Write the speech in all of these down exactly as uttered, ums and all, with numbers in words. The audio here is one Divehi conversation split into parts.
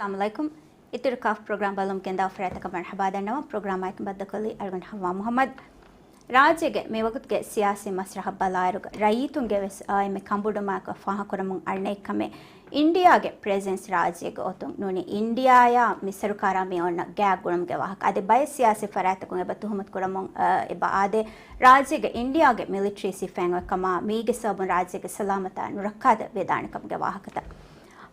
އައްސަލާމު ޢަލައިކުމް. އިތުރު ކާފް ޕްރޮގްރާމް ބަލަމުން ގެންދާ އުފަރާތަކަށް މަރުޙަބާ ދަންނަވަން. ޕްރޮގްރާމާއެކު ބައްދަލުކޮށްލީ އަޅުގަނޑު ޙައްވާ މުޙައްމަދު. ރާއްޖޭގެ މިވަގުތުގެ ސިޔާސީ މަސްރަޙަ ބަލާއިރުގަ ރައްޔިތުންގެ ވެސް އާ، އެންމެ ކަނބޮޑުމާކަށް ފާހަގަކުރަމުން އަންނަ އެއްކަމެއް އިންޑިއާގެ ޕްރެޒެންސް ރާއްޖޭގަ އޮތުން ނޫނީ އިންޑިއާއާ މި ސަރުކާރާ މި އޮންނަ ގާތް ގުޅުމުގެ ވާހަކަ. އަދި ބައެއް ސިޔާސީ ފަރާތްތަކުން އެބަ ތުހުމަތު ކުރަމުން އާ، އެބަ އާދޭ، ރާއްޖޭގެ އިންޑިއާގެ މިލިޓަރީ ސިފައިން އޮތްކަމާ މީގެ ސަބަބުން ރާއްޖޭގެ ސަލާމަތާ ނުރައްކާތެރި ވެދާނެ ކަމުގެ ވާހަކަތައް.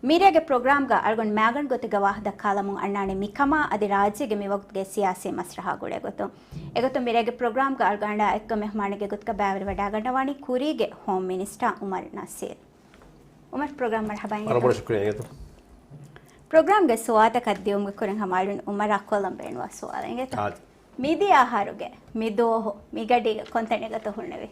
މިރޭގެ ޕްރޮގްރާމްގަ އަޅުގަނޑު މާގަނޑު ގޮތުގަ ވާހަކަ ދައްކާލަމުން އަންނާނީ މިކަމާ އަދި ރާއްޖޭގެ މިވަގުތުގެ ސިޔާސީ މަސްރަޙާ ގުޅޭ ގޮތުން. އެގޮތުން މިރޭގެ ޕްރޮގްރާމްގަ އަޅުގަނޑާ އެއްކަމެއް މެހްމާނެއްގެ ގޮތުގަ ބައިވެރިވެވަޑައިގަންނަވާނީ ކުރީގެ ހޯމް މިނިސްޓާ އުމަރު ނަސީރު. އުމަރު ޕްރޮގްރާމް މަރުޙަބާ އިނގޭތޯ. ވަރަށް ބޮޑަށް ޝުކުރިއްޔާ އިނގޭތޯ. ޕްރޮގްރާމްގެ ސުވާލަކަށް ދިޔުމުގެ ކުރިން ހަމަ އަޅުން އުމަރާ ކޮލަމް ބޭނުންވާ ސުވާލެއް އިނގޭތޯ. އާދެ. މިދިޔަ އަހަރުގެ މި ދުވަހު މި ގަޑީގަ ކޮންތަނެއްގަތޯ ހުންނެވީ؟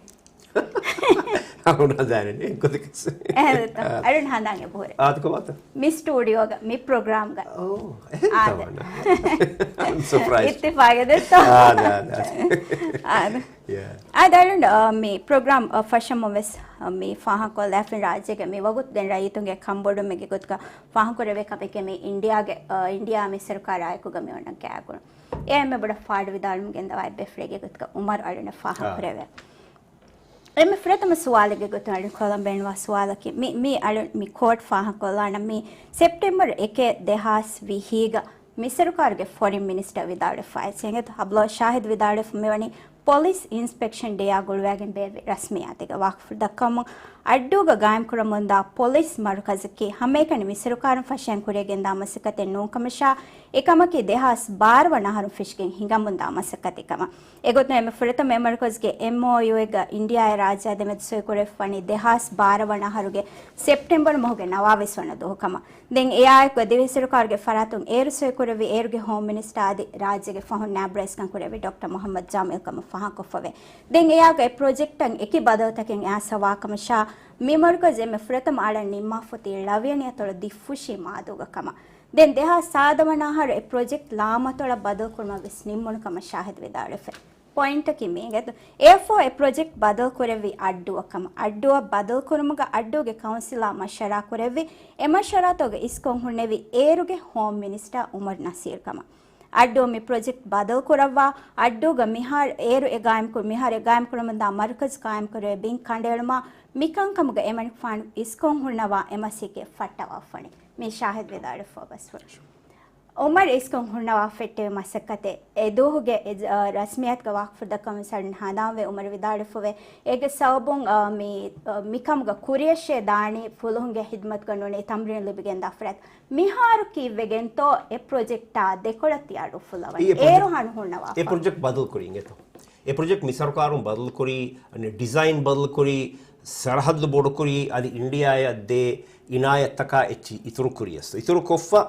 އަޅުން ހަނދާނެއް ނެތް ކޮންތަކެއްސެ. އެހެންތަ؟ އަޅުން ހަނދާން އެބަހުރޭ. އާދެ ކޮބާތަ؟ މި ސްޓޫޑިއޯގަ މި ޕްރޮގްރާމްގަ. އޯ، އެހެންތަ އާދެ. ވަންނަ. I'm surprised. އިއްތިފާގެ ދެއްތޯ؟ އާދެ، އާދެ، އާދެ. އާދެ. ޔާ. އާދެ އަޅުން، އާ، މި ޕްރޮގްރާމް، އާ، ފަށަމުން ވެސް، އާ، މި ފާހަގަކޮށްލާފިން ރާއްޖޭގެ މި ވަގުތު ދެން ރައްޔިތުންގެ ކަންބޮޑުވުމެއްގެ ގޮތުގަ ފާހަގަކުރެވޭ ކަމެކޭ މި އިންޑިއާގެ، އާ، އިންޑިއާ މި ސަރުކާރާ އެކުގަ މި އޮންނަ ގާތް ގުޅުން. އެ އެންމެ ބޮޑަށް ފާޑު ވިދާޅުވުމުން ގެންދަވާ އެއްބޭފުޅެއްގެ ގޮތުގަ އުމަރު އަޅުންނަށް ފާހަގަކުރެވޭ. އާ. އެންމެ ފުރަތަމަ ސުވާލެއްގެ ގޮތުން އަޅުން ކޮލަމް ބޭނުންވާ ސުވާލަކީ، މި، މި އަޅުން މި ކޯޓް ފާހަގަކޮށްލާނަން މި ސެޕްޓެމްބަރު އެކެއް ދެހާސް ވިހީގަ މި ސަރުކާރުގެ ފޮރިން މިނިސްޓަރ ވިދާޅުވެފައި އެނގޭތޯ. އަބްދުﷲ ޝާހިދު ވިދާޅުވެފަ މިވަނީ ޕޮލިސް އިންސްޕެކްޝަން ޑޭއާ ގުޅުވައިގެން ބޭއްވި ރަސްމިއްޔާތެއްގަ. ވާކުފު ދައްކަމުން އައްޑޫގަ ގާއިމްކުރަމުންދާ ޕޮލިސް މަރުކަޒަކީ ހަމައެކަނި މި ސަރުކާރުން ފަށައިން ކުރިޔަށް ގެންދާ މަސައްކަތެއް ނޫންކަމަށާ، އެކަމަކީ ދެހާސް ބާރަ ވަނަ އަހަރުން ފެށިގެން ހިނގަމުންދާ މަސައްކަތެއް ކަމަށް. އެގޮތުން އެންމެ ފުރަތަމަ އެ މަރުކަޒުގެ އެމްއޯޔޫއެއްގަ އިންޑިއާއާ ރާއްޖެއާ ދެމެދު ސޮއިކުރެވިފައިވަނީ ދެހާސް ބާރަ ވަނަ އަހަރުގެ ސެޕްޓެމްބަރު މަހުގެ ނަވާވީސް ވަނަ ދުވަހު ކަމަށް. ދެން އެއާއެކު ދިވެހި ސަރުކާރުގެ ފަރާތުން އޭރު ސޮއިކުރެއްވި އޭރުގެ ހޯމް މިނިސްޓާ އަދި ރާއްޖޭގެ ފަހުން ނާއިބު ރައީސްކަން ކުރެއްވި ޑޮކްޓަރ މުޙައްމަދު ޖަމީލް ކަމަށް ފާހަގަކޮށްފަވޭ. ދެން އެއާގަ އެ ޕްރޮޖެކްޓަށް އެކި ބަދަލުތަކެއް އައިސްފަވާ ކަމަށާ، މި މަރުކަޒު އެންމެ ފުރަތަމަ އަޅަން ނިންމާފަ އޮތީ ޅަވިޔަނި އަތޮޅު ދިއްފުށި މާދޫގަ ކަމަށް. ދެން ދެހާސް ސާދަ ވަނަ އަހަރު އެ ޕްރޮޖެކްޓް ލާމަތޮޅަށް ބަދަލުކުރުމަށް ވެސް ނިންމުނު ކަމަށް ޝާހިދު ވިދާޅުވެފަ. ޕޮއިންޓަކީ މީގެ އެއަށްފަހު އެ ޕްރޮޖެކްޓް ބަދަލުކުރެއްވީ އައްޑޫއަށް ކަމަށް. އައްޑޫއަށް ބަދަލުކުރުމުގަ އައްޑޫގެ ކައުންސިލާ މަޝްވަރާ ކުރެއްވި، އެ މަޝްވަރާތަކުގަ އިސްކޮށް ހުންނެވި އޭރުގެ ހޯމް މިނިސްޓާ އުމަރު ނަސީރު ކަމަށް. އައްޑޫ މި ޕްރޮޖެކްޓް ބަދަލުކުރައްވާ، އައްޑޫގަ މިހާރު އޭރު އެ ގާއިމްކުރ-، މިހާރު އެ ގާއިމްކުރަމުންދާ މަރުކަޒު ގާއިމްކުރެވޭ ބިން ކަނޑައެޅުމާ، މިކަންކަމުގަ އެމަނިކުފާނު އިސްކޮށް ހުންނަވާ އެމަސީކެ ފައްޓަވާފަނި. މި ޝާހިދު ވިދާޅުވެފަ ބަސްފުޅު. އުމަރު އިސްކޮށް ހުންނަވާ ފެއްޓެވި މަސައްކަތެއް އެ ދުވަހުގެ އެ، އަ، ރަސްމިއްޔާތުގަ ވާކުފު ދައްކަމުން ސަރުން ހަނދާންވެ އުމަރު ވިދާޅުވެފަވޭ. އޭގެ ސަބަބުން، އަ، މި، އަ، މިކަމުގަ ކުރިޔަށޭ ދާނީ ފުލުހުންގެ ހިދުމަތުގަ ނޫނީ ތަމްރީން ލިބިގެންދާ ފަރާތް. މިހާރު ކީއްވެގެންތޯ އެ ޕްރޮޖެކްޓާ ދެކޮޅަށް ތި އަޑު އުފުލަވަނީ؟ އެ ޕްރޮޖެކްޓް، އޭރު ހަނު ހުންނަވާފަ. އެ ޕްރޮޖެކްޓް ބަދަލުކުރީ އިނގޭތޯ. އެ ޕްރޮޖެކްޓް މި ސަރުކާރުން ބަދަލުކުރީ، އަނެއް ޑިޒައިން ބަދަލުކުރީ، ސަރަހައްދު ބޮޑުކުރީ، އަދި އިންޑިއާއަށް ދޭ އިނާޔަތްތަކާ އެއްޗި އިތުރުކުރިޔަސް. އިތުރުކޮށްފަ،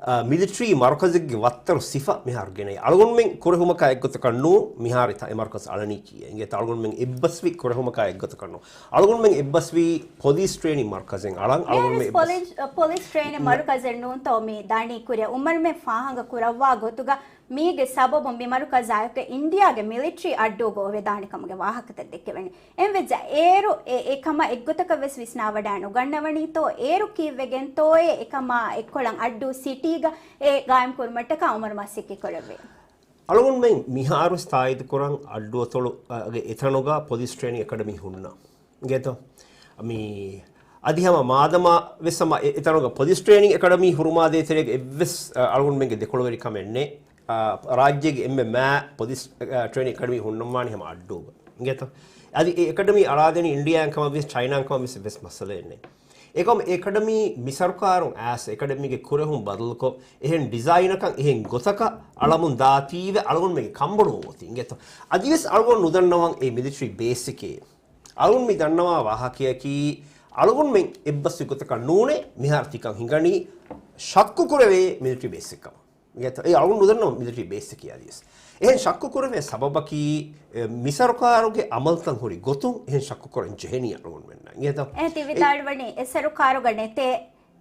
އަ، މިލިޓަރީ މަރުކަޒެއްގެ ވައްތަރު ސިފަ މިހާރު ގެނައީ. އަޅުގަނޑުމެން ކުރެހުމަކާ އެއްގޮތަކަށް ނޫން، މިހާރު ތަ-، އެ މަރުކަޒު އަޅަނީ ކީއް އިނގޭތަ؟ އަޅުގަނޑުމެން އެއްބަސްވީ ކުރެހުމަކާ އެއްގޮތަކަށް ނޫން. އަޅުގަނޑުމެން އެއްބަސްވީ ޕޮލިސް ޓްރޭނިން މަރުކަޒެއް އަޅަން. އަޅުގަނޑުމެން އެއްބަސް ޕޮލިސް، ޕޮލިސް ޓްރޭނިން މަރުކަޒެއް ނޫންތޯ މި ދާނީ ކުރިޔަށް؟ އުމަރުމެން ފާހަގަ ކުރައްވާ ގޮތުގަ މީގެ ސަބަބުން މި މަރުކަޒާއެކު އިންޑިއާގެ މިލިޓްރީ އައްޑޫ ގޮވެދާނެ ކަމުގެ ވާހަކަތައް ދެއްކެވެނީ. އެހެންވެއްޖާ އޭރު އެ، އެ ކަމަށް އެއްގޮތަކަށް ވެސް ވިސްނާވަޑައި ނުގަންނަވަނީތޯ، އޭރު ކީއްވެގެންތޯއޭ އެކަމާ އެއްކޮޅަށް އައްޑޫ ސިޓީގަ އެ ގާއިމް ކުރުމަށްޓަކާ އުމަރު މަސައްކަތް ކުރެއްވީ. އަޅުގަނޑުމެން މިހާރު ތާއީދު ކުރަން އައްޑުއަތޮޅު، އަ، ގެ އެތަނުގަ ޕޮލިސް ޓްރޭނިން އެކަޑަމީ ހުންނަ. އިނގޭތޯ؟ މި އަދި ހަމަ މާދަމާ ވެސް ހަމަ އެ، އެތަނުގަ ޕޮލިސް ޓްރޭނިން އެކަޑަމީ ހުރުމާ ދޭތެރޭގަ އެއްވެސް، އަ، އަޅުގަނޑުމެންގެ ދެކޮޅުވެރިކަމެއް ނެތް. އާ، ރާއްޖޭގެ އެންމެ މާ ޕޮލިސް، އާ، ޓްރޭނިން އެކަޑަމީ ހުންނަންވާނީ ހަމަ އައްޑޫގަ. އިނގޭތޯ؟ އަދި އެ އެކަޑަމީ އަޅާދޭނީ އިންޑިއާއިން ކަމަށް ވިޔަސް، ޗައިނާއިން ކަމަށް ވިޔަސް، ވެސް މައްސަލައެއް ނެތް. އެކަމަ އެ އެކަޑަމީ މި ސަރުކާރުން އައިސް އެކަޑަމީގެ ކުރެހުން ބަދަލުކޮށް، އެހެން ޑިޒައިނަކަށް އެހެން ގޮތަކަށް އަޅަމުން ދާތީވެ އަޅުގަނޑުމެންގެ ކަންބޮޑުވުމަށް އޮތީ. އިނގޭތޯ؟ އަދިވެސް އަޅުގަނޑު ނުދަންނަވަން އެ މިލިޓްރީ ބޭސްއެކޭ. އަޅުގަނޑު މި ދަންނަވާ ވާހަކަޔަކީ، އަޅުގަނޑުމެން އެއްބަސްވި ގޮތަކަށް ނޫނޭ މިހާރު ތިކަން ހިނގަނީ، ޝައްކު ކުރެވޭ މިލިޓްރީ ބޭސްއެއް ކަމަށް. އިނގޭތޯ؟ އެ އަޅުގަނޑު ނުދަންނަވަން މިލިޓްރީ ބޭސްއެކޭ އަދިވެސް. އެހެން ޝައްކު ކުރެވޭ ސަބަބަކީ، އެ، މި ސަރުކާރުގެ އަމަލުތައް ހުރި ގޮތުން އެހެން ޝައްކު ކުރަން ޖެހެނީ އަޅުގަނޑުމެންނަށް. އިނގޭތޯ؟ އެ ތި ވިދާޅުވަނީ އެ ސަރުކާރުގަ ނެތޭ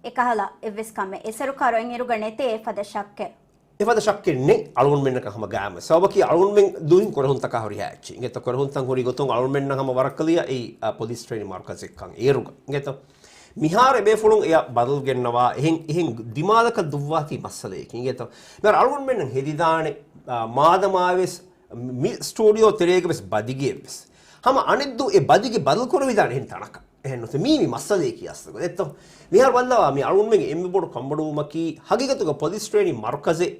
އެކަހަލަ އެއްވެސް ކަމެއް. އެ ސަރުކާރު އިންއިރުގަ ނެތޭ އެފަދަ ޝައްކެއް. އެފަދަ ޝައްކެއް ނެތް އަޅުގަނޑުމެންނަކަށް ހަމަ ގާއިމު. ސަބަބަކީ އަޅުގަނޑުމެން ދުވިހެން ކުރެހުންތަކާ ހުރިހާ އެއްޗެއް. އިނގޭތޯ؟ ކުރެހުންތައް ހުރި ގޮތުން އަޅުގަނޑުމެންނަށް ހަމަ ވަރަށް ކްލިއާ އެއީ، އަ، ޕޮލިސް ޓްރޭނިން މަރުކަޒެއްކަން އޭރުގަ. އިނގޭތޯ؟ މިހާރު އެބޭފުޅުން އެއަށް ބަދަލު ގެންނަވާ، އެހެން، އެހެން ދިމާލަކަށް ދުއްވާތީ މައްސަލައެކީ. އިނގޭތޯ؟ މިހާރު އަޅުގަނޑުމެންނަށް ހެދިދާނެ، އާ، މާދަމާވެސް މި ސްޓޫޑިއޯ ތެރޭގަ ވެސް ބަދިގެއެއް ވެސް ހަމަ އަނެއްދު އެ ބަދިގެ ބަދަލު ކުރެވިދާނެ އެހެން ތަނަކަށް. އެހެން ނުތެ މީ، މީ މައްސަލައެކީ އަސްލު. އެއްތޯ؟ މިހާރު ބައްލަވާ މި އަޅުގަނޑުމެންގެ އެންމެ ބޮޑު ކަންބޮޑުވުމަކީ ހަގީގަތުގަ ޕޮލިސް ޓްރޭނިން މަރުކަޒެއް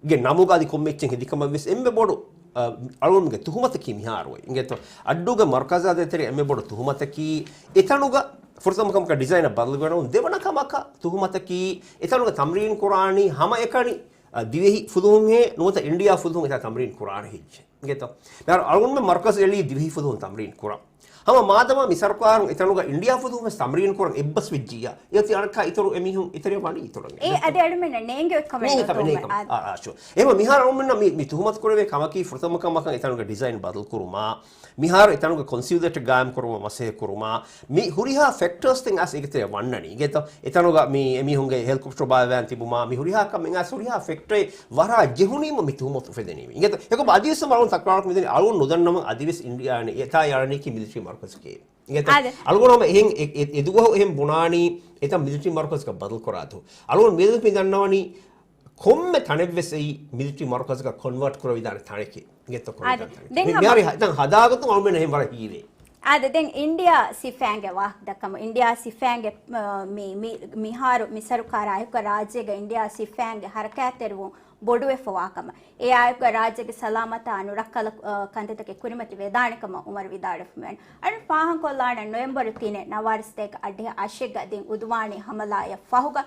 ގެ ނަމުގަ އަދި ކޮންމެ އެއްޗެއް ހެދިކަމަށް ވެސް އެންމެ ބޮޑު، އަ، އަޅުގަނޑުގެ ތުހުމަތަކީ މިހާރު އޮތް. އިނގޭތޯ؟ އައްޑޫގެ މަރުކަޒާ ދޭތެރޭ އެންމެ ބޮޑު ތުހުމަތަކީ އެތަނުގަ ފުރަތަމަކަމަކަށް ޑިޒައިނަށް ބަދަލު ގެނައުން. ދެވަނަ ކަމަކަށް ތުހުމަތަކީ އެތަނުގަ ތަމްރީން ކުރާނީ ހަމައެކަނި، އަ، ދިވެހި ފުލުހުންހޭ ނުވަތަ އިންޑިއާ ފުލުހުން އެތާ ތަމްރީން ކުރާނެ ހެއްޔޭ. އިނގޭތޯ؟ މިހާރު އަޅުގަނޑުމެން މަރުކަޒު އެޅީ ދިވެހި ފުލުހުން ތަމްރީން ކުރަން. ހަމަ މާދަމާ މި ސަރުކާރުން އެތަނުގަ އިންޑިއާ ފުލުހުން ވެސް ތަމްރީން ކުރަން އެއްބަސް ވެއްޖިއްޔާ، އެއޮތީ އަނެއްކާ އިތުރު އެމީހުން އެތެރެއަށް ވަނީ އިތުރަށް. އޭ އަދި އަޅުމެންނަށް ނޭނގެ އޮތް ކަމެއް ނޭނގެ ކަމެއް ނޭނގެ ކަމެއް. އާ، އާ، ޝުއަ. އެހެންވީމަ މިހާރު އަޅުމެންނަށް މި، މި ތުހުމަތު ކުރެވޭ ކަމަކީ ފުރަތަމަ ކަމަކަށް އެތަނުގެ ޑިޒައިން ބަދަލު ކުރުމާ، މިހާރު އެތަނުގެ ކޮންސިއުލޭޓް ގާއިމް ކުރުމަށް މަސައްކަތް ކުރުމާ، މި ހުރިހާ ފެކްޓާސް ތިން އަސް އެގެތެރެ ވަންނަނީ. އިނގޭތޯ؟ އެތަނުގަ މި އެމީހުންގެ ހެލިކޮޕްޓަރ ބާވާން ތިބުމާ، މި ހުރިހާ ކަމެއް އަސް ހުރިހާ ފެކްޓް ވަރަށް ޖެހުނީމަ މި ތުހުމަތު އުފެދެނީ. އިނގޭތޯ؟ އެކަމަ އަދިވެސް އަޅުން ތަކްރާރު މިދަނީ އަޅުން ނުދަންނަމަ އަދިވެސް އިންޑިއާ އެތާ އަޅަނީކީ މިލިޓަރީ މަރުކަޒަކޭ. އިނގޭތޯ؟ އާދެ. އަޅުގަނޑު ހަމަ އެހެން އެ، އެ، އެދުވަހު އެހެން ބުނާނީ އެތަން މިލިޓަރީ މަރުކަޒަކަށް ބަދަލު ކުރާތޯ. އަޅުގަނޑު މިއަދު މި ދަންނަވަނީ ކޮންމެ ތަނެއްވެސް އެއީ މިލިޓަރީ މަރުކަޒަކަށް ކޮންވާޓް ކުރެވިދާނެ ތަނެކޭ. އިނގޭތޯ؟ އާދެ. ކޮންމެ ދެން ތަނެއް. ހަމަ މިހާރު ހަ، ދެން ހަދާގަތުން އަޅުމެން އެހެން ވަރަށް ހީވޭ. އާދެ، ދެން އިންޑިއާ ސިފައިންގެ ވާހަކަ ދައްކަމު، އިންޑިއާ ސިފައިންގެ، އަ، މި، މި، މިހާރު މި ސަރުކާރާ އެކު ރާއްޖޭގަ އިންޑިއާ ސިފައިންގެ ހަރަކާތްތެރިވުން ބޮޑުވެފަވާ ކަމަށް، އެއާއެކު ރާއްޖޭގެ ސަލާމަތާ ނުރައްކަލަ، އަ، ކަންތައްތަކެއް ކުރިމަތި ވެދާނެ ކަމަށް އުމަރު ވިދާޅުވެފަ މިވަނީ. އަޅުން ފާހަގަކޮށްލާނަން ނޮވެމްބަރު ތިނެއް ނަވާރަ ސަތޭކަ އަށެއް އަށެއްގަ އަދި އުދުވާނީ ހަމަލާއަށް ފަހުގަ،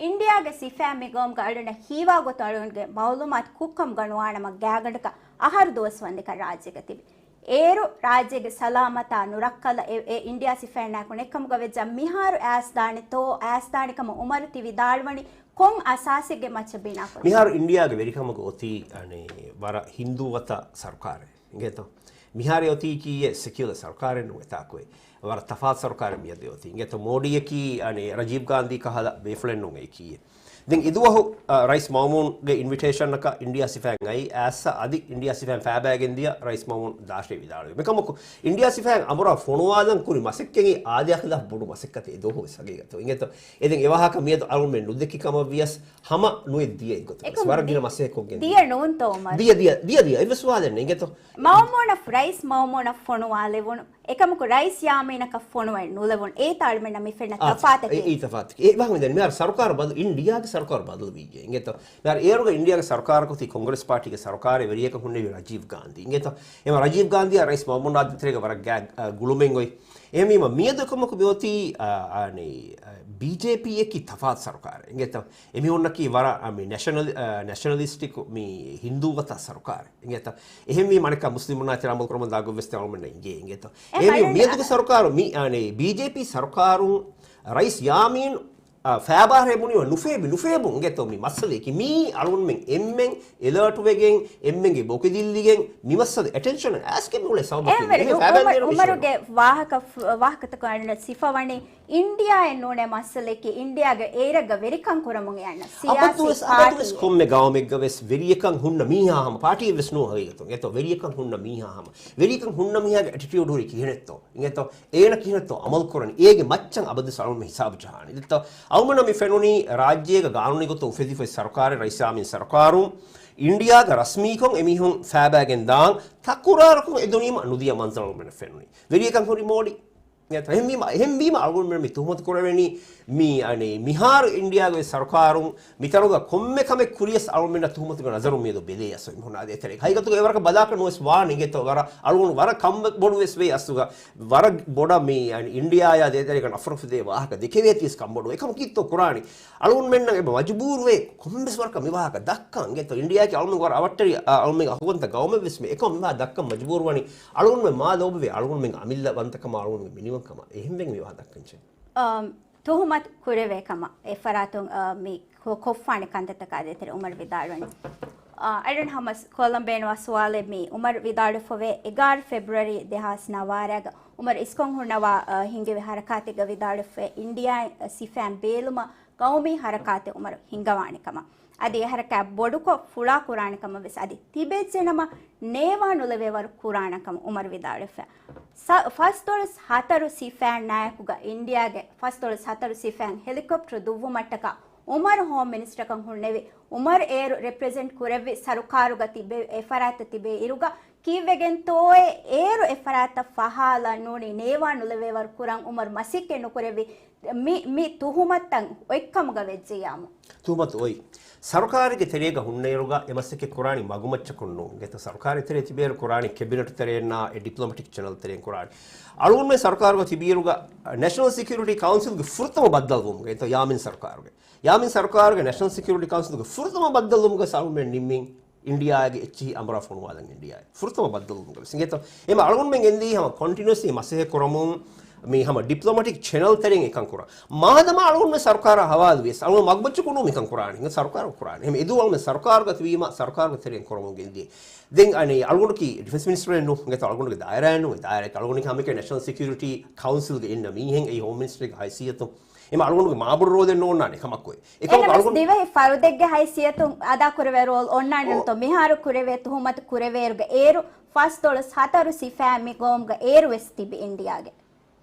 އިންޑިއާގެ ސިފައިން މި ގައުމުގަ އަޅުންނަށް ހީވާ ގޮތުން އަޅުންގެ މައުލޫމާތު ކުށްކަމުގަ ނުވާނަމަ ގާތްގަނޑަކަށް އަހަރު ދުވަސް ވަންދެކަށް ރާއްޖޭގަ ތިބި. އޭރު ރާއްޖޭގެ ސަލާމަތާ ނުރައްކަލަ އެ، އެ އިންޑިއާ ސިފައިންނާއެކު ނެއްކަމުގަ ވެއްޖާ މިހާރު އައިސްދާނެތޯ، އައިސްދާނެ ކަމަށް އުމަރު ތި ވިދާޅުވަނީ ކޮން އަސާސެއްގެ މައްޗަށް ބިނާކޮށް؟ މިހާރު އިންޑިއާގެ ވެރިކަމުގަ އޮތީ، އަނެއް، ވަރަށް ހިންދޫ ވަތަ ސަރުކާރެއް. އިނގޭތޯ؟ މިހާރު އޮތީކީއެއް ސެކިއުލަ ސަރުކާރެއް ނޫން އެތާކު. ވަރަށް ތަފާތު ސަރުކާރެއް މިއަދު އޮތީ. އިނގޭތޯ؟ މޯޑީއަކީ، އަނެއް، ރަޖީވް ގާންދީ ކަހަލަ ބޭފުޅެއް ނޫން އެކީއެއް. ދެން އިދުވަހު، އަ، ރައީސް މައުމޫންގެ އިންވިޓޭޝަނަކަށް އިންޑިއާ ސިފައިން އައީ އައިސް އަދި އިންޑިއާ ސިފައިން ފައިބައިގެން ދިޔަ ރައީސް މައުމޫން ދާށޭ ވިދާޅުވި. މިކަމަކު އިންޑިއާ ސިފައިން އަނބުރާ ފޮނުވާލަން ކުރި މަސައްކަތް އާދެ އަޚިލާފް ބޮޑު މަސައްކަތެއް އެދުވަހު ވެސް ހަގީގަތު. އިނގޭތޯ؟ އެ ދެން އެވާހަކަ މިއަދު އަޅުމެން ނުދެއްކި ކަމަށް ވިޔަސް ހަމަ ނުވެ ދިޔަ އެއްގޮތަށް ވެސް އެކަމް ވަރަށް ދި-، ގިނަ މަސައްކަތް ކޮށްގެން ދިޔަ ނޫންތޯ އުމަރު؟ ދިޔަ، ދިޔަ، ދިޔަ، ދިޔަ. އެއްވެސް ސުވާލެއް ނެތް. އިނގޭތޯ؟ މައުމޫނަށް، ރައީސް މައުމޫނަށް ފޮނުވާލެވުނު. އެކަމަކު ރައީސް ޔާމީނަކަށް ފޮނުވެ ނުލެވުނު. އެއީ ތާޅުމެންނަށް މި ފެންނަ އާ، ތަފާތަކީ. އެ، އެއީ ތަފާތަކީ. އެ ވާހަކަ މިދަނީ މިހާރު ސަރުކާރު ބަދަލު، އިންޑިއާގެ ސަރުކާރު ބަދަލުވިއްޖެ. އިނގޭތޯ؟ މިހާރު އޭރުގަ އިންޑިއާގެ ސަރުކާރަކު ތި ކޮންގްރެސް ޕާޓީގެ ސަރުކާރެއް ވެރިޔަކަށް ހުންނެވި ރަޖީވް ގާންދީ. އިނގޭތޯ؟ އެމަ ރަޖީވް ގާންދީއާ ރައީސް މައުމޫނާ ދޭތެރޭގަ ވަރަށް ގާތް، އަ، ގުޅުމެއް އޮތް. އެހެންވީމަ މިއަދު އެކަމަކު މިއޮތީ، އަ، އަނެއް، އަ، ބީޖޭޕީއަކީ ތަފާތު ސަރުކާރެއް. އިނގޭތޯ؟ އެމީހުންނަކީ ވަރަށް، އަ، މި ނެޝަނަލް-، އަ، ނެޝަނަލިސްޓިކް މި ހިންދޫ ވަތަ ސަރުކާރެއް. އިނގޭތޯ؟ އެހެންވީމަ އަނެއްކާ މުސްލިމުންނާ ތެރެ އަމަލު ކުރަމުން ދާ ގޮތް ވެސް އަޅުމެންނަށް އިނގޭ. އިނގޭތޯ؟ އެ އެހެންވީމަ ބަލަން މިއަދުގެ ސަރުކާރު މި، އަނެއް، ބީޖޭޕީ ސަރުކާރުން ރައީސް ޔާމީން، އަ، ފައިބާރޭ ބުނީމަ ނުފޭބި، ނުފޭބުން އިނގޭތޯ މި މައްސަލައަކީ. މީ އަޅުމެން އެންމެން އެލާޓުވެގެން، އެންމެންގެ ބޯކި ދިއްލިގެން މި މައްސަލަ އެޓެންޝަން އައިސްގެން މި އުޅޭ ސަބަބަކީ. އެހެންވެ، އެހެން ފައިބާރޭ އުމަރު، ދޭން އުމަރުގެ ވާހަކަ ފު-، ވާހަކަތަކުން އަޅުގަނޑަށް ސިފަވަނީ އިންޑިއާއެއް ނޫނޭ މައްސަލައަކީ، އިންޑިއާގަ އޭރަށްގަ ވެރިކަން ކުރަމުން އެ އަންނަ ސިޔާސީ އަބަދުވެސް، އަބަދުވެސް ޕާޓީއެއް. ކޮންމެ ގައުމެއްގަ ވެސް ވެރިޔަކަން ހުންނަ މީހާ ހަމަ، ޕާޓީއެއް ވެސް ނޫން ހަގީގަތުން. އެތޯ ވެރިޔަކަން ހުންނަ މީހާ ހަމަ. ވެރިޔަކަން ހުންނަ މީހާގެ އެޓިޓިއުޑް ހުރީ ކިހިނެއްތޯ؟ އިނގޭތޯ؟ އޭނަ ކިހިނެއްތޯ އަމަލު ކުރަނީ؟ އޭގެ މައްޗަށް އަބަދުވެސް އަޅުމެން ހިސާބު ޖަހާނީ. އިނގޭތޯ؟ އަޅުމެންނަށް މި ފެނުނީ ރާއްޖޭގަ ގާނޫނީ ގޮތުން އުފެދިފައި ސަރުކާރެއް، ރައީސް ޔާމީން ސަރުކާރުން އިންޑިއާގަ ރަސްމީކޮށް އެމީހުން ފައިބައިގެން ދާން ތަކުރާރުކޮށް އެދުނީމަ ނުދިޔަ މަންޒަރު އަޅުމެންނަށް ފެނުނީ. ވެރިޔަކަން ހުރި މޯޑީ. އެހެންވީމަ، އެހެންވީމަ އަޅުގަނޑުމެން މި ތުހުމަތު ކުރެވެނީ މި، އަނެއް، މިހާރު އިންޑިއާގެ ސަރުކާރުން މިތަނުގަ ކޮންމެ ކަމެއް ކުރިޔަސް އަޅުމެންނަށް ތުހުމަތުގެ ނަޒަރުން މިއަދު ބެލޭ އަސް އިމްރާން އާދޭތެރޭ. ހަގީގަތުގަ އެވަރަކަށް ބަލާކަށް ނުވެސް ވާނެ އިނގޭތޯ. ވަރަށް އަޅުގަނޑު ވަރަށް ކަންބޮޑުވެސް ވޭ އަސްލުގަ. ވަރަށް ބޮޑަށް މި، އަނެއް، އިންޑިއާއާ ދޭތެރޭގަ ނަފްރަތު ދޭ ވާހަކަ ދެކެވޭތީސް ކަންބޮޑު. އެކަމަކީ އެއްތޯ ކުރާނީ. އަޅުގަނޑުމެންނަށް އެބަ މަޖުބޫރުވޭ ކޮންމެސް ވަރަކަށް މި ވާހަކަ ދައްކަން. އިނގޭތޯ އިންޑިއާއަކީ އަޅުގަނޑު ވަރަށް އަވަށްޓެރި، އަ، އަޅުގަނޑު އަހުވަންތަ ގައުމެއް ވެސް މި އެކަމަށް މި ވާހަކަ ދައްކަން މަޖުބޫރުވަނީ. އަޅުގަނޑުމެން މާ ލޯބިވޭ އަޅުގަނޑުމެން އަމިއްލަވަންތަކަމާ އަޅުގަނޑުމެން މިނިވަންކަމާ. އެހެންވެގެން މި ވާހަކަ ދައްކަން ޖެހޭ. އަ، ތުހުމަތު ކުރެވޭ ކަމަށް އެ ފަރާތުން، އަ، މި ކޮ-، ކޮށްފާނެ ކަންތައްތަކާ ދޭތެރޭ އުމަރު ވިދާޅުވަނީ. އަ، އަޅުން ހަމަ ކޮލަން ބޭނުވާ ސުވާލެއް މި އުމަރު ވިދާޅުވެފަވޭ، އެގާރަ ފެބްރުއަރީ ދެހާސް ނަވާރަގަ އުމަރު އިސްކޮށް ހުންނަވާ، އަ، ހިނގެވި ހަރަކާތެއްގަ ވިދާޅުވެފަވޭ، އިންޑިއާ ސިފައިން ބޭލުމަށް ގައުމީ ހަރަކާތެއް އުމަރު ހިންގަވާނެ ކަމަށް. އަދި އެ ހަރަކާތް ބޮޑުކޮށް ފުޅާ ކުރާނެ ކަމަށް ވެސް އަދި ތިބެއްޖެނަމަ ނޭވާ ނުލެވޭވަރު ކުރާނެ ކަމަށް އުމަރު ވިދާޅުވެފަ. ސަ-، ފަސްދޮޅަސް ހަތަރު ސިފައިންނާއެކުގަ އިންޑިއާގެ ފަސްދޮޅަސް ހަތަރު ސިފައިން ހެލިކޮޕްޓަރު ދުއްވުމަށްޓަކާ އުމަރު ހޯމް މިނިސްޓަކަށް ހުންނެވި. އުމަރު އޭރު ރެޕްރެޒެންޓް ކުރެއްވި ސަރުކާރުގަ ތިބެ-، އެ ފަރާތަށް ތިބޭ އިރުގަ ކީއްވެގެންތޯއޭ އޭރު އެ ފަރާތަށް ފަހާލަ ނޫނީ ނޭވާ ނުލެވޭވަރު ކުރަން އުމަރު މަސައްކަތް ނުކުރެއްވި؟ މި، މި ތުހުމަތުތައް އޮތްކަމުގަ ވެއްޖެޔާމު. ތުހުމަތު އޮތް. ސަރުކާރެއްގެ ތެރޭގަ ހުންނައިރުގަ އެ މަސައްކަތް ކުރާނީ މަގުމައްޗަކުން ނޫން. ގެތަ ސަރުކާރެއް ތެރޭ ތިބޭއިރު ކުރާނީ ކެބިނެޓް ތެރެއިންނާ އެ ޑިޕްލޮމެޓިކް ޗެނަލް ތެރެއިން ކުރާނީ. އަޅުގަނޑުމެން ސަރުކާރުގަ ތިބިއިރުގަ ނެޝަނަލް ސެކިއުރިޓީ ކައުންސިލްގެ ފުރަތަމަ ބައްދަލުވުމުގަ އެތަ ޔާމީން ސަރުކާރުގެ. ޔާމީން ސަރުކާރުގެ ނެޝަނަލް ސެކިއުރިޓީ ކައުންސިލްގެ ފުރަތަމަ ބައްދަލުވުމުގަ ސަރުމެން ނިންމިން އިންޑިއާގެ އެއްޗިހި އަނބުރާ ފޮނުވާލަން އިންޑިއާ ފުރަތަމަ ބައްދަލުވުމުގަ ވެސް. އިނގޭތޯ؟ އެމަ އަޅުގަނޑުމެން ގެންދީ ހަމަ ކޮންޓިނިއުއަސްލީ މަސައްކަތް ކުރަމުން މި ހަމަ ޑިޕްލޮމެޓިކް ޗެނަލް ތެރެއިން އެކަން ކުރަން. މާދަމާ އަޅުގަނޑުމެން ސަރުކާރާ ހަވާލުވިޔަސް އަޅުގަނޑު މަގުމައްޗަކުން ނޫން މިކަން ކުރާނީ. ހިނގަ ސަރުކާރު ކުރާނީ. އެހެން އެދުވަހު އަޅުގަނޑުމެން ސަރުކާރުގަ ތިބީމަ ސަރުކާރުގެ ތެރެއިން ކުރަމުން ގެންދިޔަ. ދެން އަނެއް އަޅުގަނޑަކީ ޑިފެންސް މިނިސްޓަރެއް ނޫން. އިނގޭތޯ އަޅުގަނޑުގެ ދާއިރާއެއް ނޫން. އެ ދާއިރާއަކީ އަޅުގަނޑަކީ ހަމައެކަނި ނެޝަނަލް ސެކިއުރިޓީ ކައުންސިލްގެ އިންނަ މީހެއް އެއީ ހޯމް މިނިސްޓަރގެ ހައިސިއްޔަތުން. އެމަ އަޅުގަނޑުގެ މާބޮޑު ރޯލެއް ނޯންނާނެ ކަމަކު. އެކަމަކު އެހެނަސް އަޅުގަނޑު ދިވެހި ފަރުދެއްގެ ހައިސިއްޔަތުން އަދާކުރެވޭ ރޯލް އޮންނާނެ ނޫންތޯ މިހާރު ކުރެވޭ ތުހުމަތު ކުރެވޭއިރުގަ އޭރު ފަސްދޮޅަސް ހަތަރު ސިފައިން މި ގައުމުގަ އޭރު ވެސް ތިބި އިންޑިއާގެ.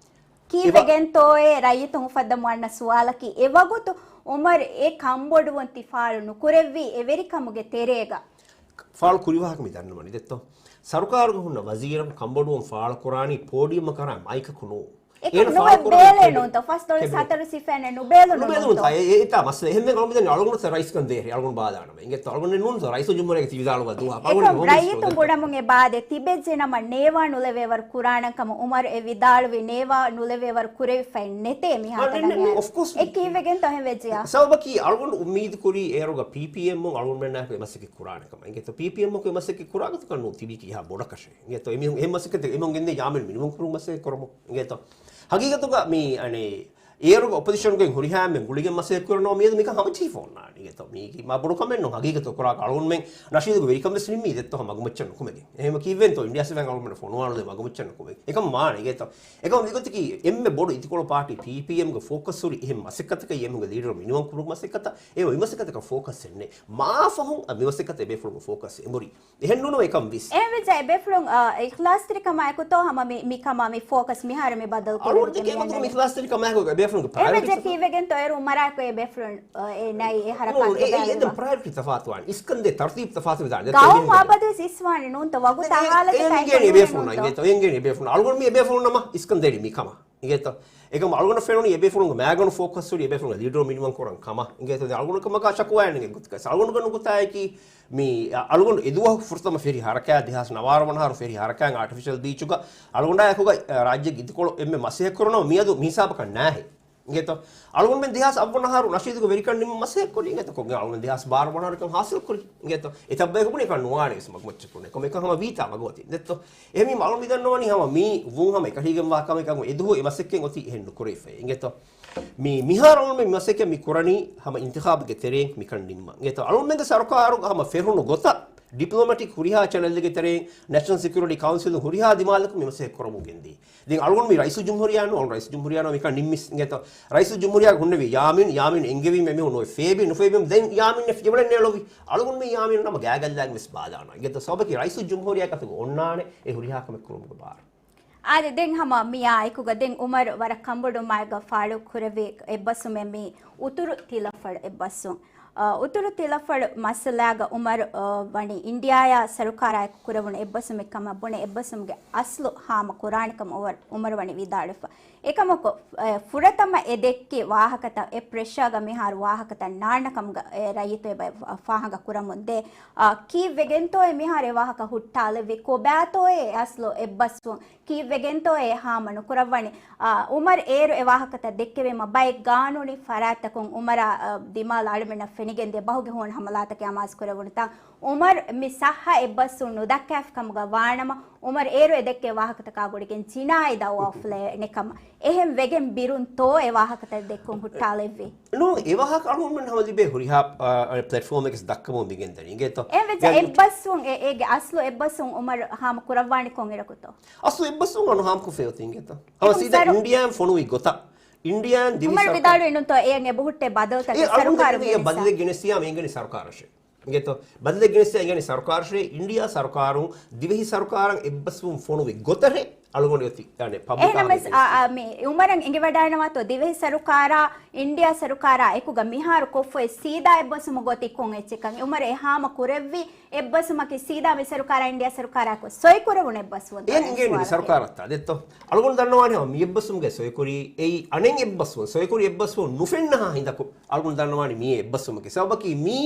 ކީއްވެގެންތޯއޭ ރައްޔިތުން އުފައްދަމުން އަންނަ ސުވާލަކީ، އެވަގުތު އުމަރު އެ ކަންބޮޑުވުން ތި ފާޅު ނުކުރެއްވީ އެވެރިކަމުގެ ތެރޭގަ؟ ފާޅު ކުރި ވާހަކަ މި ދަންނަވަނީ ދެއްތޯ؟ ސަރުކާރުގަ ހުންނަ ވަޒީރުން ކަންބޮޑުވުން ފާޅުކުރާނީ ޕޯޑިއަމަށް ކަރާ މައިކަކު ނޫން. އެކަން އޭނަ ނުވެ ފާޅުކުރާނީ ބޭލޭ ކެބިނެޓް. ނޫންތޯ؟ ފަސްދޮޅަސް ކެބިނެޓް. ހަތަރު ސިފައިން ނުބޭލުނު ނުބޭލުނު ނޫންތޯ؟ ތާ، އެ، އެ، އެތާ މައްސަލަ. އެހެންވެ އަޅުގަނޑު ދެން އަޅުގަނޑު ރައީސްކަން ދޭހެ. އަޅުގަނޑު ބާލާނަމޭ. އިނގޭތޯ އަޅުގަނޑު ނޫންތޯ ރައީސުލްޖުމްހޫރިއްޔާގެ ތިވިދާޅުވާ ދުވަހަށް. އަޅުގަނޑު އެކަމް ހޯމް ރައްޔިތުން މިނިސްޓަރު ބުނަމުން އެބާދޭ ތިބެއްޖެނަމަ ނޭވާ ނުލެވޭވަރު ކުރާނަން ކަމަށް އުމަރު އެ ވިދާޅުވި ނޭވާ ނުލެވޭވަރު ކުރެވިފައެއް ނެތޭ މިހާތަނަށް. އާ، ނެ، ނެ، އޮފް ކޯސް އެ ނެތޭ. ކީއްވެގެންތޯ އެހެން ވެއްޖެޔާ؟ ސަބަބަކީ އަޅުގަނޑު އުއްމީދު ކުރީ އޭރުގަ ޕީޕީއެމް އަޅުގަނޑުމެންނާއެކު އެ މަސައްކަތް ކުރާނެ ކަމަށް. އިނގޭތޯ ޕީޕީއެމް އަކު އެ މަސައްކަތް ކުރާގޮތަކަށް ނޫން ތިބީ ކިހާ ބޮޑަކަށެއް. އިނގޭތޯ އެމީހުން އެ މަސައްކަތް އެމީހުން ގެންދޭ ޔާމީން މިނިވަން ކުރުމުގެ މަސައްކަތް ކުރަމުން. އިނގޭތޯ ހަގީގަތުގަ މި އަނެ އޭރުގެ އޮޕޮޒިޝަންގެ ހުރިހާ އެންމެ ގުޅިގެން މަސައްކަތް ކުރަން މިއަދު މިކަން ހަމަޖެހިފަ އޮންނާނީ. އިނގޭތޯ މީގެ މާ ބޮޑު ކަމެއް ނޫން. ހަގީގަތު ކުރާ އަޅުގަނޑުމެން ނަޝީދުގެ ވެރިކަން ވެސް ނިންމީ ދެއްތޯ މަގުމައްޗަށް ނުކުމެގެން. އެހެން ކީއްވެންތޯ އިންޑިއާ ސިފައިން އަޅުގަނޑުމެން ފޮނުވާނުދޭ މަގުމައްޗަށް ނުކުމެގެން. އެކަމަށް ވާނެ. އިނގޭތޯ އެކަމަށް މިގޮތަކީ އެންމެ ބޮޑު އިދިކޮޅު ޕާޓީ ޕީޕީއެމްގެ ފޯކަސް ހުރީ އެހެން މަސައްކަތަކަށް އެމީހުންގެ ލީޑަރު މިނިވަން ކުރުމުގެ މަސައްކަތަށް. އެ މި މަސައްކަތަކަށް ފޯކަސް އެއްނެ. މާ ފަހުން އަ، މި މަސައްކަތަށް އެބޭފުޅުންގެ ފޯކަސް އެނބުރި. އެހެން ނޫން އެކަން ވިސް. އެހެންވެއްޖެ އެބޭފުޅުން، އާ، އިޚްލާސްތެރިކަމާއެކުތޯ ހަމަ މި، މި ކަމާ މި ފޯކަސް މިހާރު މި ބަދަލު އަޅުގަނޑު ކުރެވިގެން އެކަމަކު އިޚްލާސްތެރިކަމާއެކު އެބޭފުޅުންގެ ޕްރަޔޮރިޓީ. އެހެންވެއްޖެ ކީއްވެގެންތޯ އޭރު އުމަރާއެކު އެބޭފުޅުން، އާ، އެ ނައި އެ ހަރަކާތް ނޫން، އެ، އެ، އެ ދެން ޕްރަޔޮރިޓީ ތަފާތުވާނެ. އިސްކަންދޭ ތަރުތީބު ތަފާތު ވެދާނެ. ގައުމު އަބަދުވެސް އިސްވާނެ ނޫންތޯ؟ ވަގުތާ އެ، އެ، ހާލަތަކާއެކު އެނގޭނެ ނޫން އެބޭފުޅުންނަށް ނޫންތޯ؟ އިނގޭތޯ؟ އެނގޭނެ އެބޭފުޅުން. އަޅުގަނޑު މި އެބޭފުޅުން ނަމަ އިސްކަންދޭނީ މި ކަމަށް. އިނގޭތޯ؟ އެކަމަ އަޅުގަނޑަށް ފެނުނީ އެބޭފުޅުންގެ މައިގަނޑު ފޯކަސް ހުރީ އެބޭފުޅުންގެ ލީޑަރު މިނިވަން ކުރަން ކަމަށް. އިނގޭތޯ؟ ދެން އަޅުގަނޑު ކަމަކާ ޝަކުވާ އެނގެން ގޮތަކަށް. އަޅުގަނޑުގެ ނުކުތާއަކީ މި، އަ، އަޅުގަނޑު އެދުވަހު ފުރަތަމަ ފެރި ހަރަކާތް ދެހާސް ނަވާރަ ވަނަ އަހަރު ފެރި ހަރަކާތް އާޓިފިޝަލް ބީޗުގަ އަޅުގަނޑާ އެކުގަ، އަ، ރާއްޖޭގެ އިދިކޮޅު އެންމެ މަސައްކަތް ކުރަން މިއަދު މިހިސާބަކަށް ނާހެ. އިނގޭތޯ؟ އަޅުގަނޑުމެން ދެހާސް އަށް ވަނަ އަހަރު ނަޝީދުގެ ވެރިކަން ނިންމަ މަސައްކަތް ކުރީ. އިނގޭތޯ؟ ކޮންގެ އަޅުގަނޑު ދެހާސް ބާރަ ވަނަ އަހަރަކަށް ހާސިލް ކުރީ. އިނގޭތޯ؟ އެތައް ބަޔަކު ބުނީ އެކަން ނުވާނެ ވެސް މަގުމައްޗަކުން. ކޮންމެ އެކަން ހަމަ ވީތާ މަގު އޮތީ. ދެއްތޯ؟ އެހެންވީމަ އަޅުގަނޑު މި ދަންނަވަނީ ހަމަ މީ ވުން ހަމަ އެކަށީގެންވާ ކަމެއް ކަމު އެދުވަހު އެ މަސައްކަތް އޮތީ އެހެން ނުކުރެވިފައި. އިނގޭތޯ؟ މި މިހާރު އަޅުގަނޑު މި މަސައްކަތް މި ކުރަނީ ހަމަ އިންތިޚާބުގެ ތެރެއިން މިކަން ނިންމަން. އިނގޭތޯ؟ އަޅުގަނޑުމެންގެ ސަރުކާރުގަ ހަމަ ފެށުނު ގޮތަށް ޑިޕްލޮމެޓިކް ހުރިހާ ޗެނަލްގެ ތެރެއިން ނެޝަނަލް ސެކިއުރިޓީ ކައުންސިލުން ހުރިހާ ދިމާލަކުން މި މަސައްކަތް ކުރަމުން ގެންދީ. ދެން އަޅުގަނޑު މި ރައީސުލްޖުމްހޫރިއްޔާ ނޫން، އަޅުގަނޑު ރައީސުލްޖުމްހޫރިއްޔާ ނޫން މިކަން ނިންމިސް އިނގޭތޯ؟ ރައީސުލްޖުމްހޫރިއްޔާގެ ހުންނެވި ޔާމީން، ޔާމީން އެންގެވީމަ އެމީހުން އޮތް ފޭބި ނުފޭބި ދެން ޔާމީން އެ ފިޔަވަޅެއް ނޭޅުވި. އަޅުގަނޑު މި ޔާމީން ނަމަ ގާތްގަނޑަށް ވެސް ބާލާނަން. އިނގޭތޯ؟ ސަބަބަކީ ރައީސުލްޖުމްހޫރިއްޔާގެ އަތުގަ އޮންނާނެ އެ ހުރިހާ ކަމެއް ކުރުމުގެ ބާރު. އާދެ، ދެން ހަމަ މިއާ އެކުގަ ދެން އުމަރު ވަރަށް ކަންބޮޑުވުމާއެކުގަ ފާޅު ކުރެއްވި އެއްބަސްވުމެއް މީ އުތުރު ތިލަފަޅު އެއްބަސްވުން. އަ، އުތުރު ތިލަފަޅު މައްސަލާގަ އުމަރު، އަ، ވަނީ އިންޑިއާއާ ސަރުކާރާއެކު ކުރެވުނު އެއްބަސްވުމެއް ކަމަށް ބުނެ، އެއްބަސްވުމުގެ އަސްލު ހާމަ ކުރާނެ ކަމަށް އުމަރު، އުމަރު ވަނީ ވިދާޅުވެފަ. އެކަމަކު، އަ، ފުރަތަމަ އެ ދެއްކި ވާހަކަތައް، އެ ޕްރެޝާގަ މިހާރު ވާހަކަތައް ނާންނަ ކަމުގަ، އެ، ރައްޔިތު އެބަ ފާހަގަ ކުރަމުން ދޭ. އަ، ކީއްވެގެންތޯއޭ މިހާރު އެ ވާހަކަ ހުއްޓާލެއްވީ؟ ކޮބާތޯއޭ އަސްލު އެއްބަސްވުން؟ ކީއްވެގެންތޯއޭ ހާމަ ނުކުރައްވަނީ؟ އާ، އުމަރު އޭރު އެ ވާހަކަތައް ދެއްކެވީމަ ބައެއް ގާނޫނީ ފަރާތްތަކުން އުމަރާ، އަ، ދިމާލަށް އަޅުމެންނަށް ފެނިގެންދިޔަ ބަހުގެ ހޫނު ހަމަލާތަކެއް އަމާޒު ކުރެވުނު ތަން. އުމަރު މި ޞައްޙަ އެއްބަސްވުން ނުދައްކާފި ކަމުގަ ވާނަމަ، އުމަރު އޭރު އެ ދެއްކޭ ވާހަކަތަކާ ގުޅިގެން ޖިނާއީ ދައުވާ އުފުލޭނެ ކަމަށް. އެހެން ވެގެން ބިރުންތޯ އެ ވާހަކަތައް ދެއްކުން ހުއްޓާލެއްވީ؟ ނޫން، އެ ވާހަކަ އަޅުގަނޑުމެން ހަމަ ލިބޭ ހުރިހާ، އަ، ޕްލެޓްފޯމެއްގެ ދައްކަމުން މިގެންދަނީ. އިނގޭތޯ؟ އެހެންވެއްޖެ ދެން އެއްބަސްވުން އެ-، އޭގެ އަސްލު އެއްބަސްވުން އުމަރު ހާމަ ކުރައްވާނީ ކޮންއިރަކުތޯ؟ އަސްލު އެއްބަސްވުން އަނު ހާމަކޮށްފައި އޮތީ އިނގޭތޯ؟ ހަމަ އެކަމް ސީދާ ސަރު- އިންޑިއާއިން ފޮނުވި ގޮތަށް. އިންޑިއާއިން ދިވެހި އުމަރު ސަރުކާރު ވިދާޅުވި ނޫންތޯ އެއަށް އެބަހުއްޓޭ ބަދަލުތަކެއް އެ އަޅުގަނޑު ސަރުކާރު ދެން މި ގެނެސް. ބަދަލެއް ގެނެސް އިންޑިޔާ ސަރުކާރަށޭ. އިނގޭތޯ؟ ބަދަލެއް ގެނެސް އިންޑިޔާ ސަރުކާރުން ދިވެހި ސަރުކާރަށް އެއްބަސްވުން ފޮނުވި ގޮތަށޭ އަޅުގަނޑު އޮތީ، އަނެ، ޕަބްލިކް އެހެންނަމަވެސް، އާ، މި އުމަރަށް އެނގިވަޑާނަވާތޯ ދިވެހި ސަރުކާރާ އިންޑިޔާ ސަރުކާރާ އެކުގަ މިހާރު ކޮށްފައި ސީދާ އެއްބަސްވުމުގެ ގޮތީ ކޮން އެއްޗެއްކަން؟ އުމަރު އެ ހާމަ ކުރެއްވި އެއްބަސްވުމަކީ ސީދާ މި ސަރުކާރާ އިންޑިޔާ ސަރުކާރާއެކު ސޮއިކުރެވުނު އެއްބަސްވުން ދާނެ އެހެން އިނގޭނެ މި ސުވާލަކީ. ސަރުކާރަށްތާ ދެއްތޯ؟ އަޅުގަނޑު ދަންނަވާނެ ހަމަ މި އެއްބަސްވުމުގެ ސޮއިކުރީ އެއީ އަނެއް އެއްބަސްވުން، ސޮއިކުރި އެއްބަސްވުން ނުފެންނަހާ ހިނދަކު އަޅުގަނޑު ދަންނަވާނެ މި އެއްބަސްވުމަކީ. ސަބަބަކީ މީ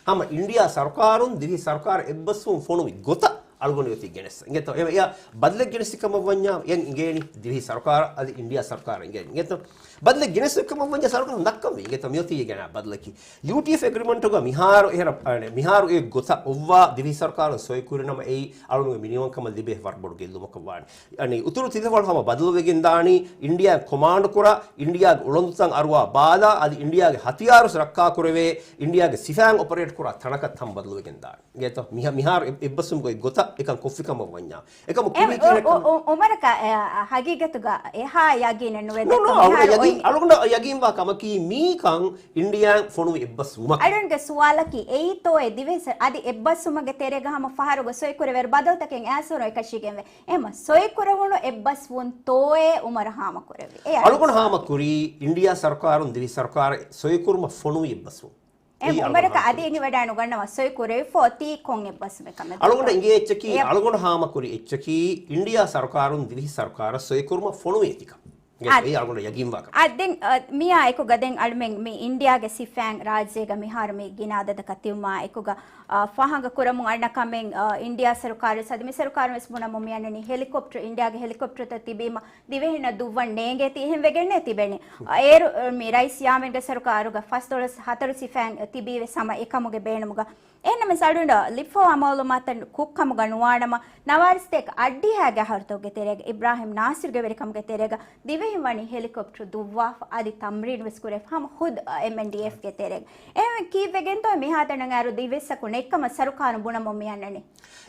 ހަމަ އިންޑިޔާ ސަރުކާރުން ދިވެހި ސަރުކާރަށް އެއްބަސްވުން ފޮނުވި ގޮތަށް އަޅުގަނޑު އޮތީ ގެނެސް. އިނގޭތޯ؟ އެ، އެއަށް ބަދަލެއް ގެނެސް ކަމަށް ވަންޏާ އެ އިނގޭނީ ދިވެހި ސަރުކާރަށް އަދި އިންޑިޔާ ސަރުކާރަށް އިނގޭނީ. އިނގޭތޯ؟ ބަދަލެއް ގެނެސް ކަމަށް ވަންޏާ ސަރުކާރުން ދައްކަންވީ. އިނގޭތޯ؟ މިއޮތީ ގެނާ ބަދަލަކީ. ޔޫޓީއެފް އެގްރިމަންޓުގަ މިހާރު އެހެރަ، އަނެ، މިހާރު އެ ގޮތަށް އޮއްވާ ދިވެހި ސަރުކާރުން ސޮއިކުރިނަމަ އެއީ އަޅުގަނޑުގެ މިނިވަންކަމަށް ލިބޭ ވަރަށް ބޮޑު ގެއްލުމަކަށް ވާނެ. އަނެ، އުތުރު ތިލަފަޅު ހަމަ ބަދަލުވެގެން ދާނީ، އިންޑިޔާ ކޮމާންޑު ކުރާ، އިންޑިޔާގެ އުޅަނދުތައް އަރުވާ ބާލާ، އަދި އިންޑިޔާގެ ހަތިޔާރު ރައްކާކުރެވޭ، އިންޑިޔާގެ ސިފައިން އޮޕަރޭޓް ކުރާ ތަނަކަށް ހަމަ ބަދަލުވެގެން ދާނެ. އިނގޭތޯ؟ މިހާ-، މިހާރު އެ-، އެއްބަސްވުމުގެ ގޮތަށް އެކަން ކޮށްފި ކަމަށް ވަންޏާ. އެކަމަކު އެ، ކުރީ އު-، ކިހިނެއް އު-، ކަމެއް؟ އު-، އުމަރަކަށް، އެ، އަ، ހަގީގަތުގަ އެހާ ޔަގީނެއް ނުވޭ ނޫން، ދެއްކަ ނޫން، އަޅުގަނޑަށް މިހާރު ޔަގީން، އޮތް އަޅުގަނޑަށް ޔަގީންވާ ކަމަކީ މީކަން އިންޑިޔާއިން ފޮނުވި އެއްބަސްވުމަކީ. އަޅުގަނޑުގެ ސުވާލަކީ އެއީތޯއޭ ދިވެހި ސަ-، އަދި އެއްބަސްވުމުގެ ތެރޭގަ ހަމަ ފަހަރުގަ ސޮއިކުރެވޭ ބަދަލުތަކެއް އައިސްވަރު އެކަށީގެންވޭ. އެހެމަ ސޮއިކުރެވުނު އެއްބަސްވުންތޯއޭ އުމަރު ހާމަކުރެއްވި؟ އެ އަޅުގަނޑު ހާމަކުރީ އިންޑިޔާ ސަރުކާރުން ދިވެހި ސަރުކާރަށް ސޮއިކުރުމަށް ފޮނުވި އެއްބަސްވުން. އެ އެއީ އަޅުގަނޑު އުމަރަކަށް އަދި ހާމަކުރީ. އެނގިވަޑާ ނުގަންނަވާ ސޮއި ކުރެވިފޯ ތީ ކޮން އެއްބަސްވުމެއް ކަމެއް އަޅުގަނޑަށް ދެއްކަ. އިނގޭ އެއްޗަކީ، އެ އަޅުގަނޑު ހާމަކުރި އެއްޗަކީ އިންޑިޔާ ސަރުކާރުން ދިވެހި ސަރުކާރަށް ސޮއިކުރުމަށް ފޮނުވި އެތިކަން. އެ، އާ، އެއީ އަޅުގަނޑަށް ޔަގީންވާ ކަމެއް. އާ، ދެން، އަ، މިއާ އެކުގަ ދެން އަޅުމެން މި އިންޑިޔާގެ ސިފައިން ރާއްޖޭގަ މިހާރު މި ގިނަ އަދަދަކަށް ތިއުމާ އެކުގަ، އަ، ފާހަގަ ކުރަމުން އަންނަ ކަމެއް، އަ، އިންޑިޔާ ސަރުކާރު ސަދި މި ސަރުކާރު ވެސް ބުނަމުން މި އަންނަނީ ހެލިކޮޕްޓަރ، އިންޑިޔާގެ ހެލިކޮޕްޓަރތައް ތިބީމަ ދިވެހިންނަށް ދުއްވަން ނޭނގޭތީ އެހެން ވެގެންނޭ ތިބެނީ. އޭރު، މި ރައީސް ޔާމީންގެ ސަރުކާރުގަ ފަސްދޮޅަސް ހަތަރު ސިފައިން ތިބީ ވެސް ހަމަ އެކަމުގެ ބޭނުމުގަ. އެހެންނަމަވެސް އަޅުގަނޑަށް ލިބިފައިވާ މައުލޫމާތު ކުށްކަމުގަ ނުވާނަމަ، ނަވާރަސަތޭކަ އަށްޑިހައިގެ އަހަރުތަކުގެ ތެރޭގަ އިބްރާހިމް ނާސިރުގެ ވެރިކަމުގެ ތެރޭގަ ދިވެހިން ވަނީ ހެލިކޮޕްޓަރު ދުއްވާފަ އަދި ތަމްރީން ވެސް ކުރެފަ ހަމަ ޚުދް އެމްއެންޑީއެފްގެ ތެރޭގަ. އެހެން ކީއްވެގެންތޯ މިހާތަނަށް އައިރު ދިވެއްސަކު ނެތްކަމަށް ސަރުކާރުން ބުނަމުން މި އަންނަނީ؟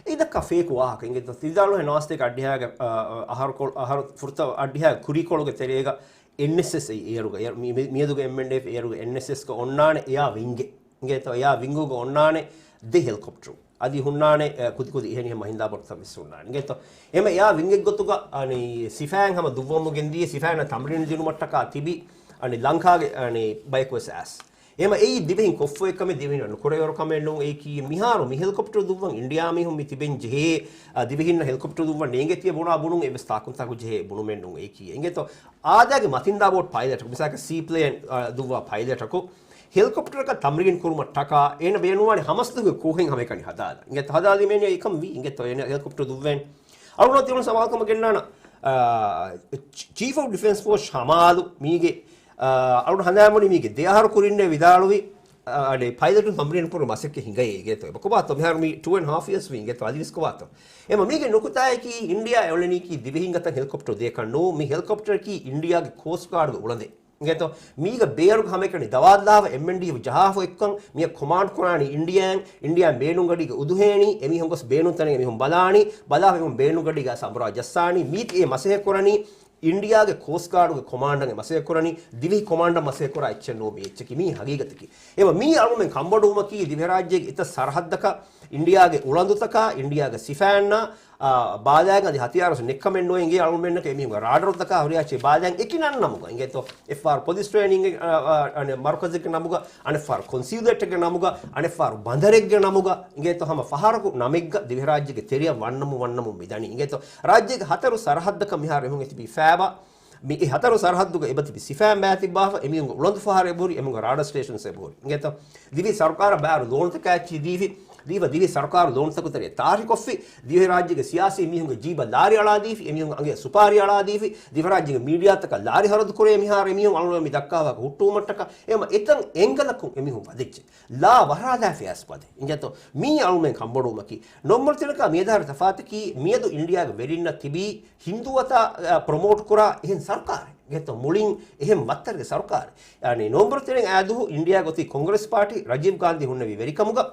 އެ ދައްކާ ފޭކު ވާހަކަ. އިނގޭތޯ ތި ވިދާޅުވި ނަވާރަސަތޭކަ އަށްޑިހައިގެ، އަ، އަ، އަހަރު ކޮޅު، އަހަރު ފުރަތަމަ އަށްޑިހައިގެ ކުރީކޮޅުގެ ތެރޭގަ އެންއެސްއެސް އެއީ އޭރުގަ، އޭރު-، މި-، މި-، މިއަދުގެ އެމްއެންޑީއެފް އޭރުގެ އެންއެސްއެސްގަ އޮންނާނެ އެއާ ވިންގެއް. އިނގޭތޯ އެއާ ވިންގުގަ އޮންނާނެ ދެ ހެލިކޮޕްޓަރު. އަދި ހުންނާނެ، އެ، ކުދިކުދި އެހެނިހެން މަހިންދާ ބޮޓްތައް ވެސް ހުންނާނެ. އިނގޭތޯ އެމަ އެއާ ވިންގެއް ގޮތުގަ، އަނި، ސިފައިން ހަމަ ދުއްވަމުގެން ދިޔަ ސިފައިންނަށް ތަމްރީނު ދިނުމަށްޓަކާ ތިބި، އަނި، ލަންކާގެ، އަނި، ބަޔަކު ވެސް އައިސް. އެމަ އެއީ ދިވެހިން ކޮށްފައި ކަމެއް ދިވެހިން ނުކުރެވޭވަރު ކަމެއް ނޫން އެއީކީ. މިހާރު މި ހެލިކޮޕްޓަރު ދުއްވަން އިންޑިޔާ މީހުން މި ތިބެން ޖެހޭ، އަ، ދިވެހިންނަށް ހެލިކޮޕްޓަރު ދުއްވަން ނޭނގޭތީ ބުނާ ބުނުން އެއްވެސް ތާކުންތާކު ޖެހޭ ބުނުމެއް ނޫން އެއީކީ. އިނގޭތޯ އާދައިގެ މަތިންދާ ބޯޓް ޕައިލެޓަކު، މިސާލަކަށް ސީޕްލޭން، އަ، ދުއްވާ ޕައިލެޓަކު ހެލިކޮޕްޓަރަކަށް ތަމްރީން ކުރުމަށް ޓަކާ އޭނަ ބޭނުންވާނެ ހަމަސްދުވަހުގެ ކޯހެއް ހަމައެކަނި ހަދާލަން. އިނގޭތޯ ހަދާލީމޭނެ އެކަން ވީ. އިނގޭތޯ އޭނަ ހެލިކޮޕްޓަރު ދުއްވޭނެ. އަޅުގަނޑު ތިމަން ސަވާލު ކަމަށް ގެންނާނަ، އާ، ޗީފް އޮފް ޑިފެންސް ފޯސް ޝަމާލު މީގެ، އާ، އަޅުގަނޑު ހަނދާންވަނީ މީގެ ދެ އަހަރު ކުރިންނޭ ވިދާޅުވި، އާ، އަނެ، ޕައިލެޓުން ތަމްރީން ކުރު މަސައްކަތް ހިނގައޭ އިނގޭތޯ. އެބަ ކޮބާތޯ މިހާރު މި ޓޫ އެންޑް ހާފް އިޔާސް ވީ އިނގޭތޯ އަދިވެސް ކޮބާތޯ. އެމަ މީގެ ނުކުތާއަކީ އިންޑިޔާ އެ އުޅެނީކީ ދިވެހިން އަތަށް ހެލިކޮޕްޓަރު ދޭކަށް ނޫން. މި ހެލިކޮޕްޓަރަކީ އިންޑިޔާގެ ކޯސްޓް ގާޑުގެ އުޅަނދެއް. އިނގޭތޯ މީގަ ބޭރުގަ ހަމައެކަނި ދަވާލާފަ އެމްއެންޑީއެފް ޖަހާފަ އޮތްކަން މިއަށް ކޮމާންޑް ކުރާނީ އިންޑިޔާއިން، އިންޑިޔާ ބޭނުންގަޑީގަ އުދުހޭނީ، އެމީހުން ގޮސް ބޭނުންތަނެއް އެމީހުން ބަލާނީ، ބަލާފަ އެމީހުން ބޭނުންގަޑީގަ އަމުރާ ޖައްސާނީ، މީތި އެ މަސައްކަތް ކުރަނީ އިންޑިޔާގެ ކޯސްޓް ގާޑުގެ ކޮމާންޑަށް އެ މަސައްކަތް ކުރަނީ، ދިވެހި ކޮމާންޑަށް މަސައްކަތް ކުރާ އެއްޗެއް ނޫން މި އެއްޗަކީ. މީ ހަގީގަތަކީ. އެވަ މީ އަޅުމެން ކަންބޮޑުވުމަކީ ދިވެހިރާއްޖޭގެ އެތައް ސަރަހައްދަކަށް އިންޑިޔާގެ އުޅަނދުތަކާ، އިންޑިޔާގެ ސިފައިންނާ، އާ، ބާލާގަނދި ހަތިޔާރު ނެއްކަމެއް ނުވެ އިނގޭ އަޅުމެންނަކަށް އެމީހުންގެ ރާޑަރުތަކާ ހުރިހާ އެއްޗެއް ބާލާން އެކި ނަންނަމުގަ އިނގޭތޯ އެއްފަހަރު ޕޮލިސް ޓްރޭނިންގ، އާ، އާ، އަނެ، މަރުކަޒެއްގެ ނަމުގަ، އަނެއްފަހަރު ކޮންސިއުލޭޓެއްގެ ނަމުގަ، އަނެއްފަހަރު ބަނދަރެއްގެ ނަމުގަ އިނގޭތޯ ހަމަ ފަހަރަކު ނަމެއްގަ ދިވެހިރާއްޖޭގެ ތެރެއަށް ވަންނަމުން ވަންނަމުން މިދަނީ. އިނގޭތޯ ރާއްޖޭގެ ހަތަރު ސަރަހައްދަކަށް މިހާރު އެހުން އެތިބީ ފައިބާ މި އެ ހަތަރު ސަރަހައްދުގަ އެބަތިބި ސިފައިން ބައިތިއްބާފަ އެމީހުންގެ އުޅަނދު ފަހަރު އެބަހުރި، އެމީހުންގެ ރާޑަރ ސްޓޭޝަންސް އެބަހުރި. އިނގޭތޯ ދިވެހި ސަރުކާރަށް ބާރު ލޯނުތަކާ އެއްޗި ދީފި، ދީފަ ދިވެހި ސަރުކާރު ލޯނުތަކު ތެރޭ ތާރިކޮށްފި، ދިވެހިރާއްޖޭގެ ސިޔާސީ މީހުންގެ ޖީބަށް ލާރި އަޅާދީފި، އެމީހުން އަނގަޔަށް ސުޕާރީ އަޅާދީފި، ދިވެހިރާއްޖޭގެ މީޑިއާތަކަށް ލާރި ހަރަދު ކުރޭ މިހާރު އެމީހުން އަޅުގަނޑު މި ދައްކާ ވާހަކަ ހުއްޓުވުމަށްޓަކާ އެމަ އެތަން އެންގަލަކުން އެމީހުން ވަދެއްޖެ. ލާ ވަރާލާފިޔާސް ވަދެ. އިނގޭތޯ މީ އަޅުމެން ކަންބޮޑުވުމަކީ. ނޮންމަރު ތިނަކާ މިއަދާރަ ތަފާތަކީ މިއަދު އިންޑިޔާގެ ވެރިންނަށް ތިބީ ހިންދޫއަތާ، އަ، ޕްރޮމޯޓް ކުރާ އެހެން ސަރުކާރެއް. އިނގޭތޯ މުޅިން އެހެން ވައްތަރުގެ ސަރުކާރެއް. އަނެ، ނޮވެމްބަރު ތެރެއިން އާދުހު އިންޑިޔާގަ އޮތީ ކޮންގްރެސް ޕާޓީ، ރަޖީވް ގާންދީ ހުންނެވި ވެރިކަމުގަ.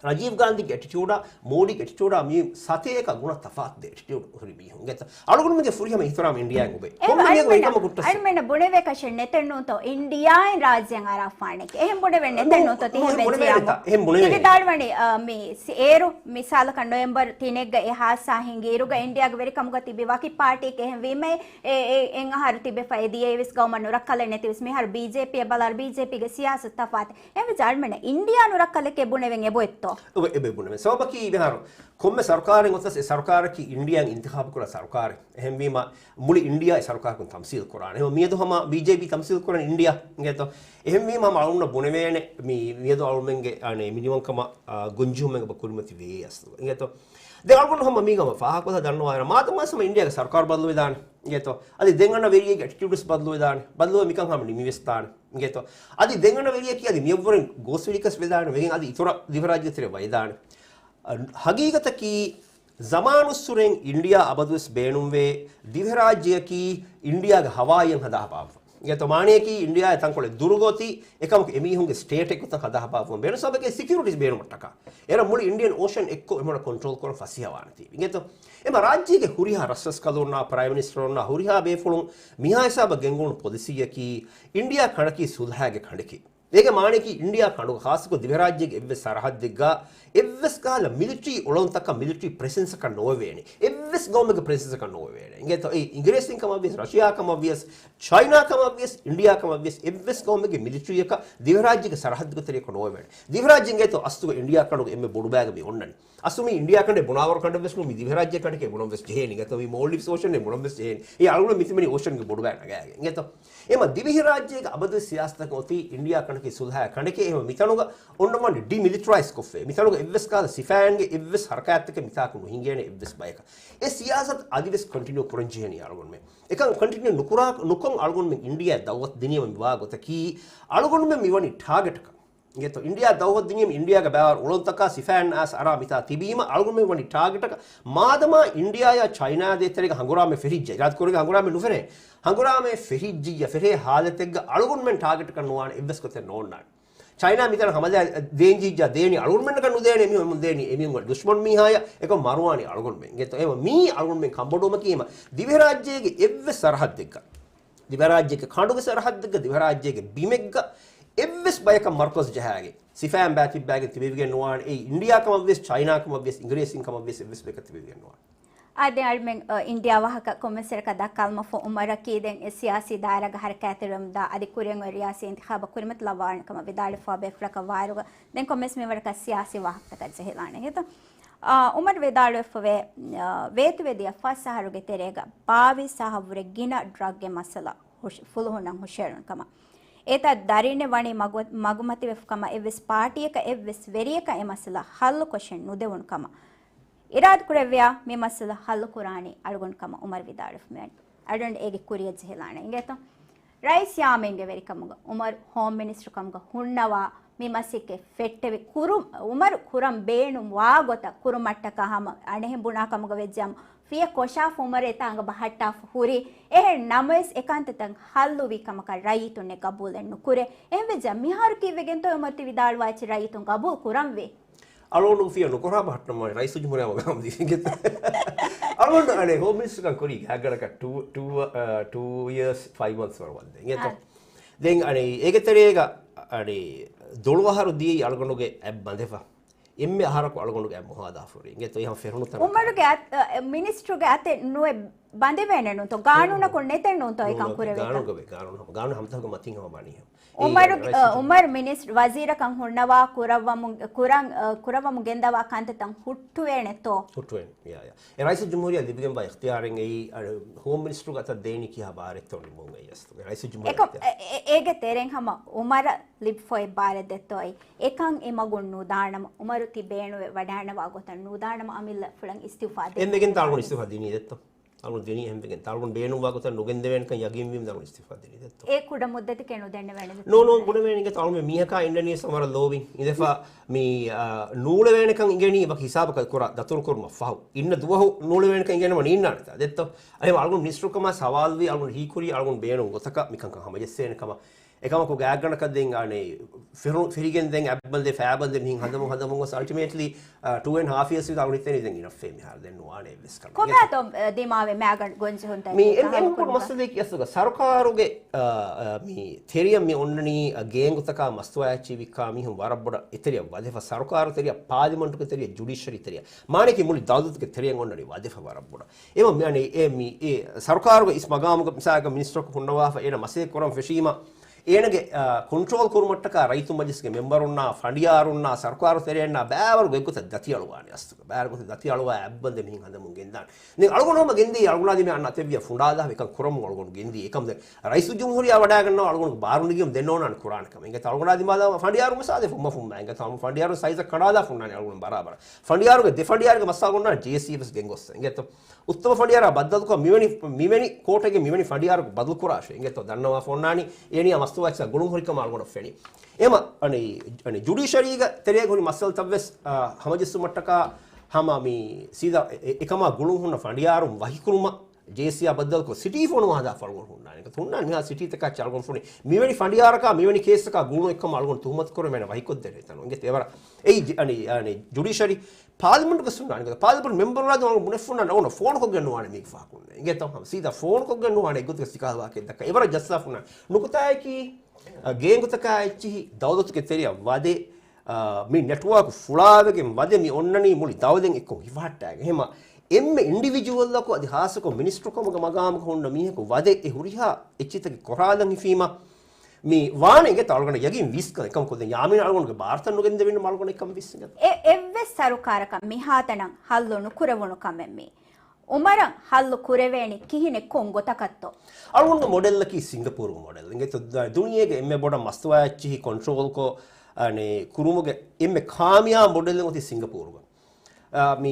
ރަޖީވް ގާންދީގެ އެޓިޓިއުޑާ މޯދީގެ އެޓިޓިއުޑާ މި ސަތޭކަ ގުނަ ތަފާތު ދެ އެޓިޓިއުޑް ހުރި މީހުން. އިނގޭތޯ؟ އަޅުގަނޑުމެންގެ ފުރިހަމަ އިޙްތިރާމް އިންޑިޔާއިން އޮބެ. ކޮންމެ މީހަކު ވެރިކަމަށް ގުއްޓަސް. އަޅުމެންނަށް ބުނެވޭކަށެއް ނެތެއްނޫންތޯ އިންޑިޔާއިން ރާއްޖެއަށް އަރާފާނެކޭ. އެހެން ބުނެވެން ނެތެއްނޫންތޯ ތިހެން ވެއްޖިއްޔާމު. އެހެން ބުނެވޭނެތާ. އެހެން ބުނެވޭނެ. ތި ވިދާޅުވަނީ، އާ، މި ސި-، އޭރު މިސާލަކަށް ނޮވެމްބަރު ތިނެއްގަ އެ ހާއްސާ ހިނގި އިރުގަ އިންޑިޔާގެ ވެރިކަމުގަ ތިބި ވަކި ޕާޓީއެއް އެހެންވީމަ އެ، އެ، އެ، އެއް އަހަރު ތިބެފަ އެ ދިޔައީވެސް ގައުމަށް ނުރައްކަލެއް ނެތިވެސް މިހާރު ބީޖޭޕީއަށް ބަލާ ބީޖޭޕީގެ ސިޔާސަތު ތަފާތެއް. އެހެންވެއްޖެ އަޅުމެންނަށް އިންޑިޔާ ނުރައްކަލެކޭ ބުނެވެން އެބޮތްތޯ؟ އެބަ-، އެބަ ބުނެވެ. ސަބަބަކީ މިހާރު ކޮންމެ ސަރުކާރެއް އޮތަސް އެ ސަރުކާރަކީ އިންޑިޔާއިން އިންތިޚާބު ކުރާ ސަރުކާރެއް. އެހެންވީމަ މުޅި އިންޑިޔާ އެ ސަރުކާރަކުން ތަމްސީލް ކުރާނެ. އެހެން މިއަދު ހަމަ ބީޖޭޕީ ތަމްސީލް ކުރަން އިންޑިޔާ އިނގޭތޯ. އެހެންވީމަ ހަމަ އަޅުންނަށް ބުނެވޭނެ މި-، މިއަދު އަޅުމެންގެ އަނެ މިނިވަންކަމަށް، އާ، ގޮންޖެހުމެއް އެބަ ކުރިމަތި ވޭ އަސްލު. އިނގޭތޯ. ދެން އަޅުގަނޑު ހަމަ މީގަ ހަމަ ފާހަގަކޮށްލާ ދަންނަވާ އޭރަށް މާދަމާސް ހަމަ އިންޑިޔާގެ ސަރުކާރު ބަދަލުވެދާނެ. އިނގޭތޯ. އަދި ދެން އަންނަ ވެރިއެއްގެ އެޓިޓިއުޑްސް ބަދަލުވެދާނެ. ބަދަލުވެ މިކަން ހަމަ ނިމިވެސްދާނެ. އިނގޭތޯ. އަދި ދެން އަންނަ ވެރިޔަކީ އަދި މިއަށްވުރެން ގޯސްވެރިކަސް ވެދާނެ. ވެގެން އަދި އިތުރަށް ދިވެހިރާއްޖޭގެ ތެރެއަށް ވައިދާނެ. އަ، ހަގީގަތަކީ ޒަމާނުއްސުރެން އިންޑިޔާ އަބަދުވެސް ބޭނުންވޭ ދިވެހިރާއްޖެއަކީ އިންޑިޔާގެ ހަވާއިއަށް ހަދާ ހަދާފަ. އިނގޭތޯ މާނަޔަކީ އިންޑިޔާއަށް ތަންކޮޅެއް ދުރުގޮތީ އެކަމަކު އެމީހުންގެ ސްޓޭޓެއްގެ ގޮތަށް ހަދާ ހަދާފަ ބޭނުން ސަބަބަކީ ސެކިއުރިޓީސް ބޭނުމަށްޓަކާ. އޭރަށް މުޅި އިންޑިޔަން އޯޝަން އެއްކޮށް އެމީހުންނަށް ކޮންޓްރޯލް ކުރަން ފަސޭހަވާނެތީ. އިނގޭތޯ އެމަ ރާއްޖޭގެ ހުރިހާ ރަސްރަސްކަލުންނާ ޕްރައިމް މިނިސްޓަރުންނާ ހުރިހާ ބޭފުޅުން މިހާ ހިސާބަށް ގެންގުޅުނު ޕޮލިސީއަކީ އިންޑިޔާ ކަނޑަކީ ސުލްހައިގެ ކަނޑެކޭ. އޭގެ މާނަޔަކީ އިންޑިޔާ ކަނޑުގަ ޚާއްޞަކޮށް ދިވެހިރާއްޖޭގެ އެއްވެސް ސަރަހައްދެއްގަ އެއްވެސް ކަހަލަ މިލިޓަރީ އުޅަނދުތަކަށް މިލިޓަރީ ޕްރެސެންސަކަށް ނޯވޭނެ. އެއްވެސް ގައުމެއްގެ ޕްރެސެންސަކަށް ނޯވޭނެ. އިނގޭތޯ އެ އިނގިރޭސިން ކަމަށްވިޔަސް، ރަޝިޔާ ކަމަށްވިޔަސް، ޗައިނާ ކަމަށްވިޔަސް، އިންޑިޔާ ކަމަށްވިޔަސް އެއްވެސް ގައުމެއްގެ މިލިޓަރީއަކަށް ދިވެހިރާއްޖޭގެ ސަރަހައްދުގެ ތެރެއަކަށް ނޯވޭނެ. ދިވެހިރާއްޖޭ އިނގޭތޯ އަސްލުގަ އިންޑިޔާ ކަނޑުގެ އެންމެ ބޮޑުބައިގަ މި އޮންނަނީ. އަސްލު މި އިންޑިޔާ ކަނޑެއް ބުނާވަރު ކަނޑެއްވެސް ނޫން، މި ދިވެހިރާއްޖޭ ކަނޑެކޭ ބުނަންވެސް ޖެހޭނީ. އިނގޭތޯ މި މޯލްޑިވްސް އޯޝަންއެއް ބުނަންވެސް ޖެހޭނީ. އެ އަޅުގަނޑު މިތިބެނީ އޯޝަންގެ ބޮޑުބައި ނަގާގެން. އިނގޭތޯ އެމަ ދިވެހިރާއްޖޭގެ އަބަދު ސިޔާސަތަކަށް އޮތީ އިންޑިޔާ ކަނޑަކީ ސުލްހައި ކަނޑެކޭ. އެމަ މިތަނުގަ އޮންނަ ވަނީ ޑިމިލިޓަރައިޒް ކޮށްފައި. މިތަނުގަ އެއްވެސް ކަހަލަ ސިފައިންގެ އެއްވެސް ހަރަކާތްތަކެއް މިތާކު ނުހިނގޭނެ އެއްވެސް ބަޔަކަށް. އެ ސިޔާސަތު އަދިވެސް ކޮންޓިނިއު ކުރަން ޖެހޭނީ އަޅުގަނޑުމެން. އެކަން ކޮންޓިނިއު ނުކުރާ، ނުކޮށް އަޅުގަނޑުމެން އިންޑިޔާ ދައުވަތު ދިނީމަ މިވާ ގޮތަކީ އަޅުގަނޑުމެން މިވަނީ ޓާގެޓަކަށް. އިނގޭތޯ އިންޑިޔާ ދައުވަތު ދިނީމަ އިންޑިޔާގެ ބައިވަރު އުޅަނދުތަކާ ސިފައިން އައިސް އަރާ މިތާ ތިބީމަ އަޅުގަނޑުމެން ވަނީ ޓާގެޓަކަށް. މާދަމާ އިންޑިޔާއާ ޗައިނާއާ ދޭތެރޭގަ ހަނގުރާމަ ފެށިއްޖެ، އިރާދަކުރެއްގަ ހަނގުރާމަ ނުފެނޭ. ހަނގުރާމަ ފެށިއްޖިއްޔާ ފެށޭ ހާލަތެއްގަ އަޅުގަނޑުމެން ޓާގެޓަކަށް ނުވާނެ އެއްވެސް ގޮތެއް ނޯންނާނެ. ޗައިނާ މިތަނަށް ހަމަލާ ދޭންޖިއްޖާ ދޭނީ އަޅުގަނޑުމެންނަކަށް ނުދޭނެ، އެމީހުން ދޭނީ އެމީހުންގެ ދުޝްމަން މީހާޔަށް. އެކަމް މަރުވާނީ އަޅުގަނޑުމެން. އިނގޭތޯ އެމަ މީ އަޅުގަނޑުމެން ކަންބޮޑުވުމަކީ އެމަ ދިވެހިރާއްޖޭގެ އެއްވެސް ސަރަހައްދެއްގަ، ދިވެހިރާއްޖޭގެ ކަނޑުގެ ސަރަހައްދެއްގަ، ދިވެހިރާއްޖޭގެ ބިމެއްގަ އެއްވެސް ބަޔަކަށް މަރުކަޒު ޖަހާގެން ސިފައިން ބައި ތިއްބާގެން ތިބެވިގެން ނުވާނެ. އެއީ އިންޑިޔާ ކަމަށްވިޔަސް، ޗައިނާ ކަމަށްވިޔަސް، އިނގިރޭސިން ކަމަށްވިޔަސް އެއްވެސް ބަޔަކަށް ތިބެވިގެން ނުވާނެ. އާ، ދެން އަޅުމެން، އަ، އިންޑިޔާ ވާހަކަ ކޮންމެސް ވަރަކަށް ދައްކާލުމަށްފަހު އުމަރަކީ ދެން އެ ސިޔާސީ ދާއިރާގަ ހަރަކާތްތެރިވަމުންދާ އަދި ކުރިއަށް އޮތް ރިޔާސީ އިންތިޚާބަށް ކުރިމަތިލައްވާނެ ކަމަށް ވިދާޅުވެފަ ބޭފުޅަކަށް ވާއިރުގަ ދެން ކޮންމެސް މިވަރަކަށް ސިޔާސީ ވާހަކަތަކަށް ޖެހިލާނެ. އިނގޭތޯ؟ އާ، އުމަރު ވިދާޅުވެފަވޭ، އާ، ވޭތުވެދިޔަ ފަސް އަހަރުގެ ތެރޭގަ ބާވީސް އަހަށްވުރެ ގިނަ ޑްރަގްގެ މައްސަލަ ހުށ-، ފުލުހުންނަށް ހުށައެޅުނު ކަމަށް. އެތައް ދަރިންނެއް ވަނީ މަގު-، މަގުމަތިވެފަ ކަމަށް އެއްވެސް ޕާޓީއަކަށް އެއްވެސް ވެރިޔަކަށް އެ މައްސަލަ ހައްލުކޮށެއް ނުދެވުނު ކަމަށް. އިރާދަކުރެއްވިޔާ މި މައްސަލަ ހައްލުކުރާނީ އަޅުގަނޑު ކަމަށް އުމަރު ވިދާޅުވެފަ މިވަނީ. އަޅުގަނޑު އޭގެ ކުރިއަށް ޖެހިލާނެ. އިނގޭތޯ؟ ރައީސް ޔާމީންގެ ވެރިކަމުގަ އުމަރު ހޯމް މިނިސްޓަރު ކަމުގަ ހުންނަވާ މި މަސައްކަތް ފެއްޓެވި ކުރު-، އުމަރު ކުރަން ބޭނުން ވާ ގޮތަށް ކުރުމަށްޓަކާ ހަމަ އަނެހެން ބުނާ ކަމުގަ ވެއްޖާމު ފިޔަ ކޮށާފަ އުމަރު އެތާނގަ ބަހައްޓާފަ ހުރި. އެހެން ނަމަވެސް އެކަންތައްތައް ހައްލުވީ ކަމަކަށް ރައްޔިތުންނެއް ގަބޫލެއް ނުކުރޭ. އެހެންވެއްޖާ މިހާރު ކީއްވެގެންތޯ އުމަރު ތި ވިދާޅުވާ އެއްޗެއް ރައްޔިތުން ގަބޫލު ކުރަންވީ؟ އަޅުގަނޑު ފިޔަ ނުކުރާ ބަހައްޓަމާ ރައީސުލްޖުމްހޫރިއްޔާ މަގާމު ދީފިނގެތަ؟ އަޅުގަނޑު އަނެއް ހޯމް މިނިސްޓަރުކަން ކުރީ ގާތްގަނޑަކަށް ޓޫ، ޓޫ، އަ، ޓޫ އިޔާސް ފައިވް މަންތްސް ވަރަށް ވަންދެން. އިނގޭތޯ؟ އާ. ދެން އަނެއް އޭގެ ތެރޭގަ އަނެއް ދޮޅު އަހަރު ދިޔައީ އަޅުގަނޑުގެ އަތް ބަނދެފަ. އެންމެ އަހަރަކު އަޅުގަނޑުގެ އަތް މުހާދާ ފުރި. އިނގޭތޯ އެހާ ފެރުނު ތަނަކަށް. އުމަރުގެ އަތް، އަ، މިނިސްޓަރުގެ އަތެއް ނުވެ ބަނދެވޭނެ ނޫންތޯ؟ ގާނޫނަކުން ނޫން، ނޫން. ނެތެއް ނޫންތޯ އެކަން ނޫން، ކުރެވޭކަށް؟ ގާނޫނުގަ ވޭ، ގާނޫނު ހަމަ، ގާނޫނު ހަމަތަކުގެ މަތިން ހަމަ ބާނީ. އެއީ އުމަރު، ރައީސުލްޖުމްހޫރިއްޔާ. އުމަރު މިނިސް-، ވަޒީރަކަށް ހުންނަވާ ކުރައްވަމު-، ކުރަން، އަ، ކުރައްވަމުން ގެންދަވާ ކަންތައްތައް ހުއްޓުވޭނެތޯ؟ ހުއްޓުވޭނެ. ޔާ، ޔާ. އެ ރައީސުލްޖުމްހޫރިއްޔާ ލިބިގެންވާ އިޚްތިޔާރެއް އެއީ، އަ، ހޯމް މިނިސްޓަރުގެ އަތަށް ދޭނީ ކިހާ ބާރެއްތޯ ނިމުން އެއީ އަސްލު. އެ ރައީސުލްޖުމްހޫރިއްޔާ އެކަ-، އިޚްތިޔާރެއް. އެ-، އެ-، އޭގެ ތެރެއިން ހަމަ އުމަރަށް ލިބިފައި ބާރެއް ދެއްތޯ އެއީ. އެކަން އެ މަގުން ނުދާނަމަ، އުމަރު ތި ބޭނުވެ ވަޑާނަވާ ގޮތަށް ނުދާނަމަ އަމިއްލަ ފުޅަށް އިސްތިއުފާ ދޭ. އެންމެގެން ތާޅުގަނޑު އިސްތިއުފާ ދިނީ ދެއްތޯ؟ އަޅުގަނޑު ދިނީ އެހެންވެގެން. ތާޅުގަނޑު ބޭނުންވާ ގޮތަށް ނުގެންދެވޭނެކަން ޔަގީންވީމަ ތާޅުގަނޑު އިސްތިއުފާ ދިނީ ދެއްތޯ؟ އެ ކުޑަ މުއްދަތެކޭ ނުދެންނެވޭނެ. ނޯ، ނޯ، ބުނެވޭނެ އިނގޭތޯ އަޅުމެން މީހަކާ އިންނަނީ ސަމަރަށް ލޯބިން. އިނދެފަ މި، އާ، ނޫޅެވޭނެކަން އިނގެނީ ވަކި ހިސާބަކަށް ކުރާ ދަތުރުކުރުމަށް ފަހު. އިންނަ ދުވަހު ނޫޅެވޭނެކަން އިނގެނަމަ ނީންނާނެތާ ދެއްތޯ؟ އެހެން އަޅުގަނޑު މިނިސްޓަރުކަމާ ސަވާލުވީ އަޅުގަނޑު ހީކުރީ އަޅުގަނޑު ބޭނުން ގޮތަކަށް މިކަންކަން ހަމަޖެއްސޭނެ ކަމަށް. އެކަމަކު ގާތްގަނޑަކަށް ދެން އަނެއް ފިރު-، ފިރިގެން ދެން އަތްބަނދެ ފައިބަނދެ މިހިން ހަނދަމު ހަނދަމުން ގޮސް އަލްޓިމޭޓްލީ ޓޫ އެންޑް ހާފް އިޔާސް ވިދާޅުވި ތެނީ ދެން އިނަފް މިހާރު ދެން ނުވާނެ އެއްވެސް ކަމެއް. ކޮބާތޯ ދިމާވެ މައިގަނޑު ގޮންޖެހުންތައް މި އެއް އެން ކުޑަ މައްސަލައެއް އަސްލުގަ ސަރުކާރުގެ މި ތެރެއަށް މި އޮންނަނީ ގޭންގުތަކާ މަސްތުވާ އެއްޗި ވިއްކާ މީހުން ވަރަށް ބޮޑަށް އެތެރެއަށް ވަދެފަ ސަރުކާރު ތެރެއަށް ޕާލިމަންޓުގެ ތެރެއަށް ޖުޑިޝަރީ ތެރެއަށް މާނައަކީ މުޅި ދައުލަތުގެ ތެރެއަށް އޮންނަނީ ވަދެފަ ވަރަށް ބޮޑަށް. އެމަ މި އަނެއް އެ މި އެ ސަރުކާރުގެ އިސް މަގާމުގަ މިސާލަކަށް މިނިސްޓަރަކު ހުންނަވާފަ އޭނަ މަސައްކަތް ކުރަން ފެށީމަ އޭނަގެ ކޮންޓްރޯލް ކުރުމަށްޓަކާ ރައްޔިތު މަޖިލިސްގެ މެމްބަރުންނާ ފަނޑިޔާރުންނާ ސަރުކާރު ތެރެއަންނާ ބައިވަރު ގޮތްގޮތަށް ދަތިއަޅުވާނެ އަސްލުގަ. ބައިވަރު ގޮތަށް ދަތިއަޅުވާ އަތްބަނދެ މިހިން ހަނދަމުން ގެންދާނެ. ދެން އަޅުގަނޑު ހަމަ ގެންދީ އަޅުގަނޑާ ދިމާ އަންނަ އަތެއްވިޔަ ފުނޑާލާ އެކަން ކުރަމުން އަޅުގަނޑު ގެންދީ. އެކަމް ދެން ރައީސުލްޖުމްހޫރިއްޔާ ވަޑާގަންނަވާ އަޅުގަނޑު ބާރު ނެގިޔަމު ދެން ނޯނާން ކުރާނެ ކަމެއް. އިނގޭތޯ އަޅުގަނޑާ ދިމާލާ ފަނޑިޔާރު މިސާލެ ފުއްމަ ފުންމާ. އިނގޭތޯ ހަމަ ފަނޑިޔާރު ސައިޒަށް ކަނޑާލާ ފުންނާނެ އަޅުގަނޑު ބަރާބަރަށް. ފަނޑިޔާރުގެ ދެ ފަނޑިޔާރުގެ މައްސަލަ އޮންނާނެ ޖޭސީ ވެސް ގެންގޮސް. އިނގޭތޯ އުއްތަމަ ފަނޑިޔާރާ ބައްދަލުކޮށް މިވެނި، މިވެނި ކޯޓެއްގެ މިވެނި ފަނޑިޔާރަކު ބަދަލުކުރާށޭ. އިނގޭތޯ ދަންނަވާފަ އޮންނާނީ އޭނިޔާ މަސްތުވާ އެއްޗިއްސާ ގުޅުން ހުރިކަމަށް އަޅުގަނޑަށް ފެނި. އެމަ އަނެ، އަނެ ޖުޑިޝަރީގަ ތެރޭގަ ހުރި މައްސަލަތައްވެސް، އާ، ހަމަޖެއްސުމަށްޓަކާ ހަމަ މި ސީދާ އެ-، އެ-، އެކަމާ ގުޅުން ހުންނަ ފަނޑިޔާރުން ވަހިކުރުމަށް ޖޭސީއާ ބައްދަލުކޮށް ސިޓީ ފޮނުވާ ހަދާފަ އަޅުގަނޑު ހުންނާނެ. އިނގޭތޯ ހުންނާނެ މިހާ ސިޓީތަކާ އަޅުގަނޑު ފޮނުވި މިވެނި ފަނޑިޔާރަކާ މިވެނި ކޭސްއަކާ ގުޅުން އެއްކަމަށް އަޅުގަނޑު ތުހުމަތު ކުރަމޭނަ ވަހިކޮށްދޭނެ ތަނުން. އިނގޭތޯ އެވަރަށް އެއީ ޖި-، އަނި، އަނި ޖުޑިޝަރީ ޕާލިމަންޓުގަ ހުންނާނެ. އިނގޭތޯ ޕާލިމަންޓު މެމްބަރުންނާ ދުވަހު ބުނެފަ އޮންނާނެ އޯނަ ފޯނުކޮށްގެން ނުވާނެ މީގެ ފަހަކުން. އިނގޭތޯ ހަމަ ސީދާ ފޯނުކޮށްގެން ނުވާނެ އެއްގޮތަކަށް ސިކާލުވާކަށް ދައްކާ. އެވަރަށް ޖައްސާފަ އޮންނާނެ. ނުކުތާއަކީ، އަ، ގޭންގުތަކާ އެއްޗިހި ދައުލަތުގެ ތެރެއަށް ވަދެ، އާ، މި ނެޓްވާކް ފުޅާވެގެން ވަދެ މި އޮންނަނީ މުޅި ދައުލަތް އެއްކޮށް ހިފަހައްޓާގެން. އެހެމަ އެންމެ އިންޑިވިޖުއަލްއަކު އަދި ހާއްސަކޮށް މިނިސްޓަރު ކަމުގެ މަގާމުގަ ހުންނަ މީހަކު ވަދެ އެ ހުރިހާ އެއްޗިތަކެއް ކޮށްރާލަން ހިފީމަ މި ވާނެ އިނގޭތޯ އަޅުގަނޑަށް ޔަގީން ވީސް ކަން އެކަމަކު ދެން ޔާމީން އަޅުގަނޑުގެ ބާރުތައް ނުގެންދެވިން މަ އަޅުގަނޑަށް އެކަން ވީސް އިނގޭތޯ. އެ އެއްވެސް ސަރުކާރަކަށް މިހާތަނަށް ހައްލު ނުކުރެވުނު ކަމެއް މީ. އުމަރަށް ހައްލު ކުރެވޭނީ ކިހިނެއް ކޮން ގޮތަކަށްތޯ؟ އަޅުގަނޑުގެ މޮޑެލްއަކީ ސިންގަޕޫރުގެ މޮޑެލް. އިނގޭތޯ ދ-، ދުނިޔޭގެ އެންމެ ބޮޑަށް މަސްތުވާ އެއްޗިހި ކޮންޓްރޯލްކޮށް، އަނެ، ކުރުމުގެ އެންމެ ކާމިޔާބު މޮޑެލް އޮތީ ސިންގަޕޫރުގަ. އާ، މި،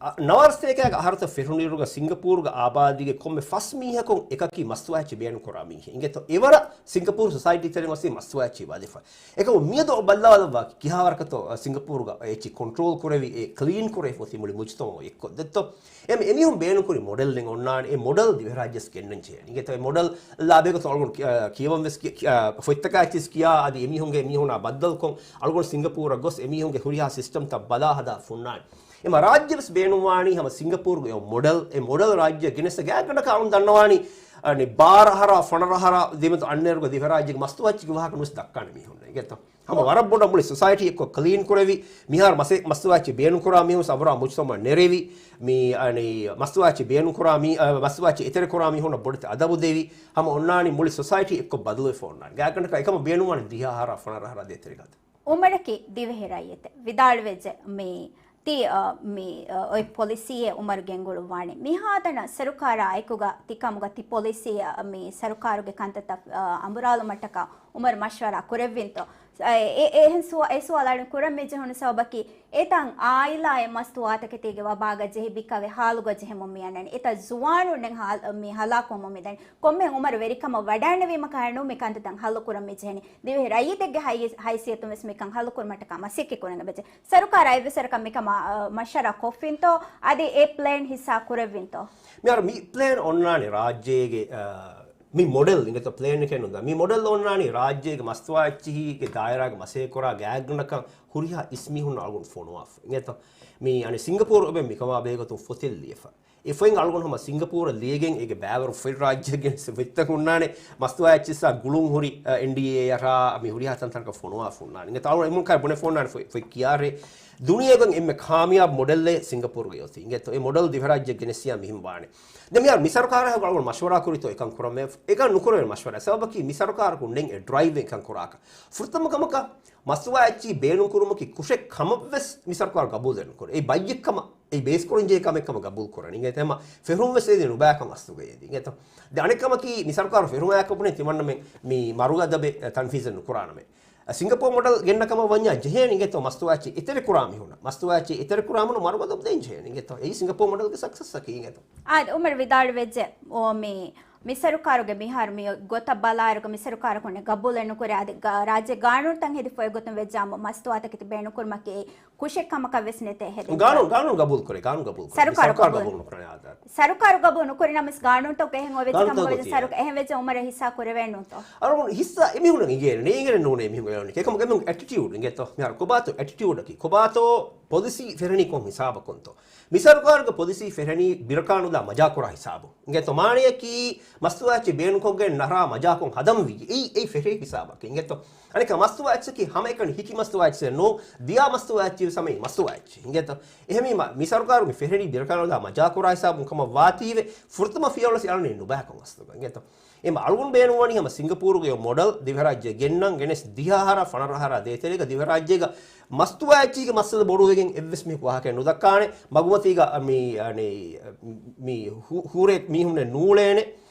އަ، ނަވާރަ ސަތޭކައިގެ އަހަރުތައް ފެށުނުއިރުގަ ސިންގަޕޫރުގަ އާބާދީގެ ކޮންމެ ފަސް މީހަކުން އެކަކީ މަސްތުވާ އެއްޗިހި ބޭނުން ކުރާ މީހެއް. އިނގޭތޯ އެވަރަށް ސިންގަޕޫރު ސޮސައިޓީ ތެރެއިން އޮތީ މަސްތުވާ އެއްޗިހި ވަދެފަ. އެކަމު މިއަދު ބައްލަވާލައްވާ ކިހާވަރަކަށްތޯ، އަ، ސިންގަޕޫރުގަ އެއްޗިހި ކޮންޓްރޯލް ކުރެވި، އެ ކްލީން ކުރެވިފަ އޮތީ މުޅި މުޖުތަމަޢު އެއްކޮށް ދެއްތޯ. އެ އެމީހުން ބޭނުންކުރި މޮޑެލް ދެން އޮންނާނެ. އެ މޮޑެލް ދިވެހިރާއްޖެސް ގެންނަން ޖެހޭނެ. އިނގޭތޯ އެ މޮޑެލް އާ ބެހޭގޮތުން އަޅުގަނޑު ކި-، އާ، ކިޔަވަން ވެސް ކި-، ކިޔާ، ފޮތްތަކާ އެއްޗިސް ކިޔާ އަދި އެމީހުންގެ މީހުންނާ ބައްދަލުކޮށް އަޅުގަނޑު ސިންގަޕޫރަށް ގޮސް އެމީހުންގެ ހުރިހާ ސިސްޓަމްތައް ބަލާ ހަދާ ފުންނާނެ. އެމަ ރާއްޖެ ވެސް ބޭނުންވާނީ ހަމަ ސިންގަޕޫރުގެ އެ މޮޑެލް، އެ މޮޑެލް ރާއްޖެ ގެނެސް ގާތްގަނޑަކަށް އަޅުން ދަންނަވާނީ، އަނެ، ބާރަ އަހަރާ ފަނަރަ އަހަރާ ދެމެދު އަންނައިރުގަ ދިވެހިރާއްޖޭގެ މަސްތުވާ އެއްޗިހި ވާހަކަ ނުވެސް ދައްކާނެ މީހުން އިނގޭތޯ. ހަމަ ވަރަށް ބޮޑަށް މުޅި ސޮސައިޓީ އެއްކޮށް ކްލީން ކުރެވި، މިހާރު މަސެ-، މަސްތުވާ އެއްޗިހި ބޭނުންކުރާ މީހުން ސަބުރާ މުޖުތަމަޢަށް ނެރެވި، މި، އަނެ، މަސްތުވާ އެއްޗިހި ބޭނުންކުރާ މީ-، އަ، މަސްތުވާ އެއްޗިހި އެތެރެކުރާ މީހުންނަށް ބޮޑެތި އަދަބު ދެވި، ހަމަ އޮންނާނީ މުޅި ސޮސައިޓީ އެއްކޮށް ބަދަލުވެފަ އޮންނާނީ. ގާތްގަނޑަކަށް އެކަމަށް ބޭނުންވާނީ ދިހަ އަހަރާ ފަނަރަ އަހަރާ ދޭތެރޭ ގާތަށް. އުމަރަކީ ދިވެހި ރައްޔިތެއް. ވިދާޅުވެއްޖެ މި ތި، އަ، މި، އަ، އޮތް ޕޮލިސީއެއް އުމަރު ގެންގުޅުއްވާނެ. މިހާތަނަށް ސަރުކާރާ އެކުގަ ތި ކަމުގަ ތި ޕޮލިސީއަށް މި ސަރުކާރުގެ ކަންތައްތައް، އަ، އަނބުރާލުމަށްޓަކާ އުމަރު މަޝްވަރާ ކުރެއްވިންތޯ؟ އެ، އެ، އެހެން ސުވާ-، އެ ސުވާލު އަޅުން ކުރަން މި ޖެހުނު ސަބަބަކީ، އެތަން އާއިލާއެއް މަސްތުވާތަކެތީގެ ވަބާގަ ޖެހި ބިކަވެ ހާލުގަ ޖެހެމުން މި އަންނަނީ. އެތައް ޒުވާނުންނެއް ހާލް-، މި ހަލާކުވަމުން މި ދަނީ. ކޮންމެ އުމަރު ވެރިކަމަށް ވަޑައިންނެވީމަ ކަހަނު މި ކަންތައްތައް ހައްލު ކުރަން މި ޖެހެނީ. ދިވެހި ރައްޔިތެއްގެ ހައި-، ހައިސިއްޔަތުން ވެސް މިކަން ހައްލު ކުރުމަށްޓަކާ މަސައްކަތް ކުރަން އެބަޖެ. ސަރުކާރާ އެއްވެސް ވަރަކަށް މިކަމާ، އަ، މަޝްވަރާ ކޮށްފިންތޯ؟ އަދި އެ ޕްލޭން ހިއްސާ ކުރެއްވިންތޯ؟ މިހާރު މި ޕްލޭން އޮންނާނެ ރާއްޖޭގެ، އަ، މި މޮޑެލް އިނގޭތޯ ޕްލޭނެކޭ ނުދާ. މި މޮޑެލް އޮންނާނީ ރާއްޖޭގެ މަސްތުވާ އެއްޗިހީގެ ދާއިރާގެ މަސައްކަތް ކުރާ ގާތްގަނޑަކަށް ހުރިހާ އިސް މީހުން އަޅުގަނޑު ފޮނުވާފަ. އިނގޭތޯ މި އަނެއް ސިންގަޕޫރު އެބަ މިކަމާ ބެހޭގޮތުން ފޮތެއް ލިޔެފަ. އެ ފޮތް އަޅުގަނޑު ހަމަ ސިންގަޕޫރަށް ލިޔެގެން އޭގެ ބައިވަރު ފޮތް ރާއްޖޭގެ ފޮތްތައް ހުންނާނެ. މަސްތުވާ އެއްޗިއްސާ ގުޅުން ހުރި، އަ، އެންޑީއޭ އަށާ މި ހުރިހާ ތަންތަނަކަށް ފޮނުވާ ފުންނާނެ. އިނގޭތޯ އަޅުގަނޑު އެމުން ކައި ބުނެ ފޮންނާނެ ފޮތް، ފޮތް ކިޔާރޭ. ދުނިޔޭގަ އެންމެ ކާމިޔާބު މޮޑެލްއެއް ސިންގަޕޫރުގެ އޮތީ. އިނގޭތޯ އެ މޮޑެލް ދިވެހިރާއްޖެ ގެނެސްޔާ މިހެން ވާނެ. ދެން މިހާރު މި ސަރުކާރާ އަޅުގަނޑު މަޝްވަރާ ކުރީތޯ އެކަން ކުރަމޭ؟ އެކަން ނުކުރެވޭ މަޝްވަރާ. ސަބަބަކީ މި ސަރުކާރަކު ނެތް އެ ޑްރައިވް އެކަން ކުރާކަށް. ފުރަތަމަ ކަމަކަށް މަސްތުވާ އެއްޗިހި ބޭނުންކުރުމަކީ ކުށެއް ކަމަށްވެސް މި ސަރުކާރު ގަބޫލެއް ނުކުރޭ. އެއީ ބައްޔެއްކަމަށް، އެއީ ބޭސްކުރަންޖެހޭ ކަމެއްކަމަށް ގަބޫލު ކުރަނީ. އިނގޭތޯ ހަމަ ފެށުންވެސް އެދި ނުބައިކަން އަސްލުގައި އެދި. އިނގޭތޯ ދެން އަނެއްކަމަކީ މި ސަރުކާރު ފެށުމާއެކު ބުނެ ތިމަންނަމެން މި މަރުގަދަބެއް ތަންފީޒެއް ނުކުރާނަމޭ. ސިންގަޕޯ މޮޑެލް ގެންނަ ކަމަށް ވަންޏާ ޖެހޭނެ އިނގޭތޯ މަސްތުވާ އެއްޗިހި އެތެރެ ކުރާ މީހުންނަށް، މަސްތުވާ އެއްޗިހި އެތެރެ ކުރާ މީހުން މަރުގަދަ ދޭން ޖެހޭނެ އިނގޭތޯ. އެއީ ސިންގަޕޯ މޮޑެލްގެ ސަކްސެސްއަކީ އިނގޭތޯ. އާދެ، އުމަރު ވިދާޅުވެއްޖެ، އޯ، މި މި ސަރުކާރުގެ މިހާރު މި ގޮތަށް ބަލާއިރުގަ މި ސަރުކާރަކުން ގަބޫލެއް ނުކުރޭ. އަދި ގ-، ރާއްޖޭ ގާނޫނުތައް ހެދިފައި ގޮތުން ވެއްޖާމު މަސްތުވާތަކެތި ބޭނުންކުރުމަކީ ކުށެއް ކަމަކަށް ވެސް ނެތޭ ހެދި. ގާނޫނު، ގާނޫނު ގަބޫލު ކުރޭ، ގާނޫނު ގަބޫލު ކުރޭ. ސަރުކާރު ސަރުކާރު ގަބޫލު ގަބޫލު ނުކުރާ. ސަރުކާރު ގަބޫލު ނުކުރި ނަމަވެސް ގާނޫނުތަކުގަ އެހެން އޮވެތި ކަމަކަށް ވެސް ސަރު-، އެހެން ވެއްޖެ އުމަރަށް ހިއްސާ ކުރެވޭނުތޯ؟ އަޅުގަނޑު ހިއްސާ އެމީހުންނަށް އިނގޭނެ، ނޭނގެނެއް ނޫނޭ މީހުން އެޅުނީ. އެކަމަކު އެމީހުން އެޓިޓިއުޑް އިނގޭތޯ؟ މިހާރު ކޮބާތޯ އެޓިޓިއުޑަކީ؟ ކޮބާތޯ ޕޮލިސީ ފެށެނީ ކޮން ހިސާބަކުންތޯ؟ މި ސަރުކާރުގެ ޕޮލިސީ ފެށެނީ ބިރަކާނުލާ މަޖާކުރާ ހިސާބު. އިނގޭތޯ؟ މާނަޔަކީ މަސްތުވާއެއްޗެއް ބޭނުންކޮށްގެން ނަރާ މަޖާކޮށް ހަދަން ވިއްޔެ. އެއީ، އެއީ ފެށޭ ހިސާބަކީ. އިނގޭތޯ؟ އަނެއްކާ މަސްތުވާއެއްޗަކީ ހަމައެކަނި ހިކި މަސްތުވާއެއްޗެއް ނޫން، ދިޔާ މަސްތުވާއެއްޗިވެސް ހަމަ އެއީ މަސްތުވާއެއްޗެއް. އިނގޭތޯ؟ އެހެންވީމަ، މި ސަރުކާރު މި ފެށެނީ ބިރަކާނުލާ މަޖާކުރާ ހިސާބުން ކަމަށް ވާތީވެ، ފުރަތަމަ ފިޔަވަޅަށް އަޅަނީ ނުބައިކަން އަސްލުގަ. އިނގޭތޯ؟ އެމަ އަޅުގަނޑު ބޭނުންވަނީ ހަމަ ސިންގަޕޫރުގެ މޮޑަލް ދިވެހިރާއްޖެ ގެންނަން، ގެނެސް ދިހަ އަހަރާ ފަނަރަ އަހަރާ ދޭތެރޭގަ ދިވެހިރާއްޖޭގަ މަސްތުވާއެއްޗީގެ މައްސަލަ ބޮޑުވެގެން އެއްވެސް މީހަކު ވާހަކައެއް ނުދައްކާނެ. މަގުމަތީގަ މި، އަނެ، މި ހޫ-، ހޫރޭ މީހުންނެއް ނޫޅޭނެ.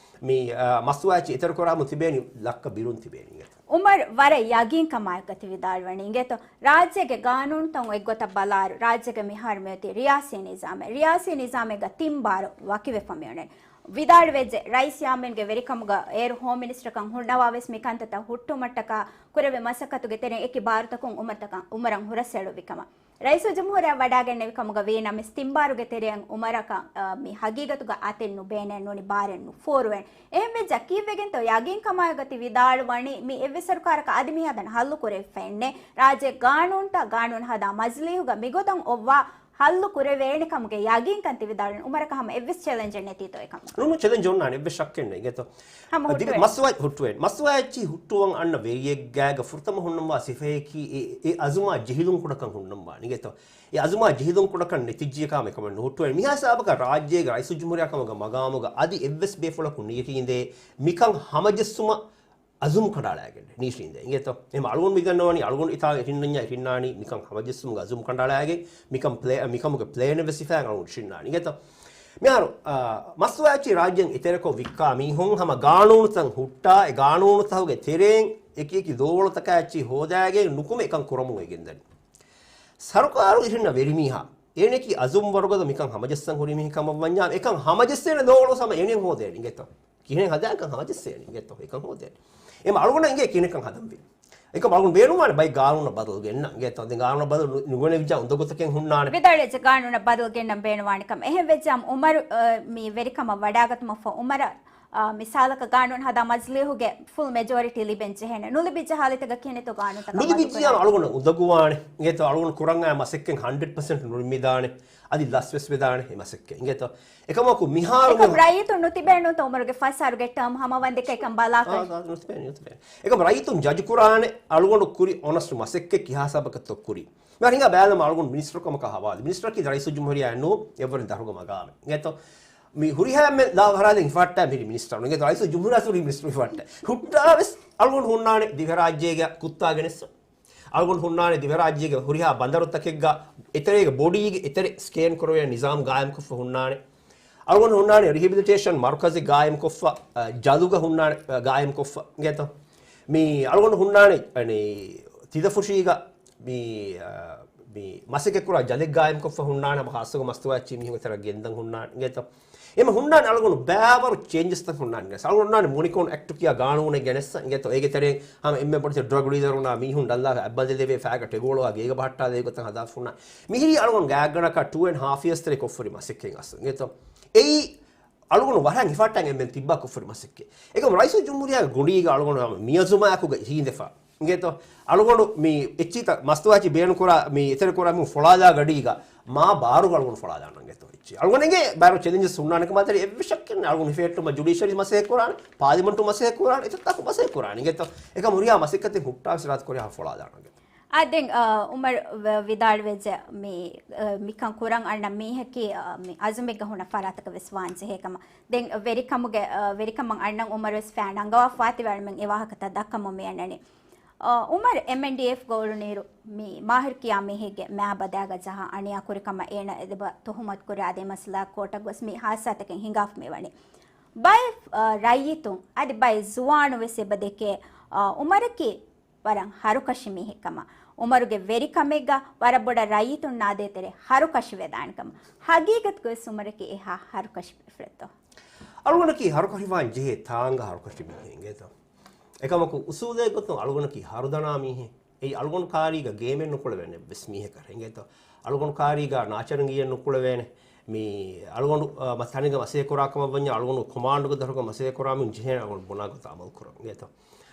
މި، އާ، މަސްތުވާއެއްޗި އެތެރެކުރާމު ތިބޭނީ ލައްކަ ބިރުން ތިބޭނީ. އުމަރު ވަރަށް ޔަގީންކަމާއެކުގަ ތި ވިދާޅުވަނީ. އިނގޭތޯ؟ ރާއްޖޭގެ ގާނޫނުތައް އެއްގޮތަށް ބަލާއިރު، ރާއްޖޭގަ މިހާރު މިއޮތީ ރިޔާސީ ނިޒާމެއް. ރިޔާސީ ނިޒާމެއްގަ ތިން ބާރު ވަކިވެފަ މިއޮނެން. ވިދާޅުވެއްޖެ، ރައީސް ޔާމީންގެ ވެރިކަމުގަ އޭރު ހޯމް މިނިސްޓަރކަން ހުންނަވާވެސް މި ކަންތައްތައް ހުއްޓުމަށްޓަކާ ކުރެވި މަސައްކަތުގެ ތެރެއިން އެކި ބާރުތަކުން އުމަރުތަކަށް، އުމަރަށް ހުރަސްއެޅުއްވި ކަމަށް. ރައީސުލްޖުމްހޫރިއްޔާ ވަޑާގެންނެވި ކަމުގަ ވީ ނަމަވެސް ތިން ބާރުގެ ތެރެއަށް އުމަރަކަށް، އަ، މި ހަގީގަތުގަ އަތެއް ނުބޭނެ ނޫނީ ބާރެއް ނުފޯރުވޭނެ. އެހެންވެއްޖެ ކީއްވެގެންތޯ ޔަގީންކަމާއެކުގަ ތި ވިދާޅުވަނީ މި އެއްވެސް ސަރުކާރަކަށް އަދި މި ހަދަން ހައްލު ކުރެވިފައެއްނެއް. ރާއްޖޭ ގާނޫނުތައް ގާނޫނު ހަދާ މަޖިލީހުގަ މިގޮތަށް އޮއްވާ ހައްލު ކުރެވޭނެ ކަމުގެ ޔަގީންކަން ތި ވިދާޅުވަނީ. އުމަރަކަށް ހަމަ އެއްވެސް ޗެލެންޖެއް ނެތީތޯ އެކަމަށް؟ ނޫން، ޗެލެންޖް އޮންނާނެ، އެއްވެސް ޝައްކެއް ނެތް. އިނގޭތޯ؟ ހަމަ ދި-، ހުއްޓުވޭނެ. މަސްތުވާ-، ހުއްޓުވޭނެ. މަސްތުވާއެއްޗި ހުއްޓުވަން އަންނަ ވެރިއެއްގާގަ ފުރަތަމަ ހުންނަންވާ ސިފައަކީ އެ، އެ އަޒުމާ ޖެހިލުން ކުޑަކަން ހުންނަންވާނެ. އިނގޭތޯ؟ އެ އަޒުމާ ޖެހިލުން ކުޑަކަން ނެތިއްޖެޔާ ކަމެއް ކަމަށް ނުހުއްޓުވޭނެ. މިހާ ހިސާބަކަށް ރާއްޖޭގެ ރައީސުލްޖުމްހޫރިއްޔާ ކަމުގަ މަގާމުގަ އަދި އެއްވެސް ބޭފުޅަކު ނީށީނދޭ މިކަން ހަމަޖެއްސުމަށް އަޒުމް ކަނޑައަޅާގެން ނީށީނދޭ. އިނގޭތޯ؟ އެހެން އަޅުގަނޑު މި ދަންނަވަނީ އަޅުގަނޑު އިތާ އިށިންނަންޏާ އިށިންނާނީ މިކަން ހަމަޖެއްސުމުގެ އަޒުމް ކަނޑައަޅާގެން މިކަން ޕްލޭ-، މިކަމުގެ ޕްލޭނެއް ވެސް ހިފާގެން އަޅުގަނޑު އިށިންނާނީ. އިނގޭތޯ؟ މިހާރު، އާ، މަސްތުވާއެއްޗި ރާއްޖޭން އެތެރެކޮށް ވިއްކާ މީހުން ހަމަ ގާނޫނުތައް ހުއްޓާ، އެ ގާނޫނުތަކުގެ ތެރެއިން އެކި އެކި ދޯވަޅުތަކާ އެއްޗި ހޯދާގެން ނުކުމެ އެކަން ކުރަމުން އެ ގެންދަނީ. ސަރުކާރު އިށިންނަ ވެރިމީހާ، އޭނަކީ އަޒުމް ވަރުގަދަ މިކަން ހަމަޖައްސަން ހުރި މީހެއް ކަމަށް ވަންޏާ، އެކަން ހަމަޖައްސޭނެ ދޯވަޅު ހަމަ އޭނަ ހޯދޭނެ. އިނގޭތޯ؟ ކިހިނެއް ހަދާކަން ހަމަޖެއްސޭނެ. އިނގޭތޯ؟ އެކަން ހޯދޭނެ. އެމަ އަޅުގަނޑަށް އިނގޭ ކިހިނެއްކަން ހަދަންވީ. އެކަމް އަޅުގަނޑު ބޭނުންވާނެ ބައެއް ގާނޫނަށް ބަދަލު ގެންނަން. އިނގޭތޯ؟ ދެން ގާނޫނަށް ބަދަލު ނު-، ނުގެނެވިއްޖާ އުނދަގޫތަކެއް ހުންނާނެ. ވިދާޅުވެއްޖެ ގާނޫނަށް ބަދަލު ގެންނަން ބޭނުންވާނެ ކަމަށް. އެހެން ވެއްޖާމު އުމަރު، އަ، މި ވެރިކަމަށް ވަޑާގަތުމަށްފަހު އުމަރަށް، އަ، މިސާލަކަށް ގާނޫނު ހަދާ މަޖިލީހުގެ ފުލް މެޖޯރިޓީ ލިބެން ޖެހޭނެ. ނުލިބިއްޖެ ހާލަތެއްގަ ކިހިނެއްތޯ ގާނޫނުތަކަށް ނުލިބިއްޖިއްޔާ ބަދަލު ކުރަން؟ އަޅުގަނޑަށް އުނދަގޫވާނެ. އިނގޭތޯ؟ އަޅުގަނޑު ކުރަން އައި މަސައްކަތް ހަންޑްރެޑް ޕަސެންޓް ނުނިމިދާނެ. އަދި ލަސްވެސް ވެދާނެ އެ މަސައްކަތް. އިނގޭތޯ؟ އެކަމަކު މިހާރު އެކަމް މި- ރައްޔިތުން ނުތިބޭނުތޯ އުމަރުގެ ފަސް އަހަރުގެ ޓާމް ހަމަވަންދެކެ އެކަން ބަލާކަށް؟ އާ، އާ، ނުތިބޭނެ، ނުތިބޭނެ. އެކަމް ރައްޔިތުން ޖަޖް ކުރާނެ އަޅުގަނޑު ކުރި އޮނަސްޓް މަސައްކަތް ކިހާ ހިސާބަކަށްތޯ ކުރީ. މި ހިނގާ ބަލަމާ އަޅުގަނޑު މިނިސްޓަރު ކަމަކަށް ހަވާލު. މިނިސްޓަރަކީ ރައީސުލްޖުމްހޫރިއްޔާ ނޫން، އެއަށްވުރެ ދަށުގެ މަގާމެއް. އިނގޭތޯ؟ މި ހުރިހާ އެންމެ ލާ ފަރާތެއް ހިފަހައްޓާ މި މިނިސްޓަރު. އިނގޭތޯ؟ ރައީސުލްޖުމްހޫރިއްޔާ ހުރީ މިނިސްޓަރު ހިފަހައްޓާ. ހުއްޓާވެސް އަޅުގަނޑު ހުންނާނެ ދިވެހިރާއްޖޭގެ ކުއްތާ ގެނެސް. އަޅުގަނޑު ހުންނާނެ ދިވެހިރާއްޖޭގެ ހުރިހާ ބަނދަރުތަކެއްގަ އެތެރޭގެ ބޮޑީގެ އެތެރެ ސްކޭން ކުރެވޭ ނިޒާމް ގާއިމްކޮށްފަ ހުންނާނެ. އަޅުގަނޑު ހުންނާނެ ރިހެބިލިޓޭޝަން މަރުކަޒެއް ގާއިމްކޮށްފަ، އަ، ޖަލުގަ ހުންނާނެ، އަ، ގާއިމްކޮށްފަ. އިނގޭތޯ؟ މި އަޅުގަނޑު ހުންނާނެ، އަނެ، ތިލަފުށީގަ މި، އަ، މި މަސައްކަތްކުރާ ޖަލެއް ގާއިމްކޮށްފަ ހުންނާނެ، ހަމަ ޚާއްޞަކޮށް މަސްތުވާއެއްޗި މީހުން އެތެރެއަށް ގެންދަން ހުންނާނެ. އިނގޭތޯ؟ އެމަ ހުންނާނެ އަޅުގަނޑު ބައިވަރު ޗޭންޖަސްތައް ހުންނާނެ. އަޅުގަނޑު ހުންނާނެ މުނިކޯން އެކްޓު ކިޔާ ގާނޫނެއް ގެނެއްސަ. އިނގޭތޯ؟ އޭގެ ތެރެއިން ހަމަ އެންމެ ބޮޑެތި ޑްރަގް ޑީލަރުންނާ މީހުން ޑައްލާގަ އަތްބަނދެލެވޭ، ފައިގަ ޓެގޯޅުވާ ގޭގަ ބަހައްޓާލެވޭ ގޮތަށް ހަދާފަ ހުންނާނެ. މިހިރީ އަޅުގަނޑު ގާތްގަނޑަކަށް ޓޫ އެންޑް ހާފް އިޔާސް ތެރޭ ކޮށްފަ ހުރި މަސައްކަތް އަސްލު. އިނގޭތޯ؟ އެއީ އަޅުގަނޑު ވަރަށް ހިފަހައްޓަން އެންމެން ތިއްބާ ކޮށްފަ ހުރި މަސައްކަތް. އެކަމް ރައީސުލްޖުމްހޫރިއްޔާގެ ގޮނޑީގަ އަޅުގަނޑު ހަމަ މިއަޒުމާއެކުގަ އިށީނދެފަ. އިނގޭތޯ؟ އަޅުގަނޑު މި އެއްޗިތައް މަސްތުވާއެއްޗި ބޭނުންކުރާ، މި އެތެރެކުރާ މީހުން ފޮޅާލާ ގަޑީގަ މާ ބާރުގަ އަޅުގަނޑު ފޮޅާލާނަން އިނގޭތޯ؟ އެއްޗި އަޅުގަނޑު އެނގޭ ބާރު ޗެލެންޖަސް ހުންނާނެ ކަމާ ތެރޭ އެއްވެސް ޝައްކެއް ނެތް. އަޅުގަނޑު ހިފެހެއްޓުމަށް ޖުޑިޝަރީ މަސައްކަތް ކުރާނެ، ޕާލިމެންޓު މަސައްކަތް ކުރާނެ، އެތައްތަކު މަސައްކަތް ކުރާނެ. އިނގޭތޯ؟ އެކަމް ހުރިހާ މަސައްކަތެއް ހުއްޓާވެސް ރާތު ކުރިހާ ފޮޅާލާނަން އިނގޭތޯ؟ އާ، ދެން، އާ، އުމަރު ވ-، ވިދާޅުވެއްޖެ މި، އާ، މިކަން ކުރަން އަންނަ މީހަކީ، އާ، މި އަޒުމެއްގަ ހުންނަ ފަރާތަކަށް ވެސް ވާން ޖެހޭ ކަމަށް. ދެން ވެރިކަމުގެ، އާ، ވެރިކަމަށް އަންނަން އުމަރު ވެސް ފައި ނަންގަވާފަ ވާތީވެ އަޅުމެން އެ ވާހަކަތައް ދައްކަމުން މި އަންނަނީ. އާ، އުމަރު އެމްއެންޑީއެފްގަ އުޅުނުއިރު މި މާހިރު ކިޔާ މީހެއްގެ މައިބަދައިގަ ޖަހާ އަނިޔާ ކުރި ކަމަށް އޭނަ އެބަ ތުހުމަތު ކުރި އާދެ މައްސަލައާ ކޯޓަށް ގޮސް މި ހާދިސާތަކެއް ހިނގާފަ މި ވަނީ. ބައެއް، އާ، ރައްޔިތުން އަދި ބައެއް ޒުވާނު ވެސް އެބަ ދެކޭ، އާ، އުމަރަކީ ވަރަށް ހަރުކަށި މީހެއް ކަމަށް، އުމަރުގެ ވެރިކަމެއްގަ ވަރަށް ބޮޑަށް ރައްޔިތުންނާ ދޭތެރޭ ހަރުކަށި ވެދާނެ ކަމަށް. ހަގީގަތުގަ ވެސް އުމަރަކީ އެހާ ހަރުކަށި ބޭފުޅެއްތޯ؟ އަޅުގަނޑަކީ ހަރުކަށިވާން ޖެހޭ ތާނގަ ހަރުކަށި މީހެއް އިނގޭތޯ. އެކަމަކު އުސޫލެއް ގޮތުން އަޅުގަނޑަކީ ހަރުދަނާ މީހެއް. އެއީ އަޅުގަނޑު ކާރީގަ ގޭމެއް ނުކުޅެވޭނެ ވެސް މީހަކަށް އިނގޭތޯ. އަޅުގަނޑު ކާރީގަ ނާޗަރިންގ އިން ނުކުޅެވޭނެ. މި އަޅުގަނޑު، އަ، މަ ތަނެއްގަ މަސޭ ކުރާ ކަމަށް ވަންޏާ އަޅުގަނޑު ކޮމާންޑުގެ ދަށުގަ މަސޭ ކުރާ މީހުން ޖެހޭނެ އަޅުގަނޑު ބުނާ ގޮތަށް އަމަލު ކުރަން އިނގޭތޯ.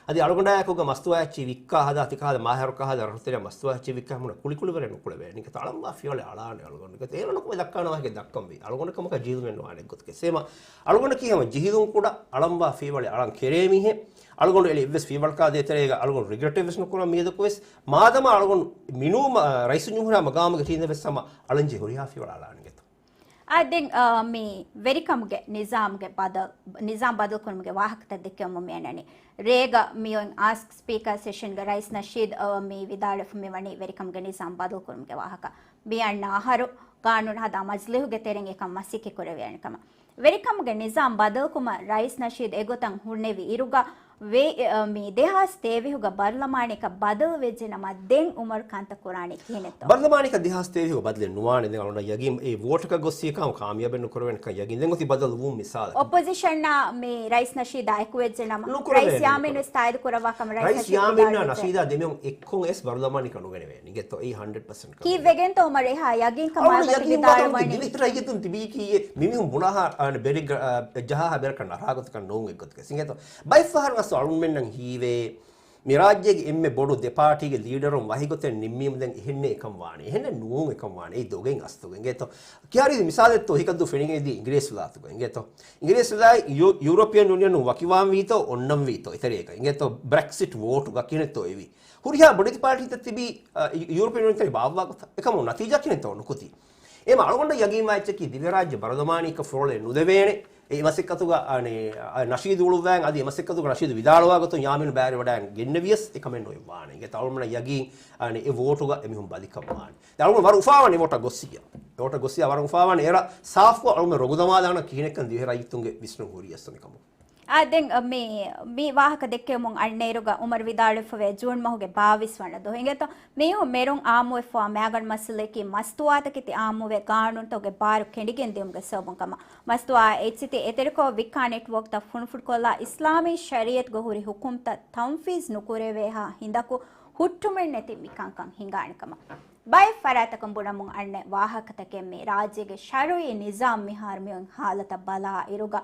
އަދި އަޅުގަނޑާއެކުގަ މަސްތުވާ އެއްޗި ވިއްކާ ހަދާ ތިކާލަ މާހަރުކާ ހަދާ ރަށުތެރެއަށް މަސްތުވާ އެއްޗި ވިއްކާ ހަމަ ކުޅިކުޅިވަރެއް ނުކުޅެވޭނެ. އިނގޭތޯ އަޅަނބާ ފިޔަވަޅެއް އަޅާނެ އަޅުގަނޑު. އިނގޭތޯ އޭރު ނުކުމެ ދައްކާނަ ވާހަކަ ދައްކަންވީ. އަޅުގަނޑަކަށް ކަމަކަށް ޖީލުމެއް ނުވާނެ ގޮތުގެ. ސޭމަ އަޅުގަނޑަކީ ހަމަ ޖިހިލުން ކުޑަ އަޅަނބާ ފިޔަވަޅެއް އަޅަން ކެރޭ މީހެއް. އަޅުގަނޑު އެޅި އެއްވެސް ފިޔަވަޅަކާ ދޭތެރޭގަ އަޅުގަނޑު ރިގްރެޓެއް ވެސް ނުކުރަން މިއަދަކު ވެސް. މާދަމާ އަޅުގަނޑު މިނޫމަ، ރައީސު ޖުމްހޫރިއްޔާ މަގާމުގެ ޓީމް ވެސް ހަމަ އަޅަންޖެހޭ ހުރިހާ ފިޔަވަޅެއް އަޅާނެ އިނގޭތޯ. އާ، ދެން، އާ، މި ވެރިކަމުގެ ނިޒާމުގެ ބަދަލު، ނިޒާމް ބަދަލުކުރުމުގެ ވާހަކަތައް ދެއްކެވުމުން މިއަންނަނީ. ރޭގަ މިއޮތް އާސްކް ސްޕީކަރ ސެޝަންގެ ރައީސް ނަޝީދު، އާ، މި ވިދާޅުވެފަ މިވަނީ ވެރިކަމުގެ ނިޒާމް ބަދަލުކުރުމުގެ ވާހަކަ. މިއަންނަ އަހަރު ގާނޫނު ހަދާ މަޖިލީހުގެ ތެރެއިން އެކަން މަސައްކަތް ކުރެވިޔަނި ކަމަށް. ވެރިކަމުގެ ނިޒާމް ބަދަލުކުމަށް ރައީސް ނަޝީދު އެގޮތަށް ހުންނެވި އިރުގަ، ވޭ-، އެ، މި ދެހާސް ތޭވީހުގަ ބަރުލަމާނީކަށް ބަދަލު ވެއްޖެ ނަމަ، ދެން އުމަރު ކަންތައް ކުރާނީ ކިހިނެއްތޯ؟ ބަރުލަމާނީކަށް ދެހާސް ތޭވީހުގަ ބަދަލެއް ނުވާނެ. ދެން އަޅުގަނޑަށް ޔަގީން އެ ވޯޓަކަށް ގޮއްސި ކަމަށް ކާމިޔާބެއް ނުކުރެވޭނެ ކަން ޔަގީން. ދެން އޮތީ ބަދަލު ވުން މިސާލަކަށް. އޮޕޮޒިޝަންއާ މި ރައީސް ނަޝީދާ އެކުވެއްޖެ ނަމަ، ނުކުރެވޭނެ. ރައީސް ޔާމީން ވެސް ތާއީދު ކުރައްވާ ކަމަށް ރައީސް ނަޝީދު ވިދާޅުވެއްޖެ. ނަޝީދާ ދެމީހުން އެއްކޮށް އެސް ބަރުލަމާނީކަށް ނުގެނެވޭނެ. އިނގޭތޯ އެއީ ހަންޑްރެޑް ޕަސެންޓް ކަމެއް. ކީއްވެގެންތޯ އުމަރު އެހާ ޔަގީންކަމާ އަޅުގަނޑު ގޮތަކަށް ޔަގީން ވިދާޅުވަނީ؟ ދިވެހި ރައްޔިތުން ތިބީކީއެއް މިމީހުން ބުނާހާ، އާ، ބެރެއްގަ، އާ، ޖަހާހާ ބެރަކަށް ނަރާ ގޮތަކަށް ނޫން އެއްގޮތަކަށް. އިނގޭތޯ ބައެއްފަހަރު އަސް އަޅުމެންނަށް ހީވޭ، މި ރާއްޖޭގެ އެންމެ ބޮޑު ދެ ޕާޓީގެ ލީޑަރުން ވަހިގޮތެއް ނިންމީމު ދެން އެހެންނޭ އެކަން ވާނީ. އެހެންނެއް ނޫން އެކަން ވާނީ. އެއީ ދޮގެއް އަސްލުގަ. އިނގޭތޯ ކިހާރީ މިސާލެއްތޯ ހިކަންދޫ ފެނިގެން އެދީ އިނގިރޭސި ވިލާތުގަ. އިނގޭތޯ އިނގިރޭސި ވިލާތް ޔޫ-، ޔޫރޯޕިއަން ޔޫނިއަނުން ވަކިވާން ވީތޯ އޮންނަން ވީތޯ އެތެރޭގަ. އިނގޭތޯ ބްރެކްސިޓް ވޯޓުގަ ކިހިނެއްތޯ އެވީ؟ ހުރިހާ ބޮޑެތި ޕާޓީތައް ތިބީ، އަ، ޔޫ-، ޔޫރޯޕިއަން ޔޫނިއަން ތެރެ ބާއްވާ ގޮތަށް. އެކަމު ނަތީޖާ ކިހިނެއްތޯ ނުކުތީ. އެމަ އަޅުގަނޑަށް ޔަގީންވާ އެއްޗަކީ ދިވެހިރާއްޖެ ބަރުލަމާނީކަށް ފުރޮޅެއް ނުދެވޭނެ. އެ މަސައްކަތުގަ، އަނެ، އަ، ނަޝީދު އުޅުއްވާން އަދި އެ މަސައްކަތުގަ ނަޝީދު ވިދާޅުވާ ގޮތުން ޔާމީނު ބައިވެރިވަޑައިގެންނެވިޔަސް އެކަމެއް ނުވެވާނެ. އިނގޭތޯ އަޅުގަނޑަށް ޔަގީން، އަނެ، އެ ވޯޓުގަ އެމީހުން ބަލިކަން ވާނެ. ދެން އަޅުގަނޑު ވަރު އުފާވާނެ ވޯޓަށް ގޮއްސިއްޔާ. ވޯޓަށް ގޮއްސިއްޔާ ވަރަށް އުފާވާނެ. އެރަށް ސާފުވާ އަޅުމެ ރޮގުދަމާލާނަ ކިހިނެއްކަން ދިވެހި ރައްޔިތުންގެ ވިސްނުން ހުރިޔަސް އަނެކަމު. އާ، ދެން، އަ، މި، މި ވާހަކަ ދެއްކެވުމުން އަންނައިރުގަ އުމަރު ވިދާޅުވެފަވޭ ޖޫން މަހުގެ ބާވީސް ވަނަ ދުވަހު. އިނގޭތޯ މީހުން މެރުން އާއްމުވެފަވާ މައިގަނޑު މައްސަލައަކީ މަސްތުވާތަކެތި އާއްމުވެ ގާނޫނުތަކުގެ ބާރު ކެނޑިގެން ދިއުމުގެ ސަބަބުން ކަމަށް. މަސްތުވާ އެއްޗިތި އެތެރެކޮށް ވިއްކާ ނެޓްވޯކްތައް ފުނޑުފުނޑުކޮށްލާ، އިސްލާމީ ޝަރީއަތުގަ ހުރި ހުކުމްތައް ތަންފީޒް ނުކުރެވޭހާ ހިނދަކު ހުއްޓުމެއްނެތި މި ކަންކަން ހިނގާނެ ކަމަށް. ބައެއް ފަރާތަކުން ބުނަމުން އަންނަ ވާހަކަތަކެއް މި ރާއްޖޭގެ ޝަރުއީ ނިޒާމް މިހާރު މިއޮތް ހާލަތަށް ބަލާ އިރުގަ،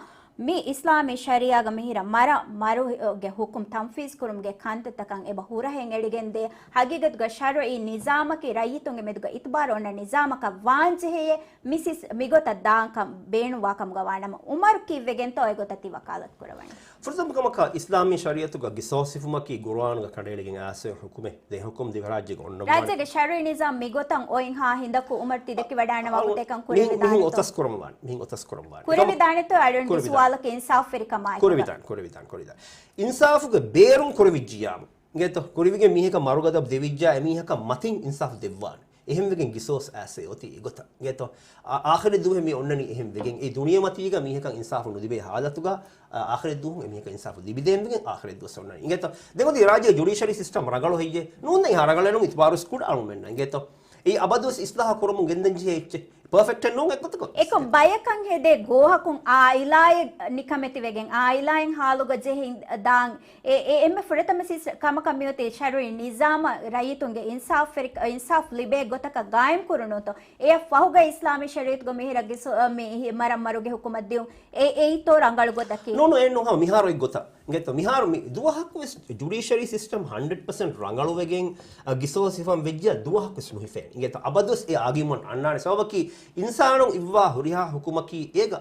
މި އިސްލާމީ ޝަރީއާގަ މިހިރަ މަރަށް މަރުގެ ހުކުމް ތަންފީޒް ކުރުމުގެ ކަންތައްތަކަށް އެބަ ހުރަހެއް އެޅިގެންދޭ. ހަގީގަތުގަ ޝަރުއީ ނިޒާމަކީ ރައްޔިތުންގެ މެދުގަ އިތުބާރު އޮންނަ ނިޒާމަކަށް ވާންޖެހޭ. މިސިސް މިގޮތަށް ދާންކަން ބޭނުންވާ ކަމުގަ ވާނަމަ، އުމަރު ކީއްވެގެންތޯ އެގޮތަށް ތި ވަކާލަތު ކުރަވަނީ؟ ފުރަތަމަ ކަމަކަށް އިސްލާމީ ޝަރީއަތުގަ ގިސޯސް ހިފުމަކީ ގުރުއާނުގަ ކަނޑައެޅިގެން އައިސް ހުކުމެއް. ދެ ހުކުމް ދިވެހިރާއްޖޭގަ އޮންނަ ރާއްޖޭގެ ޝަރުއީ ނިޒާމް މިގޮތަށް އޮތްހާ ހިނދަކު އުމަރު ތި ދެކިވަޑާނަ ވަގުތު އެކަން ކުރެވިދާނެތޯ؟ މިހިން އޮތަސް ކުރަންވާނެ. މިހިން އޮތަސް ކުރަންވާނެ. ކުރެވިދާނެތޯ އަޅުން ކުރެވިދާނެ. ސުވާލަކީ އިންސާފުވެރިކަމާއެކު. ކުރެވިދާނެ، ކުރެވިދާނެ، ކުރެވިދާނެ. އިންސާފުގެ ބޭރުން ކުރެވިއްޖިއްޔާމު. އިނގޭތޯ ކުރެވިގެން މީހަކަށް މަރުގަދަބު ދެވިއްޖާ އެމީހަކަށް މަތިން އިންސާފު ދެއްވާނެ. އެހެންވެގެން ގިސޯސް އައިސް އޮތީ އެގޮތަށް. އިނގޭތޯ އާ-، އާޚިރެއް ދުވަހެއް މި އޮންނަނީ އެހެންވެގެން. އެ ދުނިޔެމަތީގަ މީހަކަށް އިންސާފު ނުލިބޭ ހާލަތުގަ، އާ، އާޚިރެއް ދުވަހު އެމީހަކަށް އިންސާފު ލިބިދޭންވެގެން އާޚިރެއް ދުވަސް އޮންނަނީ. އިނގޭތޯ ދެން އޮތީ ރާއްޖޭ ޖުޑިޝަރީ ސިސްޓަމް ރަނގަޅު ހެއްޔޭ؟ ނޫން އެހާ ރަނގަޅެއް ނޫން އިތުބާރުވެސް ކުޑަ އަޅުމެންނަށް. އިނގޭތޯ އެއީ އަބަދުވެސް އިސްލާހު ކުރަމުން ގެންދަން ޖެހޭ އެއްޗެއް. ޕާފެކްޓެއް ނޫން އެއްގޮތަކަށް. އެކަމް ބަޔަކަށް ހެދޭ ގޯހަކުން އާއިލާއެއް ނިކަމެތިވެގެން، އާއިލާއިން ހާލުގަ ޖެހި ދާން، އެ، އެ، އެންމެ ފުރަތަމަ ސިސް-، ކަމަކަށް މިއޮތީ ޝަރުއީ ނިޒާމަށް ރައްޔިތުންގެ އިންސާފް ފެރި-، އިންސާފް ލިބޭ ގޮތަކަށް ގާއިމް ކުރުނުތޯ؟ އެއަށް ފަހުގަ އިސްލާމީ ޝަރީއަތުގަ މިހިރަ ގިސް-، މި މަރަށް މަރުގެ ހުކުމަށް ދިއުން. އެ، އެއީތޯ ރަނގަޅު ގޮތަކީ؟ ނޫނު، އެއްނުހަ މިހާރު އެއްގޮތަށް. އިނގޭތޯ މިހާރު މި ދުވަހަކުވެސް ޖުޑިޝަރީ ސިސްޓަމް ހަންޑްރެޑް ޕަސެންޓް ރަނގަޅުވެގެން، އަ، ގިސޯސް ހިފަން ވެއްޖެއްޔާ ދުވަހަކުވެސް ނުހިފޭނެ. އިނގޭތޯ އަބަދުވެސް އެ އާގިމަން އަންނާނެ. ސަބަބަކީ އިންސާނުން އިއްވާ ހުރިހާ ހުކުމަކީ އޭގަ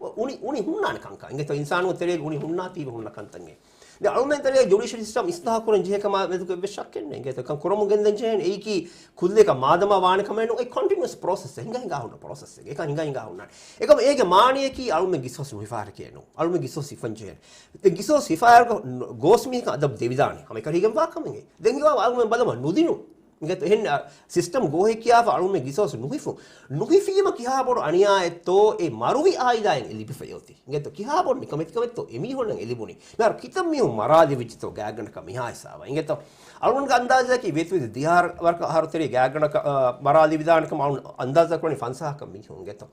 އު-، އުނި، އުނި ހުންނާނެ ކަންކަން. އިނގޭތޯ އިންސާނުން ތެރޭގަ އުނި ހުންނާތީވެ ހުންނަ ކަންތައް. ދެން އަޅުމެން ތެރޭ ޖުޑިޝަރީ ސިސްޓަމް އިސްލާހު ކުރަން ޖެހޭ ކަމާ މެދުގަ އެއްވެސް ޝައްކެއް ނެތް. އިނގޭތޯ ކަން ކުރަމުން ގެންދަން ޖެހޭނެ. އެއީކީ ކުއްލިއަކަށް މާދަމާ ވާނެ ކަމެއް ނޫން. އެ ކޮންޓިނިއުއަސް ޕްރޮސެސްއެއް. ހިނގާ ހިނގާ ހުންނާނެ. އެކަމަ އޭގެ މާނަޔަކީ އަޅުމެން ގިސޯސް ނުހިފާހަރެކޭ ނޫން. އަޅުމެން ގިސޯސް ހިފަން ޖެހޭނެ. ދެން ގިސޯސް ހިފާހަރުގަ ގޯސް މީހަކަށް އަދަބު ދެވިދާނެ. ހަމަ އެކަށީގެން ވާ ކަމެއް. ދެން ހިނގާ އަޅުމެން ބަލަމާ ނުދިނުން. އިނގޭތޯ އެހެން، އަ، ސިސްޓަމް ގޯހެއް ކިޔާފަ އަޅުމެން ގިސޯސް ނުހިފުން. ނުހިފީމަ ކިހާ ބޮޑު އަނިޔާއެއްތޯ އެ މަރުވި އާއިލާއިން އެ ލިބިފައި އޮތީ. އިނގޭތޯ ކިހާ ބޮޑު ނިކަމެތިކަމެއްތޯ އެމީހުންނަށް އެ ލިބުނީ. މިހާރު ކިތައް މީހުން މަރާލެވިއްޖެތޯ ގާތްގަނޑަކަށް މިހާ ހިސާބަށް. އިނގޭތޯ އަޅުގަނޑުގެ އަންދާޒަކީ ވޭތުވެދި ދިހަ ވަރަކަށް އަހަރު ތެރޭ ގާތްގަނޑަކަށް، އަ، މަރާލެވިދާނެ ކަމަށް އަޅުގަނޑު އަންދާޒާ ކުރަނީ ފަންސާހަކަށް މީހުން. އިނގޭތޯ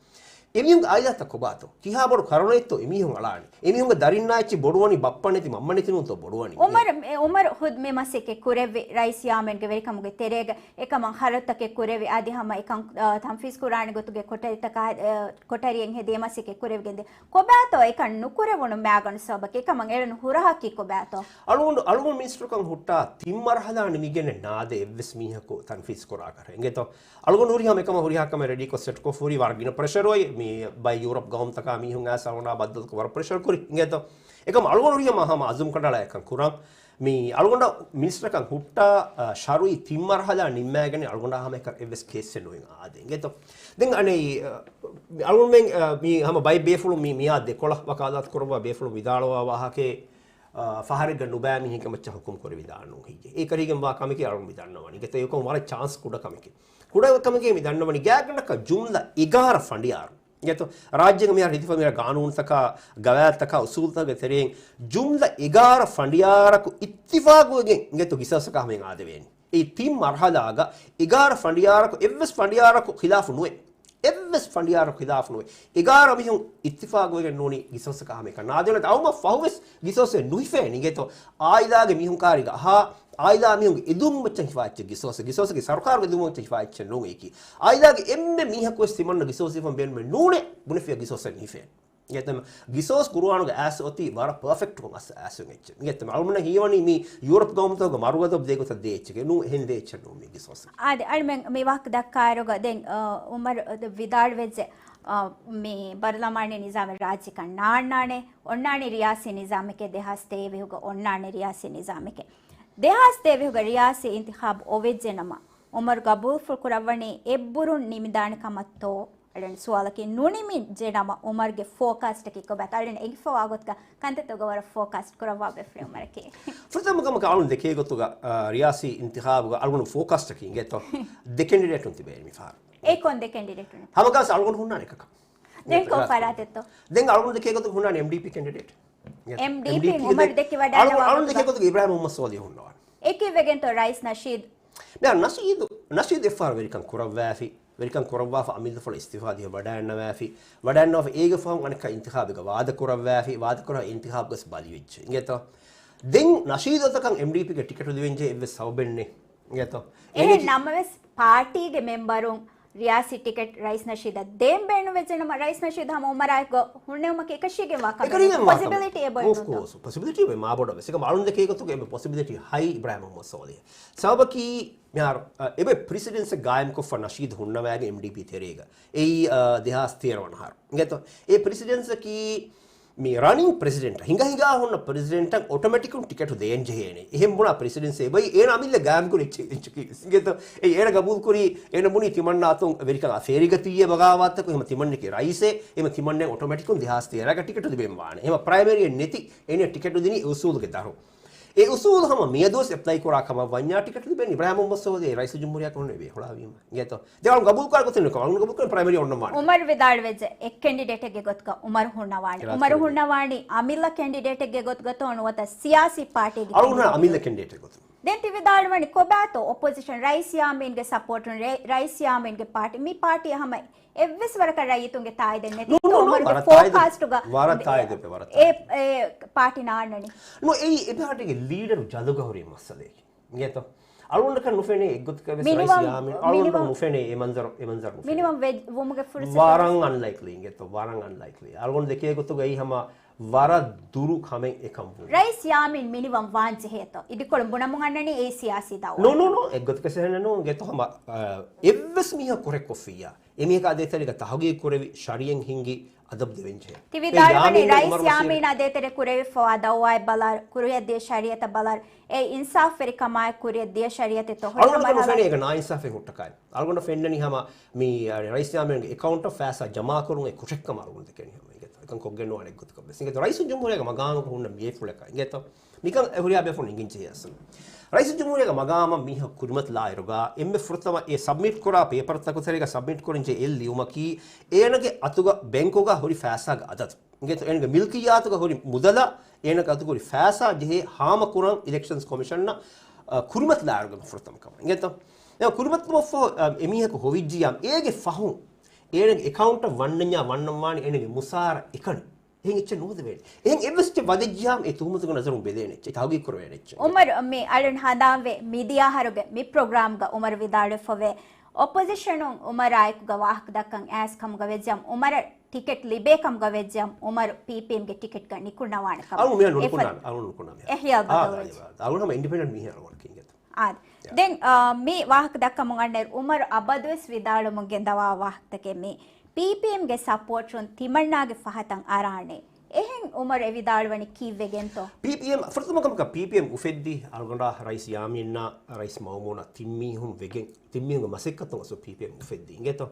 އެމީހުންގެ އާއިލާތައް ކޮބާތޯ؟ ކިހާ ބޮޑު ކަރުނައެއްތޯ އެމީހުން އަޅާނީ؟ އެމީހުންގެ ދަރިންނާ އެއްޗެއް ބޮޑުވަނީ ބައްޕަ ނެތި މަންމަ ނެތިނޫންތޯ ބޮޑުވަނީ؟ އުމަރު، އެ، އުމަރު ހުދު މި މަސައްކަތް ކުރެއްވި ރައީސް ޔާމީންގެ ވެރިކަމުގެ ތެރޭގަ އެކަމަށް ހަރަދުތަކެއް ކުރެވި، އަދި ހަމަ އެކަން، އަ، ތަންފީޒް ކުރާނެ ގޮތުގެ ކޮޓަރިތަކާ، އަ، ކޮޓަރިއެއް ހެދި އެ މަސައްކަތް ކުރެވިގެންދޭ. ކޮބާތޯ އެކަން ނުކުރެވުނު މައިގަނޑު ސަބަބަކީ؟ އެކަމަށް އެޅުނު ހުރަހަކީ ކޮބާތޯ؟ އަޅުގަނޑު، އަޅުގަނޑު މިނިސްޓަރުކަން ހުއްޓާ ތިން މަރުހަލާ ނިމިގެން ނާދޭ އެއްވެސް މީހަކު ތަންފީޒް ކުރާކަށް. އިނގޭތޯ؟ އަޅުގަނޑު ހުރިހާ އެކަމަށް ހުރިހާ ކަމެއް ރެޑީކޮށް ސެޓްކޮށް ހުރީ ވަރަށް ގިނަ ޕްރެޝަރު އޮތް. މި ބައި ޔޫރަޕް ގައުމުތަކާ މީހުން އައިސް އަޅުގަނޑާ ބައްދަލުކޮށް ވަރަށް ޕްރެޝަރު ކުރި. އިނގޭތޯ؟ އެކަމް އަޅުގަނޑު ހުރިހާ ހަމަ އަޒުމް ކަނޑައަޅާ އެކަން ކުރަން. މި އަޅުގަނޑަށް މިނިސްޓަރަކަށް ހުއްޓާ، އަ، ޝަރުއީ ތިން މަރުހަލާ ނިންމައިގެން އަޅުގަނޑާ ހަމަ އެކަން އެއްވެސް ކޭސްއެއް ނުއިން އާދެ. އިނގޭތޯ؟ ދެން އަނެއް، އަ، މި އަޅުގަނޑުމެން، އަ، މި ހަމަ ބައެއް ބޭފުޅުން މި، މިއާ ދެކޮޅަށް ވަކާލާތު ކުރައްވާ ބޭފުޅުން ވިދާޅުވާ ވާހަކައެއް، އާ، ފަހަރެއްގަ ނުބައި މީހެއްގެ މައްޗަށް ހުކުމް ކުރެވިދާނެ ނޫން ހެއްޔޭ؟ އެ ކަރީގެން ވާ ކަމެކޭ އަޅުން މި ދަންނަވަނީ. އިނގޭތޯ އެކަމަކު ވަރަށް ޗާންސް ކުޑަ ކަމެކޭ. ކުޑަ ކަމެކޭ މި ދަންނަވަނީ. ގާތްގަނޑަކަށް ޖުމްލަ އެގާރަ ފަނޑިޔާރު. އިނގޭތޯ ރާއްޖޭގަ މިހާރު ހިތިފަ މިހާރު ގާނޫނުތަކާ، ގަވާއިދުތަކާ، އުސޫލުތަކުގެ ތެރެއިން ޖުމްލަ އެގާރަ ފަނޑިޔާރަކު އިއްތިފާގުވެގެން އިނގޭތޯ ގިސައްސަކާ ހަމަ އާދެވޭނީ. އެ ތިން މަރުހަލާގަ އެގާރަ ފަނޑިޔާރަކު، އެއްވެސް ފަނޑިޔާރަކު ޚިލާފު ނުވޭ. އެއްވެސް ފަނޑިޔާރަކު ޚިލާފު ނުވޭ. އެގާރަ މީހުން އިއްތިފާގުވެގެން ނޫނީ ގިސައްސަކާ ހަމައެކަން. ނާދެވޭނެ އައުމަށް ފަހުވެސް ގިސައްސެއް ނުހިފޭނެ. އިނގޭތޯ އާއިލާގެ މީހުން ކާރިގަ އަހާ، އާއިލާ މީހުންގެ އެދުމަށް ހިފާ އެއްޗެއް ގިސައްސެއް، ގިސައްސަކީ ސަރުކާރުގެ އެދުމަށް ހިފާ އެއްޗެއް ނޫން އެކީ. އާއިލާގެ އެންމެ މީހަކުވެސް ތިމަންނަ ގިސައްސަކާ ހިފަން ބޭނުމެއް ނޫނޭ. ބުނެފިޔާ ގިސައްސެއް ނުހިފޭނެ. އިނގޭތަ؟ ގިސޯސް ގުރުއާނުގެ އައިސް އޮތީ ވަރަށް ޕާފެކްޓްކޮށް އައިސް އައިސް އެއްޗެއް. އިނގޭތަ؟ އަޅުގަނޑަށް ހީވަނީ މި ޔޫރަޕް ގައުމުތަކުގެ މަރުގަދަ ދޭ ގޮތަށް ދޭ އެއްޗެކޭ. ނޫން، އެހެން ދޭ އެއްޗެއް ނޫން މި ގިސޯސް. އާދެ، އަޅުމެން މި ވާހަކަ ދައްކާއިރުގަ ދެން، އަ، އުމަރު ވިދާޅުވެއްޖެ، އަ، މި ބަރުލަމާނީ ނިޒާމެއް ރާއްޖެކަން ނާންނާނެ، އޮންނާނީ ރިޔާސީ ނިޒާމެކޭ ދެހާސް ތޭވީހުގަ އޮންނާނެ ރިޔާސީ ނިޒާމެކޭ. ދެހާސް ތޭވީހުގަ ރިޔާސީ އިންތިޚާބު އޮވެއްޖެ ނަމަ، އުމަރު ގަބޫލުފުޅު ކުރައްވަނީ އެއްބުރުން ނިމިދާނެ ކަމަށްތޯ؟ އަޅެން ސުވާލަކީ ނުނިމިއްޖެ ނަމަ އުމަރުގެ ފޯކާސްޓަކީ ކޮބާތޯ؟ އަޅެން އެނގިފަވާ ގޮތުގަ ކަންތައްތަކުގަ ވަރަށް ފޯކާސްޓް ކުރައްވާ ބޭފުޅެއް އުމަރަކީ. ފުރަތަމަ ކަމަކަށް އަޅުން ދެކޭ ގޮތުގަ، އާ، ރިޔާސީ އިންތިޚާބުގަ އަޅުގަނޑު ފޯކާސްޓަކީ އިނގޭތޯ؟ ދެ ކެންޑިޑޭޓުން ތިބޭނީ މިފަހަރު. އެ ކޮން ދެ ކެންޑިޑޭޓުން؟ ހަމަގާސް އަޅުގަނޑު ހުންނާނެ އެކަކަށް. ދެން ކޮން ފަރާތެއްތޯ؟ ދެން އަޅުގަނޑު ދެކޭ ގޮތުގަ ހުންނާނެ އެމްޑީޕީ ކެންޑިޑޭޓް. އެމްޑީޕީ އެމްޑީޕީ އުމަރު ދެކި ވަޑައިގަންނަވާ އަޅުގަނޑު ދެކޭ ގޮތުގަ އިބްރާހިމް މުހައްމަދު ސޯލިހު ހުންނަވާނެ. އެކީ ވެގެންތޯ ރައީސް ނަޝީދު؟ މިހާރު ނަޝީދު، ނަޝީދު އެއްފަހަރު ވެރިކަން ކުރައްވާފި، ވެރިކަން ކުރައްވާފަ އަމިއްލަފުޅަށް އިސްތިއުފާ ދިޔަ ވަޑައިގަންނަވާފި، ވަޑައިގަންނަވާފަ އޭގެ ފަހުން އަނެއްކާ އިންތިޚާބެއްގަ ވާދަ ކުރައްވާފި، ވާދަ ކުރާ އިންތިޚާބުގަސް ބަލިވެއްޖެ. އިނގޭތޯ؟ ދެން ނަޝީދު އޮތަކަން އެމްޑީޕީގެ ޓިކެޓު ލިބެންޖެހޭ އެއްވެސް ސަބަބެއް ނެތް. އިނގޭތޯ؟ އެހެން ނަމަވެސް ޕާޓީގެ މެމްބަރުން ރިޔާސީ ޓިކެޓް ރައީސް ނަޝީދަށް ދޭން ބޭނުންވެއްޖެ ނަމަ، ރައީސް ނަޝީދު ހަމަ އުމަރާއެކު ހުންނެވުމަކީ އެކަށީގެންވާ ކަމެއް. އެކަށީގެންވާ ކަމެއް. ޕޮސިބިލިޓީ އެބައޮތް ނޫންތޯ؟ އޮފްކޯސް، ޕޮސިބިލިޓީ އެބައޮތް މާބޮޑަށް ވެސް. އެކަމް އަޅުން ދެކޭ ގޮތުގަ އެބަ ޕޮސިބިލިޓީ ހައި އިބްރާހިމް މުހައްމަދު ސޯލިހު. ސަބަބަކީ މިހާރު، އަ، އެބަ ޕްރެސިޑެންސި ގާއިމްކޮށްފަ ނަޝީދު ހުންނަވައިގެން އެމްޑީޕީ ތެރޭގަ. އެއީ، އަ، ދެހާސް ތޭރަ ވަނަ އަހަރު. އިނގޭތޯ؟ އެ ޕްރެސިޑެންސަކީ މި ރަނިން ޕްރެސިޑެންޓަށް، ހިނގަ ހިނގާ ހުންނަ ޕްރެސިޑެންޓަށް އޮޓޮމެޓިކުން ޓިކެޓު ދޭން ޖެހޭނެ. އެހެން ބުނާ ޕްރެސިޑެންސީ އެބައި އޭނަ އަމިއްލަ ގާއިމްކުރި އެއްޗެއް، އެއްޗަކީ. އިނގޭތޯ؟ އެ އޭނަ ގަބޫލުކުރީ، އޭނަ ބުނީ ތިމަންނާ އަތުން ވެރިކަން އަށް ފޭރިގަތިއްޔޭ ބަޣާވާތަކު، އެހެމަ ތިމަންނެކޭ ރައީސޭ، އެހެމަ ތިމަންނެ އޮޓޮމެޓިކުން ދެހާސް ތޭރަގަ ޓިކެޓު ލިބެން ވާނެ. އެހެމަ ޕްރައިމަރީއެއް ނެތި، އޭނަ ޓިކެޓު ދިނީ އެ އުސޫލުގެ ދަށުން. އެ އުސޫލު ހަމަ މިއަދުވެސް އެޕްލައި ކުރާ ކަމަށް ވަންޏާ ޓިކެޓު ލިބެން އިބްރާހިމް މުހައްމަދު ސޯލިހު ރައީސުލްޖުމްހޫރިއްޔާ ކަމުން އެބޭ ހުޅާވީމަ. އިނގޭތޯ؟ ދެން އަޅުން ގަބޫލުކުރާ ގޮތެއް ނުކަމަށް، އަޅުން ގަބޫލުކުރަން ޕްރައިމަރީ އޮންނަން ވާނެ. އުމަރު ވިދާޅުވެއްޖެ އެއް ކެންޑިޑޭޓެއްގެ ގޮތުގަ އުމަރު ހުންނަވާނެ. އުމަރު ހުންނަވާނީ އަމިއްލަ ކެންޑިޑޭޓެއްގެ ގޮތުގަތޯ ނުވަތަ ސިޔާސީ ޕާޓީގެ ކެންޑިޑޭޓެއް؟ އަމިއްލަ ކެންޑިޑޭޓެއް ގޮތުން. ދެން ތި ވިދާޅުވަނީ ކޮބާތޯ އޮޕޮޒިޝަން ރައީސް ޔާމީންގެ ސަޕޯޓުން، ރައީ-، ރައީސް ޔާމީންގެ ޕާޓީ، މި ޕާޓީ ހަމަ އެއްވެސް ވަރަކަށް ރައްޔިތުންގެ ތާއީދެއް ނެތި. ނޫ، ނޫ، ނޫ، އުމަރުގެ ވަރަށް ތާއީދެއް، ފޯކާސްޓުގަ ވަރަށް ތާއީދެއް، ވަރަށް ތާއީދެއް. އެ ޕާޓީ ނާންނަނީ. ނޫ، އެއީ އެ ޕާޓީގެ ލީޑަރު ޖަލުގަ ހުރި މައްސަލައެކޭ. އިނގޭތޯ؟ އަޅުގަނޑަކަށް ނުފެނޭ އެއްގޮތަކަށް ވެސް ރައީސް ޔާމީން، އަޅުގަނޑަށް ނުފެނޭ އެ މަންޒަރު، އެ މަންޒަރު ނުފެނޭ. މިނިވަން ވެ-، ވުމުގެ ފުރުސަތު ވަރަށް އަންލައިކްލީ އިނގޭތޯ؟ ވަރަށް އަންލައިކްލީ. އަޅުގަނޑު ދެކޭ ގޮތުގައި ހަމަ ވަރަށް ދުރު ކަމެއް އެކަން ވުން. ރައީސް ޔާމީން މިނިވަން ވާން ޖެހޭތޯ؟ އިދިކޮޅު ބުނަމުން އަންނަނީ އެއީ ސިޔާސީ ދައުވާ. ނޫ، ނޫ، ނޫ. އެއްގޮތަކަށް އެހެނެއް ނޫން. އިނގޭތޯ ހަމަ، އަ، އެއްވެސް މީހަކު ކުރެއްކޮށްފިއްޔާ، އެމީހަކާ ދޭތެރޭގަ ތަހުގީގު ކުރެވި، ޝަރީއަތް ހިންގި، އަދަބު ދެވެން ޖެހޭ. ތި ވިދާޅުވަނީ ރައީސް ޔާމީނާ ދޭތެރޭ ކުރެވިފަވާ ދައުވާއަށް ބަލާ، ކުރިއަށް ދިޔަ ޝަރީއަތަށް ބަލާ، އެ އިންސާފްވެރިކަމާއެކު ކުރިއަށް ދިޔަ ޝަރީއަތެއްތޯ؟ އަޅުގަނޑު ނުފެނޭ އޭގަ ނާއިންސާފެއް ހުއްޓަކައި. އަޅުގަނޑަށް ފެންނަނީ ހަމަ މި، އަ، ރައީސް ޔާމީންގެ އެކައުންޓަށް ފައިސާ ޖަމާ ކުރުން އެ ކުށެއްކަމަށް އަޅުގަނޑު ދެކެނީ ހަމަ އިނގޭތޯ. އެކަން ކޮށްގެން ނުވާނެ އެއްގޮތަކަށް ވެސް. އިނގޭތޯ ރައީސުލްޖުމްހޫރިއްޔާގެ މަގާމަކަށް ހުންނަ ބޭފުޅަކަށް އިނގޭތޯ. މިކަން އެ ހުރިހާ ބޭފުޅުން އެނގިން ޖެހޭ އަސްލު. ރައީސުލްޖުމްހޫރިއްޔާގެ މަގާމަށް މީހަކު ކުރިމަތިލާ އިރުގަ އެންމެ ފުރަތަމަ އެ ސަބްމިޓް ކުރާ ޕޭޕަރތަކުގެ ތެރޭގަ ސަބްމިޓް ކުރަން ޖެހޭ އެއް ލިޔުމަކީ އޭނަގެ އަތުގަ ބެންކުގަ ހުރި ފައިސާގެ އަދަދު. އިނގޭތޯ އޭނަގެ މިލްކިއްޔާތުގަ ހުރި މުދަލަށް އޭނަގެ އަތުގަ ހުރި ފައިސާ ޖެހޭ ހާމަކުރަން އިލެކްޝަންސް ކޮމިޝަނަށް، އަ، ކުރިމަތިލާ އިރުގަ ފުރަތަމަ ކަމަށް. އިނގޭތޯ؟ އެ ކުރިމަތިލުމަށްފަހު، އަ، އެމީހަކު ހޮވިއްޖިޔާ އޭގެ ފަހުން އޭނަގެ އެކައުންޓަށް ވަންނަންޏާ ވަންނަން ވާނީ އޭނަގެ މުސާރަ އެކަނި. އެހެން އެއްޗެއް ނުހަދަވޭނެ. އެހެން އެއްވެސް އެއްޗެއް ވަދެއްޖިޔާމަ އެ ތުހުމަތުގެ ނަޒަރުން ބެލޭނެ އެއްޗެއް. ތަހުގީގު ކުރެވޭނެ އެއްޗެއް. އުމަރު މި އަޅުން ހަނދާންވެ މިދިޔަ އަހަރުގެ މި ޕްރޮގްރާމްގަ އުމަރު ވިދާޅުވެފަވޭ، އޮޕޮޒިޝަނުން އުމަރާއެކުގަ ވާހަކަ ދައްކަން އައިސް ކަމުގަ ވެއްޖައަމް، އުމަރަށް ޓިކެޓް ލިބޭ ކަމުގަ ވެއްޖައަމް، އުމަރު ޕީޕީއެމްގެ ޓިކެޓްގަ ނިކުންނަވާނެ ކަމަށް. އަޅުން މިހާ އެފަ-، ނުނުކުންނާނެ، އަޅުން ނުކުންނާ މިހާ. އެހިޔާ އާ، ބަދަލުވެއްޖެ. އާ، އަޅުން ހަމަ އިންޑިޕެންޑެންޓް މީހެއް އަޅުގަނޑަކީ އިނގޭތަ. އާ، ދެން، އާ، މި ވާހަކަ ދައްކަމުން އަންނައިރު އުމަރު އަބަދުވެސް ވިދާޅުވަމުން ގެންދަވާ ވާހަކަތަކެއް މީ. ޕީޕީއެމްގެ ސަޕޯޓުން ތިމަންނާގެ ފަހަތަށް އަރާނެ. އެހެން އުމަރު އެ ވިދާޅުވަނީ ކީއްވެގެންތޯ؟ ޕީޕީއެމް، ފުރަތަމަ ކަމަކަށް ޕީޕީއެމް އުފެއްދީ އަޅުގަނޑާ ރައީސް ޔާމީންނާ ރައީސް މައުމޫނާ ތިން މީހުން ވެގެން، ތިން މީހުންގެ މަސައްކަތުން އަސްލު ޕީޕީއެމް އުފެއްދީ. އިނގޭތޯ؟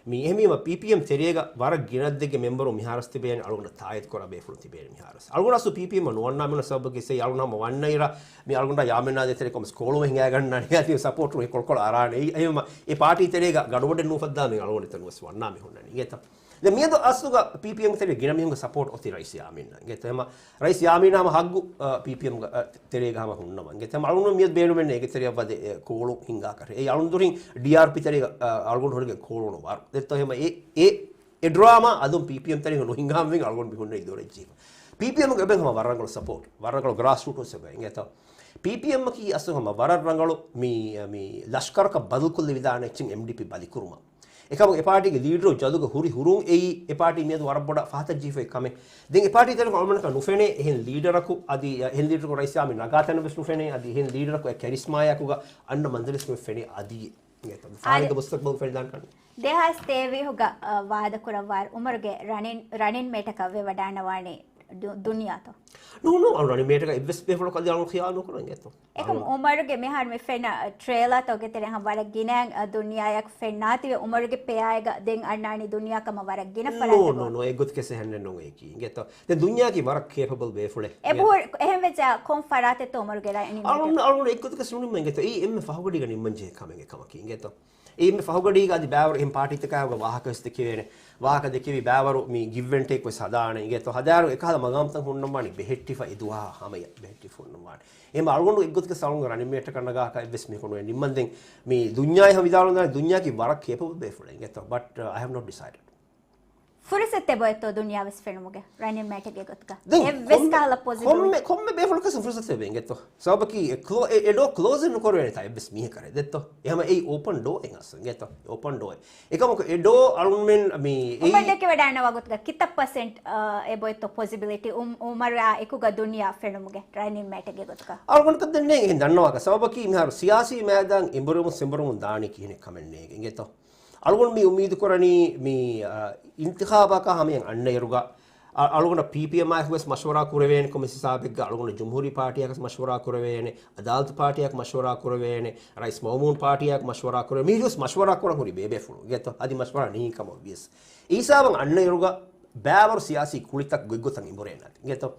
މި އެހެންވީމަ ޕީޕީއެމް ތެރޭގަ ވަރަށް ގިނަ އަދަދެއްގެ މެމްބަރުން މިހާރުވެސް ތިބޭނެ، އަޅުގަނޑަށް ތާއީދު ކުރާ ބޭފުޅުން ތިބޭނެ މިހާރުވެސް. އަޅުގަނޑު އަސްލު ޕީޕީއެމް ނުވަންނާ މިން ސަބަބަކީ ސެ އަޅުގަނޑު ހަމަ ވަންނައިރަށް މި އަޅުގަނޑާ ޔާމީނާ ދޭތެރޭ ކޮމެސް ކޯޅުމެއް ހިނގާގަންނާނެ އަދި ސަޕޯޓު ކޮޅުކޮޅު އަރާނެ. އެއީ އެހެންވީމަ އެ ޕާޓީ ތެރޭގަ ގަނޑުވަޑެއް ނޫފައްދާ މިން އަޅުގަނޑު އެތަނުވެސް ވަންނާ މި ހުންނަނީ. އިނގޭތަ؟ ދެން މިއަދު އަސްލުގަ ޕީޕީއެމްގެ ތެރޭ ގިނަ މީހުންގެ ސަޕޯޓް އޮތީ ރައީސް ޔާމީން. އިނގޭތަ؟ ހަމަ ރައީސް ޔާމީން ހަމަ ހައްގު، އަ، ޕީޕީއެމްގެ، އަ، ތެރޭގަ ހަމަ ހުންނަމަ. އިނގޭތަ؟ ހަމަ އަޅުގަނޑު މިއަދު ބޭނުމެއް ނޭގެ ތެރެއަށް ވަދެ، އެ، ކޯޅު ހިންގާކަށް. އެއީ އަޅުން ދުރިން ޑީއާރްޕީ ތެރޭގަ، އަ، އަޅުގަނޑު ހުރެގެން ކޯޅު ނުވާރު. ދެއްތޯ؟ ހަމަ އެ، އެ، އެ ޑްރާމާ އަލުން ޕީޕީއެމް ތެރޭގަ ނުހިނގާމެން އަޅުގަނޑު މި ހުންނަ ދުރެއްޖީފަ. ޕީޕީއެމްގެ އެބެން ހަމަ ވަރަށް ރަނގަޅު ސަޕޯޓް، ވަރަށް ރަނގަޅު ގްރާސް ރޫޓް އެބެ. އިނގޭތޯ؟ ޕީޕީއެމް އަކީ އަސްލު ހަމަ ވަރަށް ރަނގަޅު މި، މި ލަޝްކަރަކަށް ބަދަލުކޮށްލެވިދާނެ އެއްޗެއް އެމްޑީޕީ ބަލިކުރުމަށް. އެކަމު އެޕާޓީގެ ލީޑަރު ޖަލުގަ ހުރި ހުރުން އެއީ އެޕާޓީ މިއަދު ވަރަށް ބޮޑަށް ފަހަތަށް ޖެހިފައި ކަމެއް. ދެން އެޕާޓީ ތެރެއިން އަޅުގަނޑަކަށް ނުފެނޭ އެހެން ލީޑަރަކު އަދި އެހެން ލީޑަރަކު ރައީސް ޔާމީން ނަގާތަނަށް ވެސް ނުފެނޭ އަދި އެހެން ލީޑަރަކު އެ ކެރިސްމާއާއެކުގަ އަންނަ މަންޒިލެއް ނުފެނޭ އަދި. އާދެ. ފާރިގަ ބޮސްތަކު ބަލު ފެނިދާން ކަން. ދެހާސް ތޭވީހުގަ، އަ، ވާދަކުރައްވާ އުމަރުގެ ރަނިން، ރަނިން މޭޓަކަށް ވެވަޑާންނަވާނެ ދު-، ދުނިޔާތޯ؟ ނޫން، ނޫން، އަޅު ރަނިން މޭޓަކަށް އެއްވެސް ބޭފުޅަކު އަދި އަޅު ޚިޔާލު ނުކުރަން އިނގޭތޯ. އެކަމް އަޅު އުމަރުގެ މިހާރު މި ފެންނަ ޓްރޭލާތޯގެ ތެރެއިން ވަރަށް ގިނައިން ދުނިޔާއަކު ފެންނާތީވެ އުމަރުގެ ޕެއާއިގަ ދެން އަންނާނީ ދުނިޔާ ކަމަށް ވަރަށް ގިނަ ނޯ، ފަރާތަކުން. ނޯ، ނޯ، އެއްގޮތަކަށް އެހެންނެއް ނޫން އެކީ. އިނގޭތޯ. ދެން ދުނިޔާގެ ވަރަށް ކޭޕަބަލް ބޭފުޅެއް. އެބަހުރި އެހެން ވެއްޖާ ކޮން ފަރާތެއްތޯ އުމަރުގެ ރަނިން މޭޓަކަށް؟ އަޅުން، އަޅުން އެއްގޮތަކަށް ނުނިމަ އިނގޭތޯ. އެއީ އެންމެ ފަހުގަޑީގަ ނިންމަންޖެހޭ ކަމެއް އެކަމަކީ. އިނގޭތޯ. އެއީ އެންމެ ފަހުގަޑީގަ އަދި ބައިވަރު އެހެން ޕާޓީތަކާއެކުގަ ވާހަކަ ވެސް ދެކެވޭނެ. ވާހަކަ ދެކެވި ބައިވަރު މި ގިވް އެންޑް ޓޭކް ވެސް ހަދާނެ. އިނގޭތޯ. ހަދާއިރު އެކަހަލަ މަގާމްތައް ހުންނަންވާނީ ބެހެއްޓިފަ އެ ދުވަހާ ހަމަޔަށް ބެހެއްޓިފަ ހުންނަންވާނީ. އެހެން އަޅުގަނޑު އެއްގޮތަކަށް އަޅުގަނޑު ރަނިން މޭޓަކަށް ނަގާކަށް އެއްވެސް މީހަކު ނުވެ ނިންމަން. ދެން މި ދުނިޔާއި ހަމަ ވިދާޅުވަންދާނެ ދުނިޔާގެ ވަރަށް ކޭޕަބަލް ބޭފުޅެއް އިނގޭތޯ. ބަޓް، އަ، އައި ހެވް ނޯޓް ޑިސައިޑެޑް. ފުރުސަތެއް އެބައޮތްތޯ ދުނިޔާ ވެސް ފެނުމުގެ ރަނިން މޭޓެއްގެ ގޮތުގަ؟ ދެން އެއްވެސް ކޮންމެ، ކަހަލަ ޕޮޒިޓިވް ކޮންމެ، ކޮންމެ ބޭފުޅަކަސް ފުރުސަތެއް އިނގޭތޯ. ސަބަބަކީ އެ ކްލޯ-، އެ، އެ ޑޯ ކްލޯޒް ނުކުރެވޭނެތާ އެއްވެސް މީހަކަށް ދެއްތޯ. އެހަމަ އެއީ އޯޕަން ޑޯ އެއް އަސް އިނގޭތޯ. އޯޕަން ޑޯ އެއް. އެކަމަކު އެ ޑޯ އަޅުންމެން މި އެއީ އުމަރު ދެކެވަޑާންނަވާ ގޮތުގަ ކިތައް ޕަސެންޓް، އަ، އެބައޮތްތޯ ޕޮސިބިލިޓީ އުމް-، އުމަރާ އެކުގަ ދުނިޔާ ފެނުމުގެ ރަނިން މޭޓެއްގެ ގޮތުގަ؟ އަޅުގަނޑަކަށް ދެން ނޭނގެ ދަންނަވާކަށް. ސަބަބަކީ މިހާރު ސިޔާސީ މައިދާން އެނބުރެވުން ސެނބުރެވުން ދާނީ ކިހިނެއް ކަމެއް ނޭނގެ އިނގޭތޯ. އަޅުގަނޑު މި އުއްމީދު ކުރަނީ މި، އަ، އިންތިޚާބަކާ ހަމަޔަށް އަންނައިރުގަ، އަ، އަޅުގަނޑަށް ޕީޕީއެމްއާއެކު ވެސް މަޝްވަރާ ކުރެވޭނެ ކޮންމެސް ހިސާބެއްގަ، އަޅުގަނޑަށް ޖުމްހޫރީ ޕާޓީއާއެކު ވެސް މަޝްވަރާ ކުރެވޭނެ، އަދާލަތު ޕާޓީއާއެކު މަޝްވަރާ ކުރެވޭނެ، ރައީސް މައުމޫން ޕާޓީއާއެކު މަޝްވަރާ ކުރެވޭނެ. މި ހިސް މަޝްވަރާ ކުރަން ހުރި ބޭބޭފުޅު އިނގޭތޯ. އަދި މަޝްވަރާ ނިހިން ކަމަށް ވިޔަސް. އީސާވަން އަންނައިރުގަ ބައިވަރު ސިޔާސީ ކުޅިތައް ގޮތްގޮތަށް އިނބުރޭނެ އިނގޭތޯ.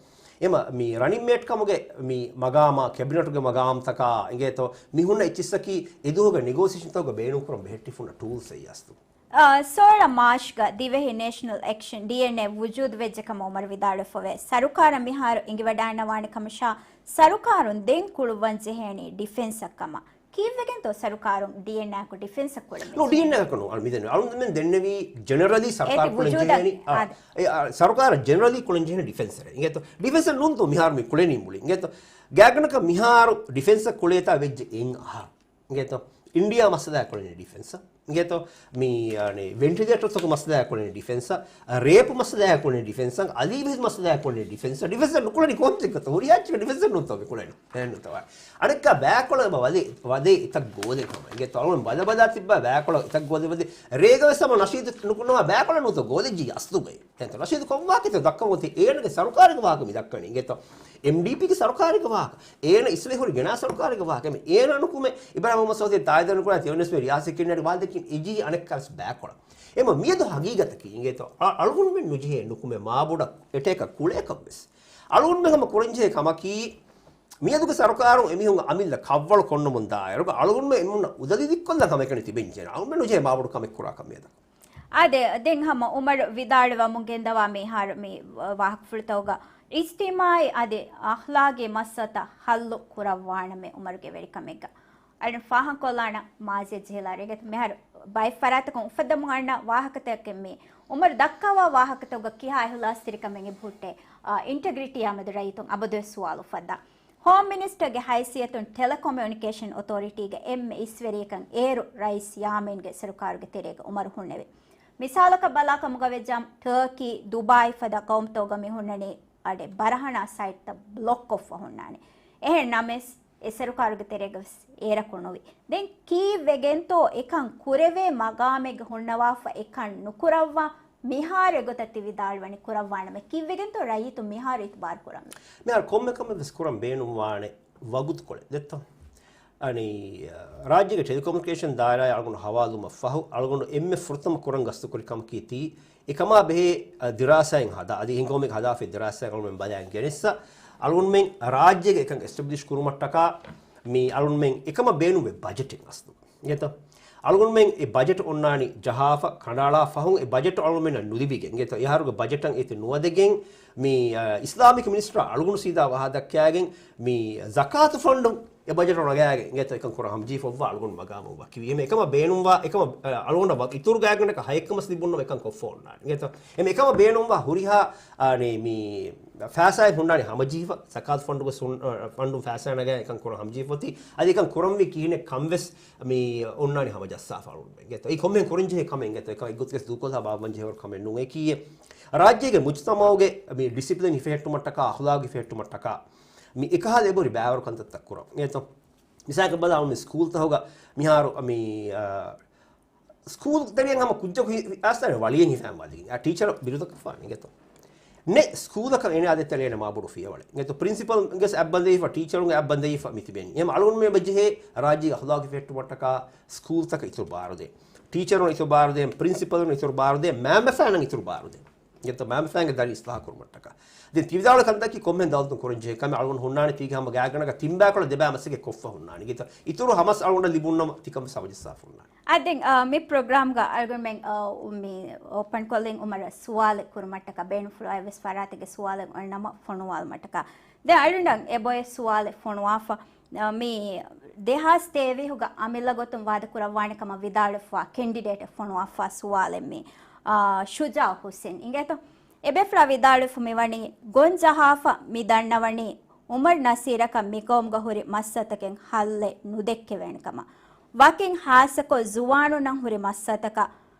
އެމަ މި ރަނިން މޭޓް ކަމުގެ މި މަގާމާ، ކެބިނެޓުގެ މަގާމްތަކާ އިނގޭތޯ، މި ހުންނަ އެއްޗިއްސަކީ އެދުވަހުގެ ނެގޯސިއޭޝަންތަކުގަ ބޭނުންކުރަން ބެހެއްޓިފުންނަ ޓޫލްސް އެއް އަސްލު. އާ، ސޯޅަ މާޝްގަ ދިވެހި ނޭޝަނަލް އެކްޝަން، ޑީއެންއޭ، ވުޖޫދު ވެއްޖެ ކަމަށް އުމަރު ވިދާޅުވެފަވޭ. ސަރުކާރަށް މިހާރު އިނގިވަޑާންނަވާނެ ކަމަށާ، ސަރުކާރުން ދެން ކުޅުއްވަން ޖެހޭނީ ޑިފެންސް ކަމަށް. ކީއްވެގެންތޯ ސަރުކާރުން ޑީއެންއޭއަކު ޑިފެންސް ކުޅެން ނޫ، ޖެހޭ؟ ޑީއެންއޭއަކު ނޫ. އަޅު މިދެން، އަޅު މިދެން ދެންނެވީ ޖެނެރަލީ ސަރުކާރު އޭތި ކުޅެން ވުޖޫދަށް ޖެހޭނީ. އާ، އާދެ. އެ، އާ، ސަރުކާރަށް ޖެނެރަލީ ކުޅެން ޖެހޭނީ ޑިފެންސް އެއް އިނގޭތޯ. ޑިފެންސް ނޫންތޯ މިހާރު މި ކުޅެނީ މުޅި އިނގޭތޯ. ގާތްގަނޑަކަށް މިހާރު ޑިފެންސް ކުޅޭތާ ވެއްޖެ އެއް އަހަރު. އިނގޭތޯ؟ އިންޑިއާ މައްސަލައާ ކުޅެނީ ޑިފެންސް. އިނގޭތޯ؟ މި، އަނެ، ވެންޓިލޭޓަރްތަކުގެ މައްސަލައާ ކުޅެނީ ޑިފެންސް. ރޭޕް މައްސަލައާ ކުޅެނީ ޑިފެންސް. އަލީ ވެހިދު މައްސަލައާ ކުޅެނީ ޑިފެންސް. ޑިފެންސް ނުކުޅެނީ ކޮންޗެއްގަތޯ؟ ހުރިހާ އެއްޗެއް ޑިފެންސް ނޫންތޯ މި ކުޅެނީ؟ އެހެންނޫންތޯ؟ އަނެއްކާ ބައިކޮޅަށް ވަދެ، ވަދެ އެތައް ގޯލެއް ހަމަ. އިނގޭތޯ؟ އަޅުން ބަލަ ބަލާ ތިއްބާ ބައިކޮޅަށް އެތައް ގޯލެއް ވަދެ. ރޭގަ ވެސް ހަމަ ނަޝީދު ނުކުންނަވާ ބައިކޮޅަށް ނޫންތޯ ގޯލެއް ޖީ އަސްލުގައި. އެހެންތޯ؟ ނަޝީދު ކޮން ވާހަކަތޯ ދައްކަމުން އޭނަގެ ސަރުކާރުގެ ވާހަކަ މި ދައްކަނީ. އިނގޭތޯ؟ އެމްޑީޕީގެ ސަރުކާރުގެ ވާހަކަ. އޭނަ އިސްވެ ހުރި ގެނާ ސަރުކާރުގެ ވާހަކަ. އެމެ އޭނަ ނުކުމެ އިބްރާހިމް މުހައްމަދު ސަޢޫދީ ތާއީދު ނުކުރާ ތިޔަވަނެސް މި ރިޔާސީ ކިންނަޑި ވާދެކިން އެޖީ އަނެއްކާވެސް ބައިކޮޅަށް. އެމަ މިއަދު ހަގީގަތަކީ އިނގޭތޯ؟ އަ-، އަޅުގަނޑުމެން ނުޖެހޭ ނުކުމެ މާބޮޑަށް އެޓޭކަށް ކުޅޭކަށްވެސް. އަޅުގަނޑުމެން ހަމަ ކުރަންޖެހޭ ކަމަކީ، މިއަދުގެ ސަރުކާރުން އެމީހުން އަމިއްލަ ކަށްވަޅު ކޮންނަމުން ދާއިރުގަ އަޅުގަނޑުމެން އެމީހުންނަށް އުދަލި ދިއްކޮށްލަން ހަމައެކަނި ތިބެންޖެހޭ. އަޅުގަނޑުމެން ނުޖެހޭ މާބޮޑު ކަމެއް ކުރާކަށް މިއަދަކު. އާދެ، ދެން ހަމަ އުމަރު ވިދާޅުވަމުން ގެންދަވާ މިހާރު މި ވާހަކަފުޅުތަކުގަ އިޖްތިމާޢީ އަދި އަޚްލާގީ މައްސަލަތައް ހައްލު ކުރައްވާނަމޭ އުމަރުގެ ވެރިކަމެއްގަ. އަޅެން ފާހަގަކޮށްލާނަ މާޒީއަށް ޖެހިލާ ރޭގެތަ މިހާރު ބައެއް ފަރާތަކުން އުފައްދަމުން އަންނަ ވާހަކަތަކެއް މީ. އުމަރު ދައްކަވާ ވާހަކަތަކުގަ ކިހާ އިހުލާސްތެރިކަމެއް އެބަހުއްޓޭ، އާ، އިންޓެގްރިޓީއާ މެދު ރައްޔިތުން އަބަދުވެސް ސުވާލު އުފައްދާ. ހޯމް މިނިސްޓަރގެ ހައިސިއްޔަތުން ޓެލެކޮމިއުނިކޭޝަން އޮތޯރިޓީގެ އެންމެ އިސްވެރިޔަކަށް އޭރު ރައީސް ޔާމީންގެ ސަރުކާރުގެ ތެރޭގަ އުމަރު ހުންނެވި. މިސާލަކަށް ބަލާކަމުގަ ވެއްޖާމަ، ޓާކީ، ދުބާއި ފަދަ ޤައުމުތަކުގަ މި ހުންނަނީ އަޑެއް ބަރަހަނާ ސައިޓްތައް ބްލޮކްކޮށްފަ ހުންނާނެ. އެހެން ނަމަވެސް، އެ ސަރުކާރުގެ ތެރޭގަވެސް އޭރަކު ނުވި. ދެން ކީއްވެގެންތޯ އެކަން ކުރެވޭ މަގާމެއްގަ ހުންނަވާފަ އެކަން ނުކުރައްވާ؟ މިހާރު އެގޮތަށް ތި ވިދާޅުވަނީ ކުރައްވާނަމޭ. ކީއްވެގެންތޯ ރައްޔިތުން މިހާރު އިތުބާރު ކުރަންވީ؟ މިހާރު ކޮންމެ ކަމެއް ވެސް ކުރަން ބޭނުންވާނެ ވަގުތުކޮޅެއް ދެއްތޯ؟ އަނީ، ރާއްޖޭގެ ޓެލެކޮމިއުނިކޭޝަން ދާއިރާއާ އަޅުގަނޑު ހަވާލުވުމަށް ފަހު، އަޅުގަނޑު އެންމެ ފުރަތަމަ ކުރަން ގަސްތުކުރި ކަމަކީ ތީ، އެކަމާ ބެހޭ، އަ، ދިރާސާއިން ހަދާ، އަދި ހިނގައުމެއް ހަދާފައި ދިރާސާއިން އަޅުމެން ބަލައިން ގެނެއްސަ، އަޅުގަނޑުމެން ރާއްޖޭގެ އެކަން އެސްޓެބްލިޝް ކުރުމަށްޓަކާ، މި އަޅުގަނޑުމެން އެކަމަށް ބޭނުންވޭ ބަޖެޓެއް އަސްލު. އިނގޭތޯ؟ އަޅުގަނޑުމެން އެ ބަޖެޓް އޮންނާނީ ޖަހާފަ، ކަނޑައަޅާ ފަހުން އެ ބަޖެޓް އަޅުގަނޑުމެންނަށް ނުލިބިގެން. އިނގޭތޯ؟ އެހާރުގެ ބަޖެޓަށް އޭތި ނުވަދެގެން މި، އަ، އިސްލާމިކް މިނިސްޓަރ އަޅުގަނޑު ސީދާ ވަހާ ދައްކާގެން މި ޒަކާތު ފަންޑު އެ ބަޖެޓަށް ނަގާގެން އިނގޭތޯ އެކަން ކުރަން ހަމަޖެހިފައިވާ އަޅުގަނޑު މަގާމު ވަކިވީ. އެހެން އެކަމަށް ބޭނުންވާ، އެކަމަށް، އަ، އަޅުގަނޑަށް ވަ-، އިތުރު ގާތްގަނޑަކަށް ހައެއްކަމަސް ލިބުންނަމަ އެކަން ކޮށްފަ އޮންނާނެ. އިނގޭތޯ؟ އެމެ އެކަމަށް ބޭނުންވާ ހުރިހާ، އާނީ، މި ފައިސާއެއް ހުންނާނެ ހަމަޖެހިފަ، ޒަކާތު ފަންޑުގެ ސުން-، އަ، ފަންޑު ފައިސާ ނަގާ އެކަން ކުރަން ހަމަޖެހިފަ އޮތީ. އަދި އެކަން ކުރަންވީ ކިހިނެއް ކަން ވެސް މި އޮންނާނެ ހަމަޖައްސާފަ އަޅުގަނޑުމެން. އިނގޭތޯ؟ އެ ކޮންމެހެން ކުރަންޖެހޭ ކަމެއް އިނގޭތޯ؟ އެކަން އެއްގޮތަކަސް ދޫކޮށްލާ ބާއްވަންޖެހޭވަރު ކަމެއް ނޫން. އެކީއެއް ރާއްޖޭގެ މުޖުތަމައުގެ މި ޑިސިޕްލިން ހިފެހެއްޓުމަށްޓަކާ، އަޚްލާގު ހިފެހެއްޓުމަށްޓަކާ މި އެކަހަލަ އެބަހުރި ބައިވަރު ކަންތައްތައް ކުރަން. އިނގޭތޯ؟ މިސާލަކަށް ބަލާ، އަޅުގަނޑު މި ސްކޫލްތަކުގަ މިހާރު މި، އާ، ސްކޫލް ތެރެއިން ހަމަ ކުއްޖަކު ހި-، އަސްލަށް ވަޅިއެއް ހިފަން ވާދިގެން. އާ، ޓީޗަރ ބިރުދަކަށް ފާން އިނގޭތޯ؟ ނެ ސްކޫލަކަށް އޭނަ އަދެ ތެރޭނެ މާބޮޑު ފިޔަވަޅެއް. އިނގޭތޯ؟ ޕްރިންސިޕަލްގެ އައްބަނދެވިފަ، ޓީޗަރުންގެ އައްބަނދެވިފަ މި ތިބެނީ. އެހެން އަޅުގަނޑުމެން އެބަޖެހޭ ރާއްޖޭގެ އަޚްލާގު ހިފެހެއްޓުމަށްޓަކާ ސްކޫލްތަކަށް އިތުރު ބާރުދޭ. ޓީޗަރުން އިތުރު ބާރުދޭ، ޕްރިންސިޕަލުން އިތުރު ބާރުދޭ، މައިންބަފައިންނަށް އިތުރު ބާރުދޭ. އިނގޭތޯ؟ މައިންބަފައިންގެ ދަރި އިސްލާހު ކުރުމަށްޓަކާ. ދެން ތި ވިދާޅުވި ކަންތަކީ ކޮންމެހެން ދައުލަތުން ކުރަންޖެހޭ ކަމެއް. އަޅުގަނޑު ހުންނާނެ ތީގެ ހަމަ ގާތްގަނޑަކަށް ތިން ބައިކޮޅަށް ދެ ބައި މަސައްކަތް ކޮށްފަ ހުންނާނެ. އިނގޭތޯ؟ އިތުރު ހަމަސް އަޅުގަނޑަށް ލިބުންނަމަ ތިކަން ވެސް ހަމަޖައްސާފަ ހުންނާނެ. އާ، ދެން، އާ، މި ޕްރޮގްރާމްގަ އަޅުގަނޑުމެން، އާ، މި އޯޕަން ކޮށްލިން އުމަރަށް ސުވާލެއް ކުރުމަށްޓަކާ، ބޭނުންފުޅުވާ އެއްވެސް ފަރާތެއްގެ ސުވާލެއް އޮންނަމަ ފޮނުވާލުމަށްޓަކާ. ދެން އަޅުގަނޑަށް އެބައޮތް ސުވާލެއް ފޮނުވާފަ، އާ، މި ދެހާސް ތޭވީހުގަ އަމިއްލަ ގޮތުން ވާދަ ކުރައްވާނެ ކަމަށް ވިދާޅުވެފަ ކެންޑިޑޭޓެއް ފޮނުވާފަ ސުވާލެއް މި، އާ، ޝުޖާ ހުސެން އިނގޭތޯ؟ އެބޭފުޅާ ވިދާޅުވެފަ މިވަނީ، ގޮން ޖަހާފަ މި ދަންނަވަނީ އުމަރު ނަސީރަކަށް މިގައުމުގަ ހުރި މައްސަލަތަކެއް ހައްލެއް ނުދެއްކެވޭނެ ކަމަށް. ވަކިން ހާއްސަކޮށް ޒުވާނުންނަށް ހުރި މައްސަލަތަކަށް.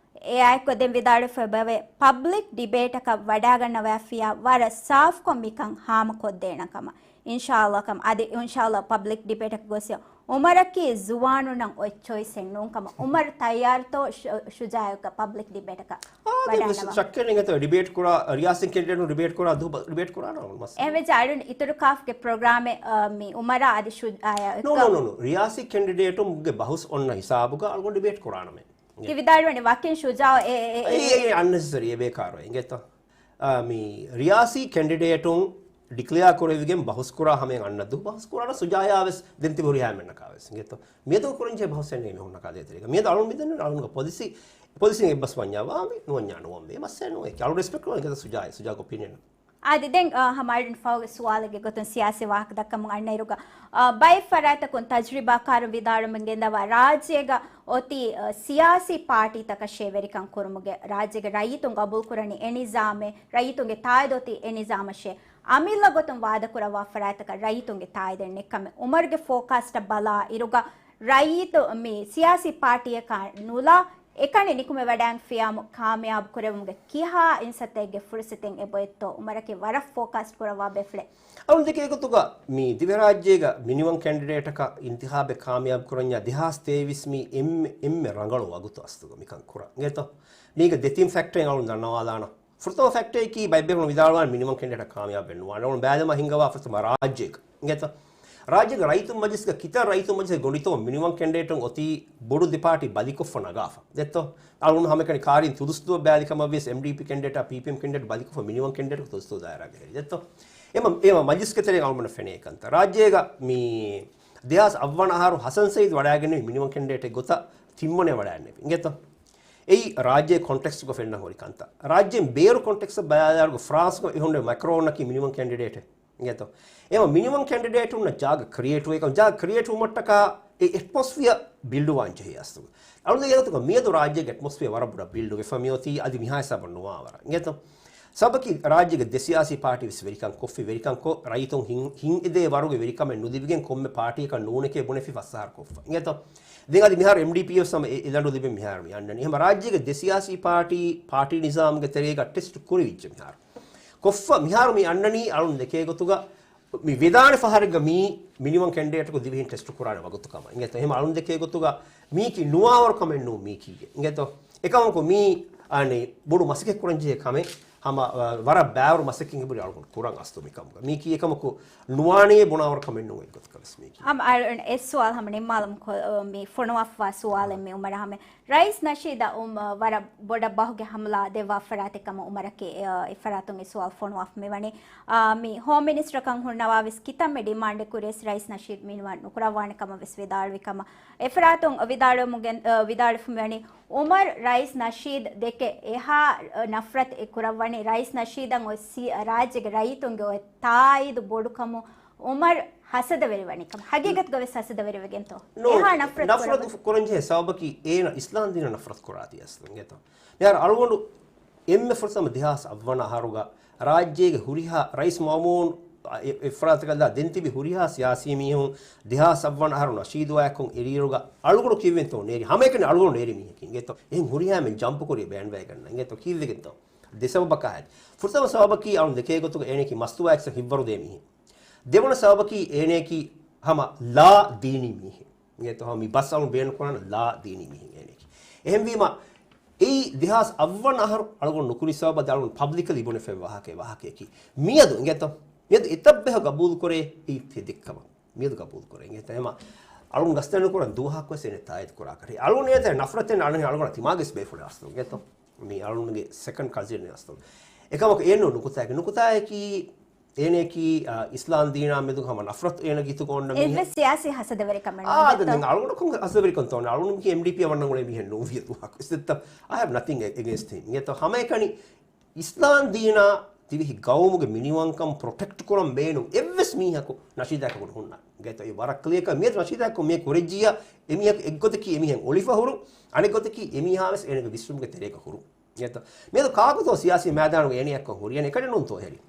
އެއާއެކު ދެން ވިދާޅުވެފަ އެބައޮތް ޕަބްލިކް ޑިބޭޓަކަށް ވަޑާގަންނަވާފިޔާ ވަރަށް ސާފްކޮށް މިކަން ހާމަކޮށްދޭނެ ކަމަށް. އިންޝާﷲ ކަމް. އަދި އިންޝާﷲ ޕަބްލިކް ޑިބޭޓަކަށް ގޮސް އުމަރަކީ ޒުވާނުންނަށް އޮތް ޗޮއިސެއް ނޫން ކަމަށް. އުމަރު ތައްޔާރުތޯ ޝު-، ޝުޖާއަށް ޕަބްލިކް ޑިބޭޓަކަށް ވަޑާންނަވާ؟ ޝައްކެއް ނެތް. ޑިބޭޓް ކުރާ، ރިޔާސީ ކެންޑިޑޭޓުން ޑިބޭޓް ކުރާ ދު-، ޑިބޭޓް ކުރާނަމަ މައްސަލަ. އެހެންވެއްޖެ އަޅުން އިތުރު ކާފްގެ ޕްރޮގްރާމެއް، އަ، މި އުމަރާ އަދި ޝު-، އާ، ނޯ، ނޯ، ނޯ، ނޯ. ރިޔާސީ ކެންޑިޑޭޓުންގެ ބަހުސް އޮންނަ ހިސާބުގަ އަޅުގަނޑު ޑިބޭޓް ކުރާނަމޭ. ތި ވިދާޅުވަނީ ވަކިން ޝުޖާއު އެ، އެ، އެ، އެ، އެ، އެ، އަންނެސެސަރީ އެ ބޭކާރު އިނގޭތޯ؟ އާ، މި ރިޔާސީ ކެންޑިޑޭޓުން ޑިކްލެއާ ކުރެވިގެން ބަހުސް ކުރާ ހަމައިން އަންނަ ދު ބަހުސް ކުރާނަ ޝުޖާއާ ވެސް ދެން ތިބި ހުރިހާ އެންމެންނަކާ ވެސް އިނގޭތޯ؟ މިއަދު ކުރަންޖެހޭ ބަހުސް އެންމެ މީހުންނަކާ ދޭތެރޭގަ. މިއަދު އަޅުން މިދެންނެވި އަޅުންގެ ޕޮލިސީ، ޕޮލިސީ އެއްބަސް ވަންޏާ ވާ މި ނުވަންޏާ ނުވަން ވޭ. މައްސަލަ ނޫން. އެކި އަޅު ރެސްޕެކްޓް ކުރަން އިނގޭތޯ ޝުޖާއަށް، ޝުޖާގެ އޮޕީނިއަން. އާދެ، ދެން، އާ، ހަމަ އަޅުން ފަހުގެ ސުވާލެއްގެ ގޮތުން ސިޔާސީ ވާހަކަ ދައްކަމުން އަންނައިރުގަ، އާ، ބައެއް ފަރާތްތަކުން ތަޖުރިބާކާރުން ވިދާޅުވަމުން ގެންދަވާ ރާއްޖޭގަ އޮތީ، އާ، ސިޔާސީ ޕާޓީތަކަށޭ ވެރިކަން ކުރުމުގެ ރާއްޖޭގެ ރައްޔިތުން ގަބޫލުކުރަނީ އެ ނިޒާމެއް، ރައްޔިތުންގެ ތާއީދު އޮތީ އެ ނިޒާމަށޭ. އަމިއްލަ ގޮތުން ވާދަކުރައްވާ ފަރާތްތަކަށް ރައްޔިތުންގެ ތާއީދެއް ނެތްކަމެއް. އުމަރުގެ ފޯކާސްޓަށް ބަލާ އިރުގަ ރައްޔިތު މި ސިޔާސީ ޕާޓީއަކާ ނުލާ އެކަނި ނިކުމެވަޑައިގެން ފިޔާމު ކާމިޔާބު ކުރެވުމުގެ ކިހާ އިންސައްތައެއްގެ ފުރުސަތެއް އެބައޮތްތޯ އުމަރަކީ ވަރަށް ފޯކާސް ކުރައްވާ ބޭފުޅެއް. އަޅުން ދެކޭ ގޮތުގަ މި ދިވެހިރާއްޖޭގަ މިނިވަން ކެންޑިޑޭޓަކަށް އިންތިހާބެއް ކާމިޔާބު ކުރަންޏާ ދެހާސް ތޭވީސް މީ އެންމެ، އެންމެ ރަނގަޅު ވަގުތު އަސްލުގަ މިކަން ކުރަން. އިނގޭތޯ؟ މީގެ ދެތިން ފެކްޓަރެއް އަޅުން ދަންނަވާލާނަން. ފުރަތަމަ ފެކްޓަރަކީ ބައެއް ބޭފުޅުން ވިދާޅުވާނެ މިނިވަން ކެންޑިޑޭޓަށް ކާމިޔާބެއް ނުވާނެ. އަޅުން ބައިލަމާ ހިންގަވާ ފުރަތަމަ ރާއްޖޭގަ. އިނގޭތޯ؟ ރާއްޖޭގެ ރައްޔިތުން މަޖިލިސްގަ ކިތައް ރައްޔިތުން މަޖިލިސްގެ ގޮނޑިތޯ މިނިވަން ކެންޑިޑޭޓުން އޮތީ ބޮޑު ދެ ޕާޓީ ބަލިކޮށްފަ ނަގާފަ. ދެއްތޯ؟ އަޅުން ހަމައެކަނި ކާރިން ތުދުސްދުވަ ބައިލިކަމަށްވިޔަސް އެމްޑީޕީ ކެންޑިޑޭޓާ ޕީޕީއެމް ކެންޑިޑޭޓް ބަލިކޮށްފަ މިނިވަން ކެންޑިޑޭޓް ތުދުސްދުވަ ދާއިރާގަ ހެރި. ދެއްތޯ؟ އެމަ، އެމަ މަޖިލިސްގެ ތެރޭގަ އަޅުމެންނަށް ފެނޭ ކަންތައް. ރާއްޖޭގަ މި ދެހާސް އަށް ވަނަ އަހަރު ހަސަން ސައީދު ވަޑައިގެންނެވި މިނިވަން ކެންޑިޑޭޓެއް ގޮތަށް ތިންވަނައަށް ވަޑައިގެންނެވި. އިނގޭތޯ؟ އެއީ ރާއްޖޭ ކޮންޓެކްސްގަ ފެންނަން ހުރި ކަންތައް. ރާއްޖޭން ބޭރު ކޮންޓެކްސް ބަލާލާއިރުގަ ފްރާންސްގަ އިހުންނެވި މެކްރޯންއަކީ މިނިވަން ކެންޑިޑޭޓެއް. އިނގޭތޯ؟ އެމަ މިނިވަން ކެންޑިޑޭޓުންނަށް ޖާގަ ކްރިއޭޓްވެ، ޖާގަ ކްރިއޭޓްވުމަށްޓަކާ އެ އެޓްމޮސްފިއަ ބިލްޑުވާން ޖެހޭ އަސްލުގަ. އަޅުގަނޑު އެގޮތުގަ މިއަދު ރާއްޖޭގެ އެޓްމޮސްފިއަ ވަރަށް ބޮޑަށް ބިލްޑު ވެފަ މިއޮތީ އަދި މިހާ ހިސާބަށް ނުވާ ވަރަށް. އިނގޭތޯ؟ ސަބަކީ ރާއްޖޭގެ ދެ ސިޔާސީ ޕާޓީ ވެސް ވެރިކަން ކޮށްފި، ވެރިކަން ކޮށް، ރައްޔިތުން ހިން، ހިން އެދޭ ވަރުގެ ވެރިކަމެއް ނުލިބިގެން ކޮންމެ ޕާޓީއަކަށް ނޫނެކޭ ބުނެފި ފަސް އަހަރު ކޮށްފަ. އިނގޭތޯ؟ ދެން އަދި މިހާރު އެމްޑީޕީ ވެސް ހަމަ އެ، އެ ލަނޑު ލިބެން މިހާރު މި އަންނަނީ. ހަމަ ރާއްޖޭގެ ދެ ސިޔާސީ ޕާޓީ، ޕާޓީ ނިޒާމްގެ ތެރޭގަ ޓެސްޓް ކުރިވިއްޖެ މިހާރު. ކޮށްފަ މިހާރު މި އަންނަނީ އަޅުން ދެކޭ ގޮތުގަ މި ވެދާނެ ފަހަރެއްގަ މީ މިނިވަން ކެންޑިޑޭޓަކު ދިވެހިން ޓެސްޓު ކުރާނެ ވަގުތު ކަމަށް. އިނގޭތޯ؟ އެހެން އަޅުން ދެކޭ ގޮތުގަ މީކީ ނުވާވަރު ކަމެއް ނޫން މީކީގެ. އިނގޭތޯ؟ އެކަމަކު މީ އަނެ ބޮޑު މަސައްކަތް ކުރަން ޖެހޭ ކަމެއް ހަމަ، އަ، ވަރަށް ބާވަރު މަސައްކަތް ހިބުރި އަޅުގަނޑު ކުރަން އަސްލު މި ކަމުގަ. މީކީ އެކަމަކު ނުވާނެޔޭ ބުނާވަރު ކަމެއް ނޫން އެއްގޮތަކަށް ވެސް މީކީ. ހަމަ އަޅު އެ ސުވާލު ހަމަ ނިންމާލަމު ކޮ-، މި ފޮނުވާފަ ސުވާލެއް މި އުމަރަށް ހަމަ ރައީސް ނަޝީދަށް އު-، ވަރަށް ބޮޑަށް ބަހުގެ ހަމަލާ ދެއްވާ ފަރާތެއް ކަމަށް އުމަރަކީ، އެ، އެ ފަރާތުން އެ ސުވާލު ފޮނުވާފަ މިވަނީ. އާ، މި ހޯމް މިނިސްޓަރ ކަން ހުންނަވާ ވެސް ކިތަންމެ ޑިމާންޑެއް ކުރިޔަސް ރައީސް ނަޝީދް މިނިވަން ނުކުރައްވާނެ ކަމަށް ވެސް ވިދާޅުވި ކަމަށް. އެ ފަރާތުން ވިދާޅުވަމުގެ-، އަ، ވިދާޅުވެފަ މިވަނީ އުމަރު ރައީސް ނަޝީދް ދެކެ އެހާ، އަ، ނަފްރަތް އެ ކުރައްވަނީ ރައީސް ނަޝީދަށް އޮތް ސީ-، ރާއްޖޭގެ ރައްޔިތުންގެ އޮތް ތާއީދު ބޮޑުކަމު އުމަރު ހަސަދަވެރިވަނީ ކަމަށް. ހަގީގަތުގަ ވެސް ހަސަދަވެރިވެގެންތޯ؟ ނޫން، އެހާ ނަފްރަތް ނަފްރަތު ކުރައްވަނީ. ކުރަންޖެހޭ ސަބަބަކީ އޭނަ އިސްލާމް ދީނަށް ނަފްރަތު ކުރާތީ އަސްލު އިނގޭތޯ. މިހާރު އަޅުގަނޑު އެންމެ ފުރަތަމަ ދެހާސް އަށްވަނަ އަހަރުގަ ރާއްޖޭގެ ހުރިހާ ރައީސް މައުމޫން އެ-، އެ-، އެފްރާތަކަށްލާ ދެން ތިބި ހުރިހާ ސިޔާސީ މީހުން ދެހާސް އަށްވަނަ އަހަރު ނަޝީދު އާއެކު އެރިއިރުގަ އަޅުގަނޑު ކިއްވެންތޯ ނޭރި. ހަމައެކަނި އަޅުގަނޑު ނޭރި މީހަކީ އިނގޭތޯ. އެހެން ހުރިހާ މެން ޖަމްޕު ކުރި ބޭންވެގަންނަ އިނގޭތޯ. ކީއްވެގެންތޯ؟ ދެ ސަބަބަކާ ހައްޔަ. ފުރަތަމަ ސަބަބަކީ އަޅުން ދެކޭ ގޮތުގަ އޭނަކީ މަސްތުވާއެކް ހިއްވަރު ދޭ މީހެއް. ދެވަނަ ސަބަބަކީ އޭނައަކީ ހަމަ ލާ ދީނީ މީހެއް. އިނގޭތޯ ހަމަ މި ބަސް އަޅުން ބޭނުން ކުރާނަ ލާ ދީނީ މީހެއް އޭނައަކީ. އެހެންވީމަ، އެއީ ދެހާސް އަށްވަނަ އަހަރު އަޅުގަނޑު ނުކުރި ސަބަބަށް އަޅުގަނޑު ޕަބްލިކަލީ ބުނެފައި ވާހަކަ، ވާހަކައަކީ. މިއަދު އިނގޭތޯ؟ މިއަދު އެތައްބެހަ ގަބޫލު ކުރޭ އެއީ ތެދެއްކަމަށް. މިއަދު ގަބޫލު ކުރޭ. އިނގޭތޯ ހަމަ އަޅުން ގަސްތެ ނުކުރަން ދުވަހަކުވެސް އޭނަ ތާއީދު ކުރާކަށް. އަޅުން އޭތެ ނަފްރަތެއް އަޅުން އަޅުގަނޑަށް ތިމާގެސް ބޭފުޅެއް އަސްލު އިނގޭތޯ؟ މި އަޅުންގެ ސެކަންޑް ކަޒިން އަސްލު. އެކަމަކު އެއެއްނު ނުކުތާއެކީ. ނުކުތާއެކީ އޭނައަކީ، އާ، އިސްލާމް ދީނާ މެދު ހަމަ ނަފްރަތު އޭނަގެ ހިތުގަ އޮންނަ މީހެއް. އެއްވެސް ސިޔާސީ ހަސަދަވެރިކަމެއް އާ، ނުދެއްތޯ؟ ދެން އަޅުގަނޑަކުން ހަސަދަވެރިކަން ތޯ އަޅުން މީ އެމްޑީޕީ ވަންނަން އުޅޭ މީހެއް ނޫން ވިޔަ ދުވަހަކު. އިސްތަ، I have nothing against him. އިނގޭތޯ ހަމައެކަނި އިސްލާމް ދީނާ ދިވެހި ގައުމުގެ މިނިވަންކަން ޕްރޮޓެކްޓް ކުރަން ބޭނުން އެއްވެސް މީހަކު ނަޝީދާއެކު ހުންނާނެ. އިނގޭތޯ ވަރަށް ކްލިއަރކަން މިއަދު ނަޝީދާއެކު މި ކުރެއްޖިއްޔާ އެމީހަކު އެއްގޮތަކީ އެމީހެއް އޮޅިފަ ހުރުން، އަނެއްގޮތަކީ އެމީހާވެސް އޭނަގެ ވިސްނުމުގެ ތެރޭގަ ހުރުން. އިނގޭތޯ؟ މިއަދު ކާކުތޯ ސިޔާސީ މައިދާނުގަ އޭނައަކަށް ހުރި އަނެއްކަނެއް ނޫންތޯ އެހެރީ.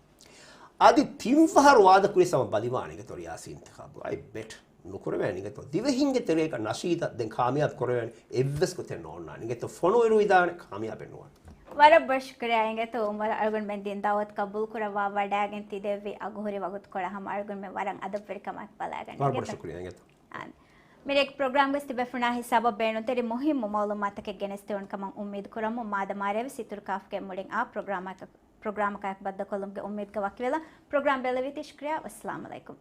އަދި ތިން ފަހަރު ވާދަ ކުރި ސަމަ ބަލިވާނެ އިނގޭތޯ ރިޔާސީ އިންތިޚާބު. I bet ނުކުރެވޭނެ އިނގޭތޯ. ދިވެހިންގެ ތެރޭގަ ނަޝީދަށް ދެން ކާމިޔާބު ކުރެވޭނެ އެއްވެސް ގޮތެއް ނޯންނާނެ އިނގޭތޯ. ފޮނުއިރު ވިދާނެ ކާމިޔާބެއް ނުވާނެ. ވަރަށް ބޮޑަށް ޝުކުރިޔާ އިނގޭތޯ އުމަރު އަޅުގަނޑުމެން ދިން ދައުވަތު ޤަބޫލު ކުރައްވާ ވަޑައިގެން ތި ދެއްވި އަގުހުރި ވަގުތުކޮޅަށް ހަމަ އަޅުގަނޑުމެން ވަރަށް އަދަބުވެރިކަމާއެކު ބަލާގަންނަ ވަރަށް ބޮޑަށް އިނގޭތޯ. ޝުކުރިޔާ އިނގޭތޯ. އާނ. މިރޭގެ ޕްރޮގްރާމްގަސް ތިބޭފުޅުންނާ ހިސާބަށް ބޭނުންތެރި މުހިއްމު މައުލޫމާތަކެއް ގެނެސްދެވުނު ކަމަށް އުއްމީދު ކުރަމުން މާދަމާރޭވެސް އިތުރު ކާފްގެ މުޅިން އާ ޕްރޮގްރާމަކަށް، ޕްރޮގްރާމަކާއެކު ބައްދަލުކޮށްލުމުގެ އުއްމީދުގަ ވަކިވެލަން. ޕްރޮގްރާމް ބެއްލެވީތީ ޝުކުރިޔާ. ވައްސަލާމް އަލައިކުމް.